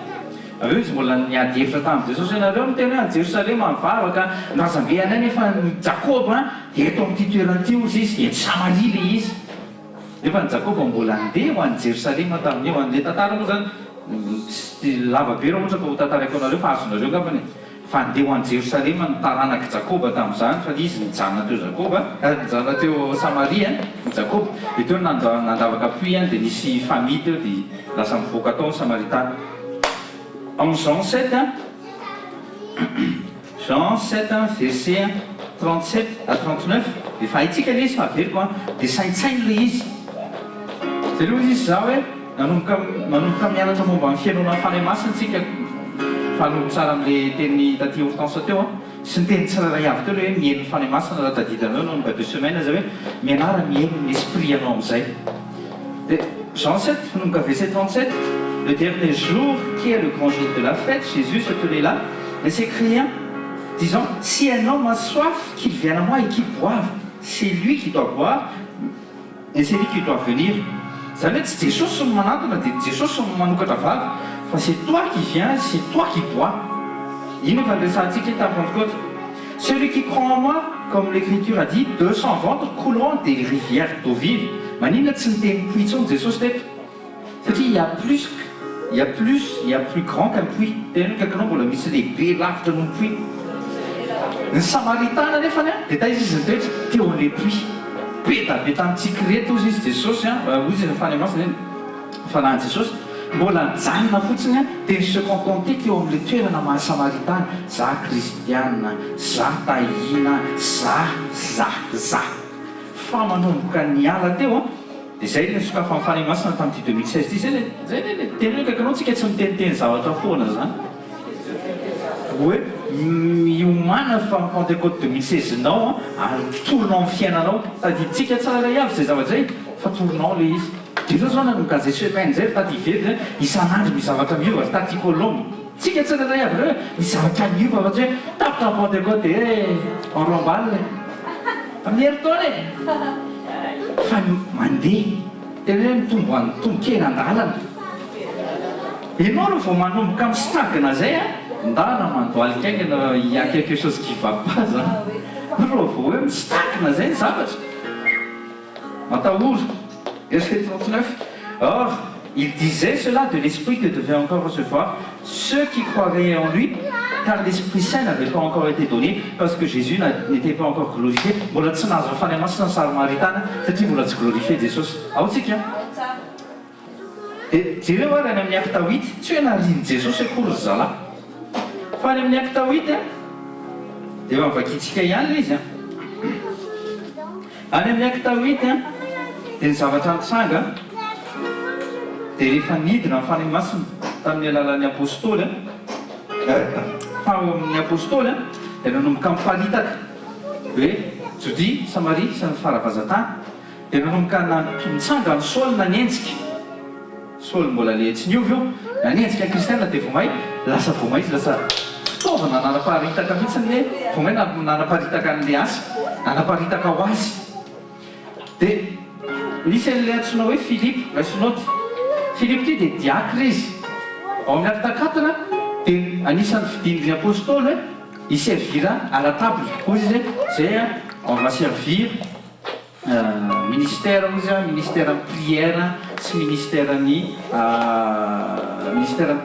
Avy eo izy mbola niady hevitra tamin'i Jesosy hoe nareo miteny hoe any Jerosalema mivavaka, ny razambe anay nefa ny Jakoba dia eto amin'ity toerana ity hozy izy, eto Samaria ilay izy. Nefa ny Jakoba mbola handeha ho any Jerosalema tamin'io. An'ilay tantara moa izany tsy lava be raha ohatra ka ho tantaraiko anareo fa azonareo angambany e. Fa handeha ho any Jerosalema ny taranak'i Jakoba tamin'izany fa izy nijanona teo Jakoba, nijanona teo Samaria i Jakoba. Dia teo no nandavaka puits dia nisy famille teo dia lasa nivoaka tao ny Samaritana. En Jean 7, Jean 7 verset. 37 à 39, efa haintsika ilay izy fa averiko an, dia saintsaino ilay izy. Jereo hozy izy za hoe nanomboka manomboka mianatra momba ny fihainoana ny Fanahy Masina tsika, mifanolo tsara amin'ilay teny taty Hortense teo an, sy ny teny tsirairay avy teo ilay hoe mihaino ny Fanahy Masina raha tadidinareo nanomboka deux semaines zay hoe mianara mihaino ny esprit anao amin'izay. Dia Jean 7, manomboka verset 37, Le dernier jour qui est le grand jour de la fête, Jésus se tenait là et s'écria disant, Si un homme a soif, qu'il vienne à moi et qu'il boive. C'est lui qui doit boire et c'est lui qui doit venir. Izany hoe tsy Jesosy no manantona dia Jesosy no manokatra vava fa c'est toi qui viens, c'est toi qui bois. Iny efa niresahantsika iny tamin'ny Pentecôte. Celui qui croit en moi, comme l'Écriture a dit, de son ventre couleront des rivières d'eau vive. Maninona tsy niteny puits intsony Jesosy teto? Satria il y a plus il y a plus il y a plus grand qu'un puits. Teneno akaikinao mbola misy lehibe lavitra noho ny puits. Ny Samaritana anefany an, dia taiza izy nitoetra? Teo amin'ilay puits. Be da be tamintsika ireto hozy izy Jesosy an, hozy izy ny Fanahy Masina eny, ny Fanahin'i Jesosy, mbola nijanona fotsiny an, dia ni-se contenter teo amin'ilay toerana maha Samaritana, za Kristiana, za tahiana, za, za, za. Fa manomboka niala teo an, Dia izay ilay nisokafan'ny Fanahy Masina tamin'ity 2016 ity, izay ilay, izay ilay teny hoe akaikinao tsika tsy miteniteny zavatra foana izany. Hoe miomàna fa ny Pentecôte 2016 nao an, ary torinao amin'ny fiainanao. Tadidintsika tsirairay avy izay zavatra izay fa torinao ilay izy. Dia izao izao nanomboka an'izay semaine izay ry taty ivelany izay, isan'andro misy zavatra miova ry taty Colombe. Tsika tsirairay avy ireo e, misy zavatra miova fa tsy hoe tapitra ny Pentecôte dia eh, on remballe. Amin'ny herintaona e! Fa mandeha, tena hoe mitombo mitombo kely an-dalana. Ianao raha vao manomboka mi-stagne zay an, ndana mandohalika haingana il y a quelque chose qui va pas zany. Raha vao hoe mi-stagne zay ny zavatra, matahora. Verset 39, Or, il disait cela de l'Esprit que devaient encore recevoir ceux qui croiraient en lui, car l'Esprit Saint n'avait pas encore été donné, parce que Jésus n'était pas encore glorifié. Mbola tsy nahazo ny Fanahy Masina ny Samaritana satria mbola tsy glorifié Jesosy. Ao tsika? Dia jereo ary any amin'ny Acte huit, tsy hoe narian'i Jesosy akory ry zalahy. Fa any amin'ny Acte huit dia efa novakintsika ihany ilay izy an. Any amin'ny Acte huit dia ny zavatra nitranga dia rehefa nidina ny Fanahy Masina tamin'ny alalan'ny Apostoly, tao amin'ny Apostoly dia nanomboka niparitaka hoe Jodia, Samaria sy ny faravazan-tany. Dia nanomboka nitsangana Saoly nanenjika, Saoly mbola le tsy niova io, nanenjika ny kristiana dia vao may lasa vao may izy lasa fitaovana nanaparitaka mihitsy ny vao may nanaparitaka an'le asa, nanaparitaka ho azy. Dia nisy an'le antsoina hoe Filipo, raiso naoty, Filipo ity dia diakra izy, ao amin'ny Acte quatre dia anisan'ny fidin'ny apostoly hoe hi-servir à la table, hoy izy hoe zay an, on va servir. Ministère hozy an, ministère ny prière sy ministère ny ministère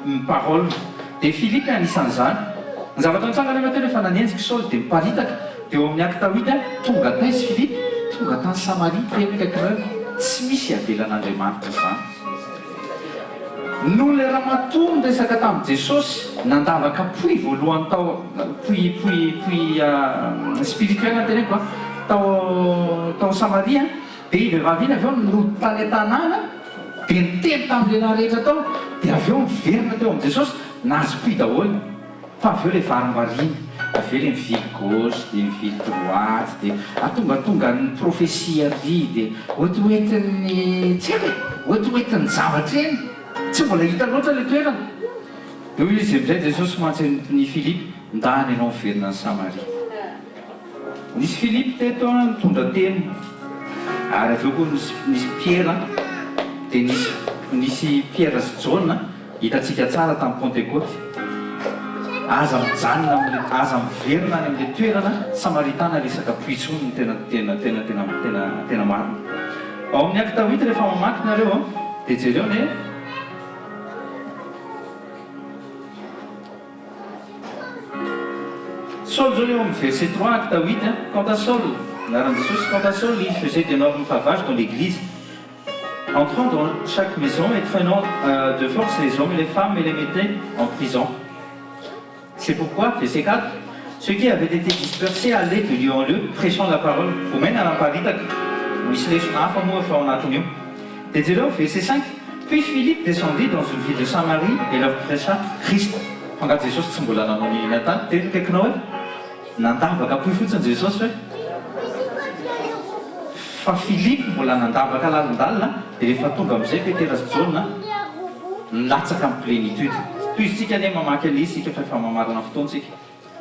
ny parole. Dia Philippe anisan'izany. Ny zavatra nitranga anefa teo rehefa nanenjika i Saoly dia miparitaka. Dia eo amin'ny Acte huit tonga taiza Philippe? Tonga tany Samaria, teny akaikin'ny tsy misy avelan'Andriamanitra izany. Noho ilay ramatoa niresaka tamin'i Jesosy, nandavaka puits voalohany tao, puits, puits, puits spirituel no teneniko an, tao, tao Samaria, dia iny vehivavy iny avy eo nody tany an-tanàna, dia niteny tamin'ny lehilahy rehetra tao, dia avy eo niverina teo amin'i Jesosy, nahazo puits daholo. Fa avy eo le varimbariana, avy eo le mivily gauche dia mivily droite dia atongatongan'ny prophetie ary dia hoetihoetin'ny tsy haiko e, hoetihoetin'ny zavatra eny, tsy mbola hita loatra le toerana. Dia hoy izy amin'izay Jesosy mantsy an'i Filipo, ndana ianao miverina any Samaria. Nisy Filipo teto nitondra teny ary avy eo koa nisy nisy Piera dia nisy nisy Piera sy Jaona. Hitantsika tsara tamin'ny Pantekoty. Aza mijanona amin'ilay, aza miverina any amin'ilay toerana samaritana resaka puits intsony no tena, tena, tena, tena, tena, tena marina. Ao amin'ny Acte huit rehefa mamaky nareo an, dia jereo anie. Saul zao eo amin'ny verset trois Acte huit an, quant à Saul, anaran'i Jesosy, quant à Saul, il faisait d'énormes ravages dans l'église. Entrant dans chaque maison et traînant de force les hommes et les femmes et les mettait en prison. C'est pourquoi, verset 4, Ceux qui avaient été dispersés allaient de lieu en lieu, prêchant la parole. Vao nanaparitaka. Misy lesona hafa moa fa ao anatin'io. Dia jereo, verset 5, Puis Philippe descendit dans une ville de Samarie et leur prêcha Christ. Fa angaha Jesosy tsy mbola nanao n'inona tany? Teny akaikinao hoe, nandavaka pohy fotsiny Jesosy hoe? Fa Philippe mbola nandavaka lalindalina, dia rehefa tonga amin'izay Petera sy Jaona, nilatsaka amin'ny plénitude. Tohizintsika anie mamaky an'ilay izy isika fa efa mamarana fotoana isika.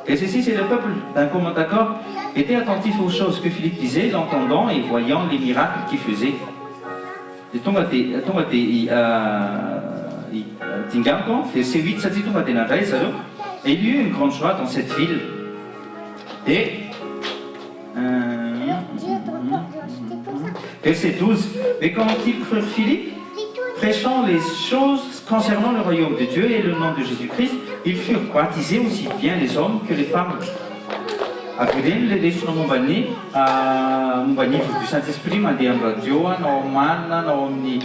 Verset 6, Et le peuple, d'un commun accord, était attentif aux choses que Philippe disait, l'entendant et voyant les miracles qu'il faisait. Dia tonga dia tonga dia dinganiko an, verset 8 satria tonga dia nandray zareo. Et il y eut une grande joie dans cette ville. Dia Verset 12, Mais quand ils crurent Philippe, prêchant les choses concernant le royaume de Dieu et le nom de Jésus-Christ, ils furent baptisés aussi bien les hommes que les femmes. Avereno le lesona momba ny momba ny œuvre du Saint Esprit mandeha amin'ny radio na ao Oman na ao amin'ny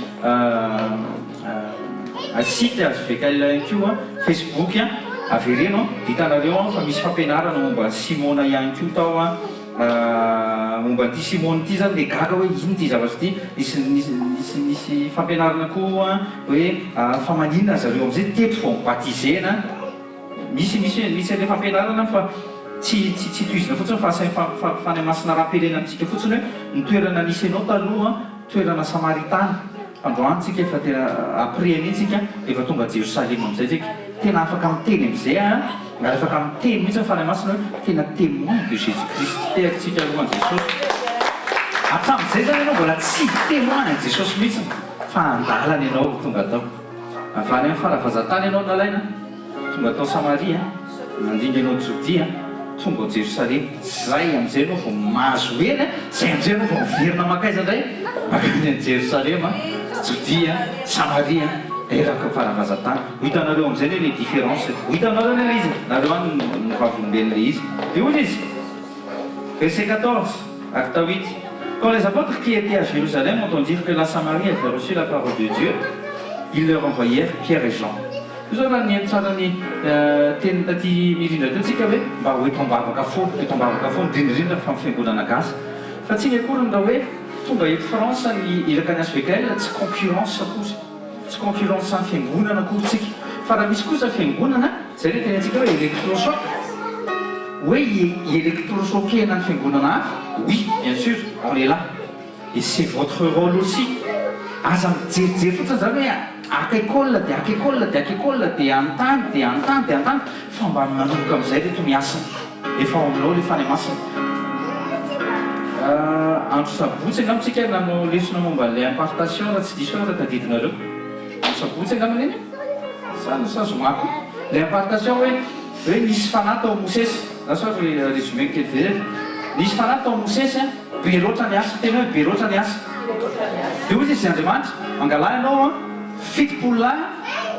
site HVKL ihany koa, Facebook, avereno hitanareo fa misy fampianarana momba an'i Simona ihany koa tao. Momba an'ity Simona ity zany le gaga hoe inona ity zavatra ity, nisy nisy nisy nisy fampianarana koa hoe fa maninona zareo amizay teto vao mi-baptiser-na, misy misy misy an'le fampianarana fa tsy tsy tsy tohizina fotsiny fa asain'ny Fanahy Masina rappeler-na amintsika fotsiny hoe ny toerana nisy anao taloha toerana samaritana, androany tsika efa tena après an'iny tsika efa tonga Jerosalema amizay tsika, tena afaka miteny amizay an, ary afaka miteny mihitsy ny Fanahy Masina hoe tena témoin de Jésus Christ, tehaka tsika aloha an'i Jesosy, hatramizay zany ianao mbola tsy témoin an'i Jesosy mihitsy fa andalana ianao vao tonga tao, avy any amin'ny faravazantany ianao nalaina. Tonga tao Samaria, nandringa anao Jodia, tonga ao Jerosalema. Zay amin'izay ianao vao mahazo hery, zay amin'izay ianao vao miverina mankaiza indray? Mankany an'i Jerosalema, Jodia, Samaria, eraka faravazantany. Ho hitanareo amin'izay anie ilay différence e. Ho hitanareo anie ilay izy e. Nareo any no vavolombelon'ilay izy. Dia hoy izy, verset 14, acte 8, Quand les apôtres qui étaient à Jérusalem entendirent que la Samarie avait reçu la parole de Dieu, ils leur envoyèrent Pierre et Jean. Io zao raha nihaino tsara ny teny taty mirindra teo tsika hoe mba ho eto ambavaka foana, eto ambavaka foana, indrindra indrindra fa ny fiangonana gasy. Fa tsy iny akory ny raha hoe tonga eto France ny iraka ny HVKL tsy concurrence akory, tsy concurrence samy fiangonana akory tsika. Fa raha misy kosa fiangonana, zay le tenentsika hoe électrochoc, hoe hi-électrochoquer-na ny fiangonana hafa, oui bien sûr, on est là. Et c'est votre rôle aussi. Aza mijerijery fotsiny zany hoe haka école dia haka école dia haka école dia anontany dia anontany dia anontany fa mba manomboka amin'izay reto miasa. Efa ao aminao ilay Fanahy Masina. Andro sabotsy angamba tsika nanao lesona momba an'ilay impartation raha tsy diso aho raha tadidinareo. Andro sabotsy angamba iny e? Sa sa zoma koa? Ilay impartation hoe hoe nisy fanahy tao Mosesy. Za sao résumé kely very. Nisy fanahy tao Mosesy an. Be loatra ny asa, tena hoe be loatra ny asa. Dia hoy izy, Andriamanitra, angalà ianao an, 70 lahy,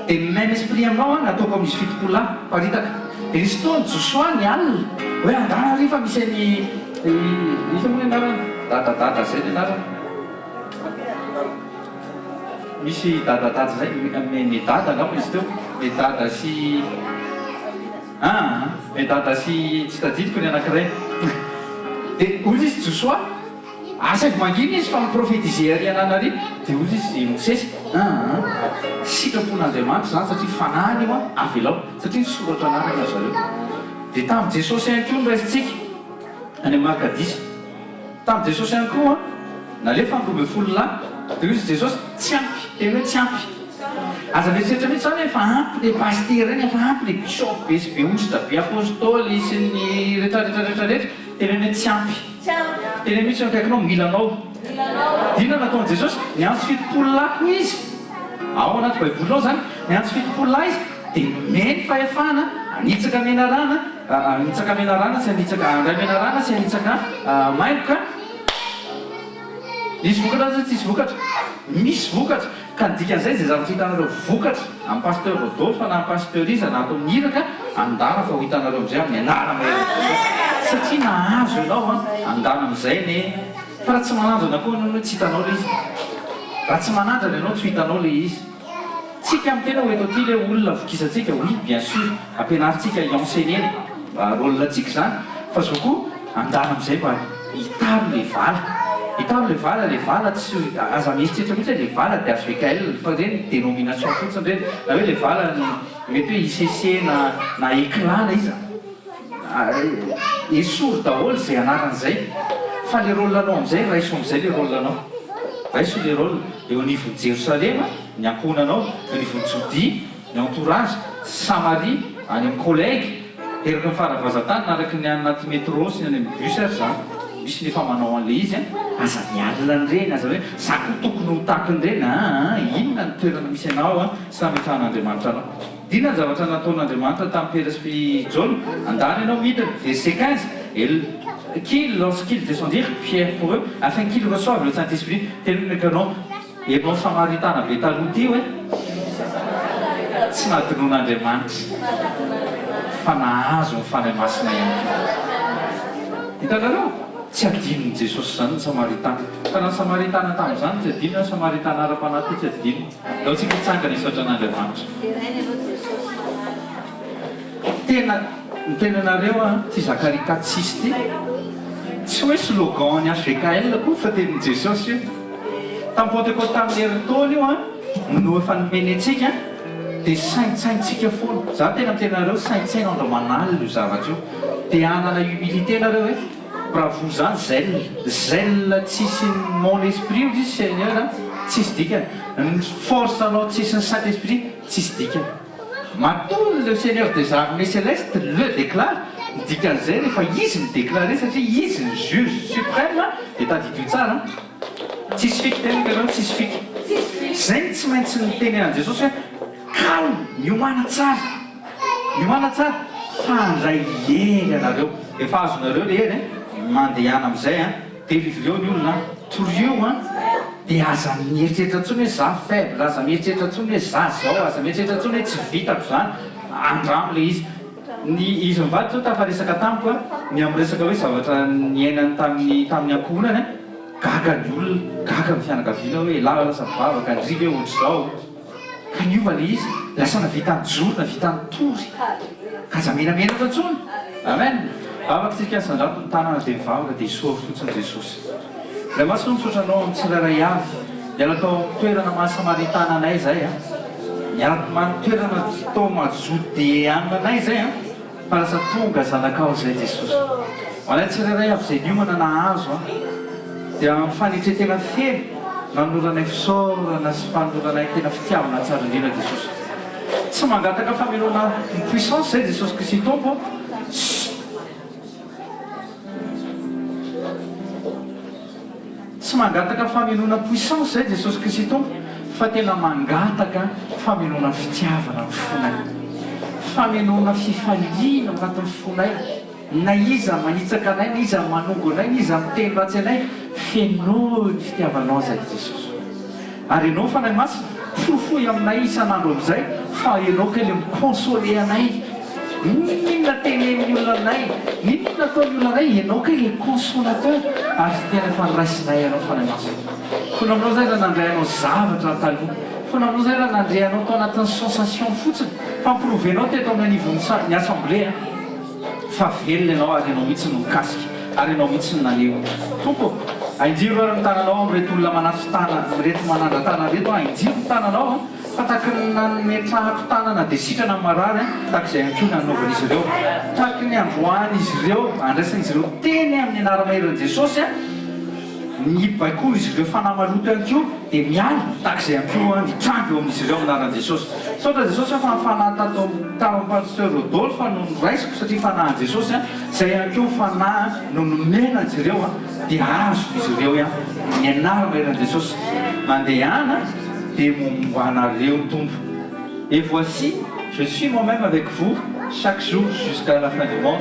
dia ny même esprit aminao an, nataoko amin'izy 70 lahy, paritaka. Dia nisy fotoana Josoa ny alina, hoe andana ary fa misy an'i, iza moa ny anarany? Dadadada izay ny anarany. Misy dadadada izay, Medada angamba izy teo, Medada sy. Aa i dada sy tsy tadidiko ny anakiray de hozy izy Josoa asaivo mangina izy fa mi-prophétiser ary anana ary de hozy izy Mosesy aa sitrapon'Andriamanitra izany satria fanahiny io an avelao satria nisoratra anarana ry zareo de tamin'i Jesosy ihany koa no raisintsika any amin'ny Marka dix Tamin'i Jesosy ihany koa, nalefa ny 12 lahy, dia hoy izy Jesosy, tsy ampy, teny hoe tsy ampy. Aza mieritreritra mihitsy izany hoe efa ampy ilay pasitera ireny, efa ampy ilay bishop be sy be hosotra, be apostoly sy ny rehetra rehetra rehetra rehetra, teneno hoe tsy ampy. Teneno mihitsy eo akaikinao, mila anao. Dia inona no nataon'i Jesosy? Niantso 70 lahy koa Izy. Ao anaty Baibolinao izany, niantso 70 lahy Izy, dia nomeny fahefana hanitsaka menarana, Hanitsaka menarana sy hanitsaka handray menarana sy hanitsaka maingoka. Nisy vokatra sa tsisy vokatra? Misy vokatra. Ka ny dikan'izay, izay zavatra hitanareo vokatra amin'ny Pasteur Rodolphe na amin'ny Pasteur iza na ato amin'ny iraka, andana fa ho hitanareo amin'izay amin'ny anarana mahery Jesosy. Satria nahazo ianao an, andana amin'izay anie. Fa raha tsy manandrana koa ianao anie tsy hitanao ilay izy. Raha tsy manandrana ianao tsy ho hitanao ilay izy. Tsika miteny hoe eto aty le olona vokisantsika, oui bien sur, ampianarintsika hi-enseigner-na. rôle antsika izany fa zao koa andana amin'izay mba hitaro le vala, hitaro le vala, le vala tsy aza mieritreritra mihitsy hoe le vala dia HVKL fa ireny dénomination fotsiny ireny na hoe le vala mety hoe ICC na na Eclat na iza, esory daholo izay anarana izay fa le rôle anao amin'izay raiso amin'izay le rôle anao, raiso le rôle eo anivon'i Jerosalema ny ankohonanao, eo anivon'i Jodia ny entourage, Samaria, any amin'ny collègue, eraky ny faravazantany na araky ny any anaty métro sy ny any amin'ny bus ary zany, misy ny efa manao an'ilay izy an, aza mialona an'ireny, aza hoe za koa tokony ho tahaka an'ireny, aa inona ny toerana misy anao an, sy nametrahan'Andriamanitra anao. Inona ny zavatra nataon'Andriamanitra tamin'i Piera sy i Jaona? Andany ianao midina, verset 15, et qu'ils, lorsqu'ils descendirent, prièrent pour eux, afin qu'ils reçoivent le Saint-Esprit, teneniko anao, Ianao Samaritana be taloha ity hoe tsy nadinoan'Andriamanitra fa nahazo ny Fanahy Masina ihany koa. Hitanareo? Tsy adinon'i Jesosy izany ny Samaritana. Fa na ny Samaritana tamin'izany tsy adino, na ny Samaritana ara-panahy koa tsy adino. Ndao tsika hitsangana hisaotra an'Andriamanitra. Tena miteny anareo aho ty Zakaria 4 6 ty tsy hoe slogan ny HVKL akory fa tenin'i Jesosy io. Tamin'ny Pentecote tamin'ny herintaona io an no efa nomeny antsika dia saintsaintsika foana. Za tena miteny anareo saintsaino andro aman'alina io zavatra io. Dia hanana humilité nareo hoe bravo zany zèle. Zèle tsisy ny mon esprit hozy izy Seigneur a, tsisy dikany. Ny force anao tsisy ny Saint Esprit tsisy dikany. Matoa le Seigneur des armées célestes le déclare, ny dikan'izay rehefa izy mi-déclarer satria izy ny juge suprême dia tadidio tsara an! Tsisy fika, teneniko ianareo tsisy fika. Zay no tsy maintsy nitenenan'i Jesosy hoe calme, miomàna tsara, miomàna tsara fa handray hery ianareo. Efa azonareo le hery an, mandehana amin'izay an. Delivreo ny olona an! Torio an! Dia aza mieritreritra intsony hoe za faible, aza mieritreritra intsony hoe za zao, aza mieritreritra intsony hoe tsy vitako izany, andramo ilay izy. Ny izy mivady zao tafaresaka tamiko an, ny amin'ny resaka hoe zavatra niainany tamin'ny tamin'ny ankohonany an, gaga ny olona, gaga ny fianakaviana hoe elah lasa mpivavaka, ndry ve ohatr'izao. Ka niova le izy, lasa navita nijoro, navita nitory. Ka aza menamenatra intsony. Amen. Vavaka tsika asandrato ny tanana dia mivavaka dia hisoa fotsiny Jesosy. Ray Masina o misaotra anao amin'ny tsirairay avy niala tao amin'ny toerana maha samaritana anay izay a. Niala tmany toerana tao maha jodeana anay izay a. Fa lasa tonga zanakao izay Jesosy. Ho anay tsirairay avy izay niomana nahazo an, dia amin'ny fanetren-tena feno nanoloranay fisaorana sy fanoloranay tena fitiavana tsara indrindra Jesosy. Tsy mangataka famelona ny puissance izay Jesosy Kristy Tompo. Tsy mangataka famenoana puissance zay Jesosy Kristy Tompo fa tena mangataka famenoana fitiavana ny fonay. Famenoana fifaliana ao anatin'ny fonay. Na iza manitsaka anay, na iza manongo anay, na iza miteny ratsy anay, fenoy ny fitiavanao zay Jesosy. Ary Ianao Fanahy Masina, porofoy aminay isan'andro amin'izay fa Ianao kay le mi-consoler anay. N'inon'inona tenenin'ny olona anay, n'inon'inona ataon'ny olona anay, Ianao kay le consolateur ary tena efa raisinay Ianao Fanahy Masina. Fony aminao zay raha nandray anao zavatra taloha, fony aminao zay raha nandre anao tao anatin'ny sensation fotsiny, fa mi-prouver-nao teto amin'ny anivon'ny ny assemblée an. Fa velona Ianao ary Ianao mihitsy no nikasika, ary Ianao mihitsy no naneho. Tompo ô, ainjiro ary ny tananao amin'ireto olona manatso-tana, amin'ireto manandra-tanana ireto aho, ainjiro ny tananao an, fa tahaky ny nametrahako tanana dia sitrana ny marary an, tahaka izay ihany koa nanaovan'izy ireo, tahaky ny androan'izy ireo, andraisan'izy ireo teny amin'ny anara-maherin'i Jesosy an, Ny baikoa izy ireo fanahy maloto ihany koa dia miala tahaka izay ihany koa ny tranga eo amin'izy ireo amin'ny anaran'i Jesosy. Misaotra Jesosy aho fa ny fanahy tato tao amin'ny Pasteur Rodolphe no noraisiko satria fanahin'i Jesosy izay ihany koa ny fanahy no nomena azy ireo dia azon'izy ireo ihany ny anarana eran'i Jesosy. Mandehana dia momba anareo ny Tompo. Et voici, je suis moi-même avec vous chaque jour jusqu'à la fin du monde,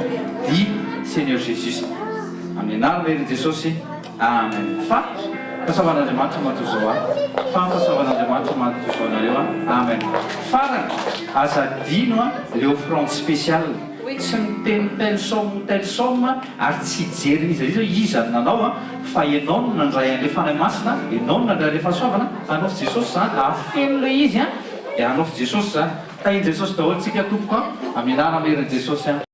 dit Seigneur Jésus. Amin'ny anarana herin'i Jesosy Amen fa fahasoavan'Andriamanitra matoa zao ahy fa ny fahasoavan'Andriamanitra matoa zao anareo an Amen farany aza adino an le offrande spéciale tsy miteny telle somme ou telle somme ary tsy hijery n'iza n'iza hoe iza no nanao an fa ianao no nandray an'le Fanahy Masina ianao no nandray an'le fahasoavana hanaovy Jesosy zany hahafeno le izy an dia hanaovy Jesosy zany tahin'i Jesosy daholo tsika tompoko an amin'ny anarana herin'i Jesosy an.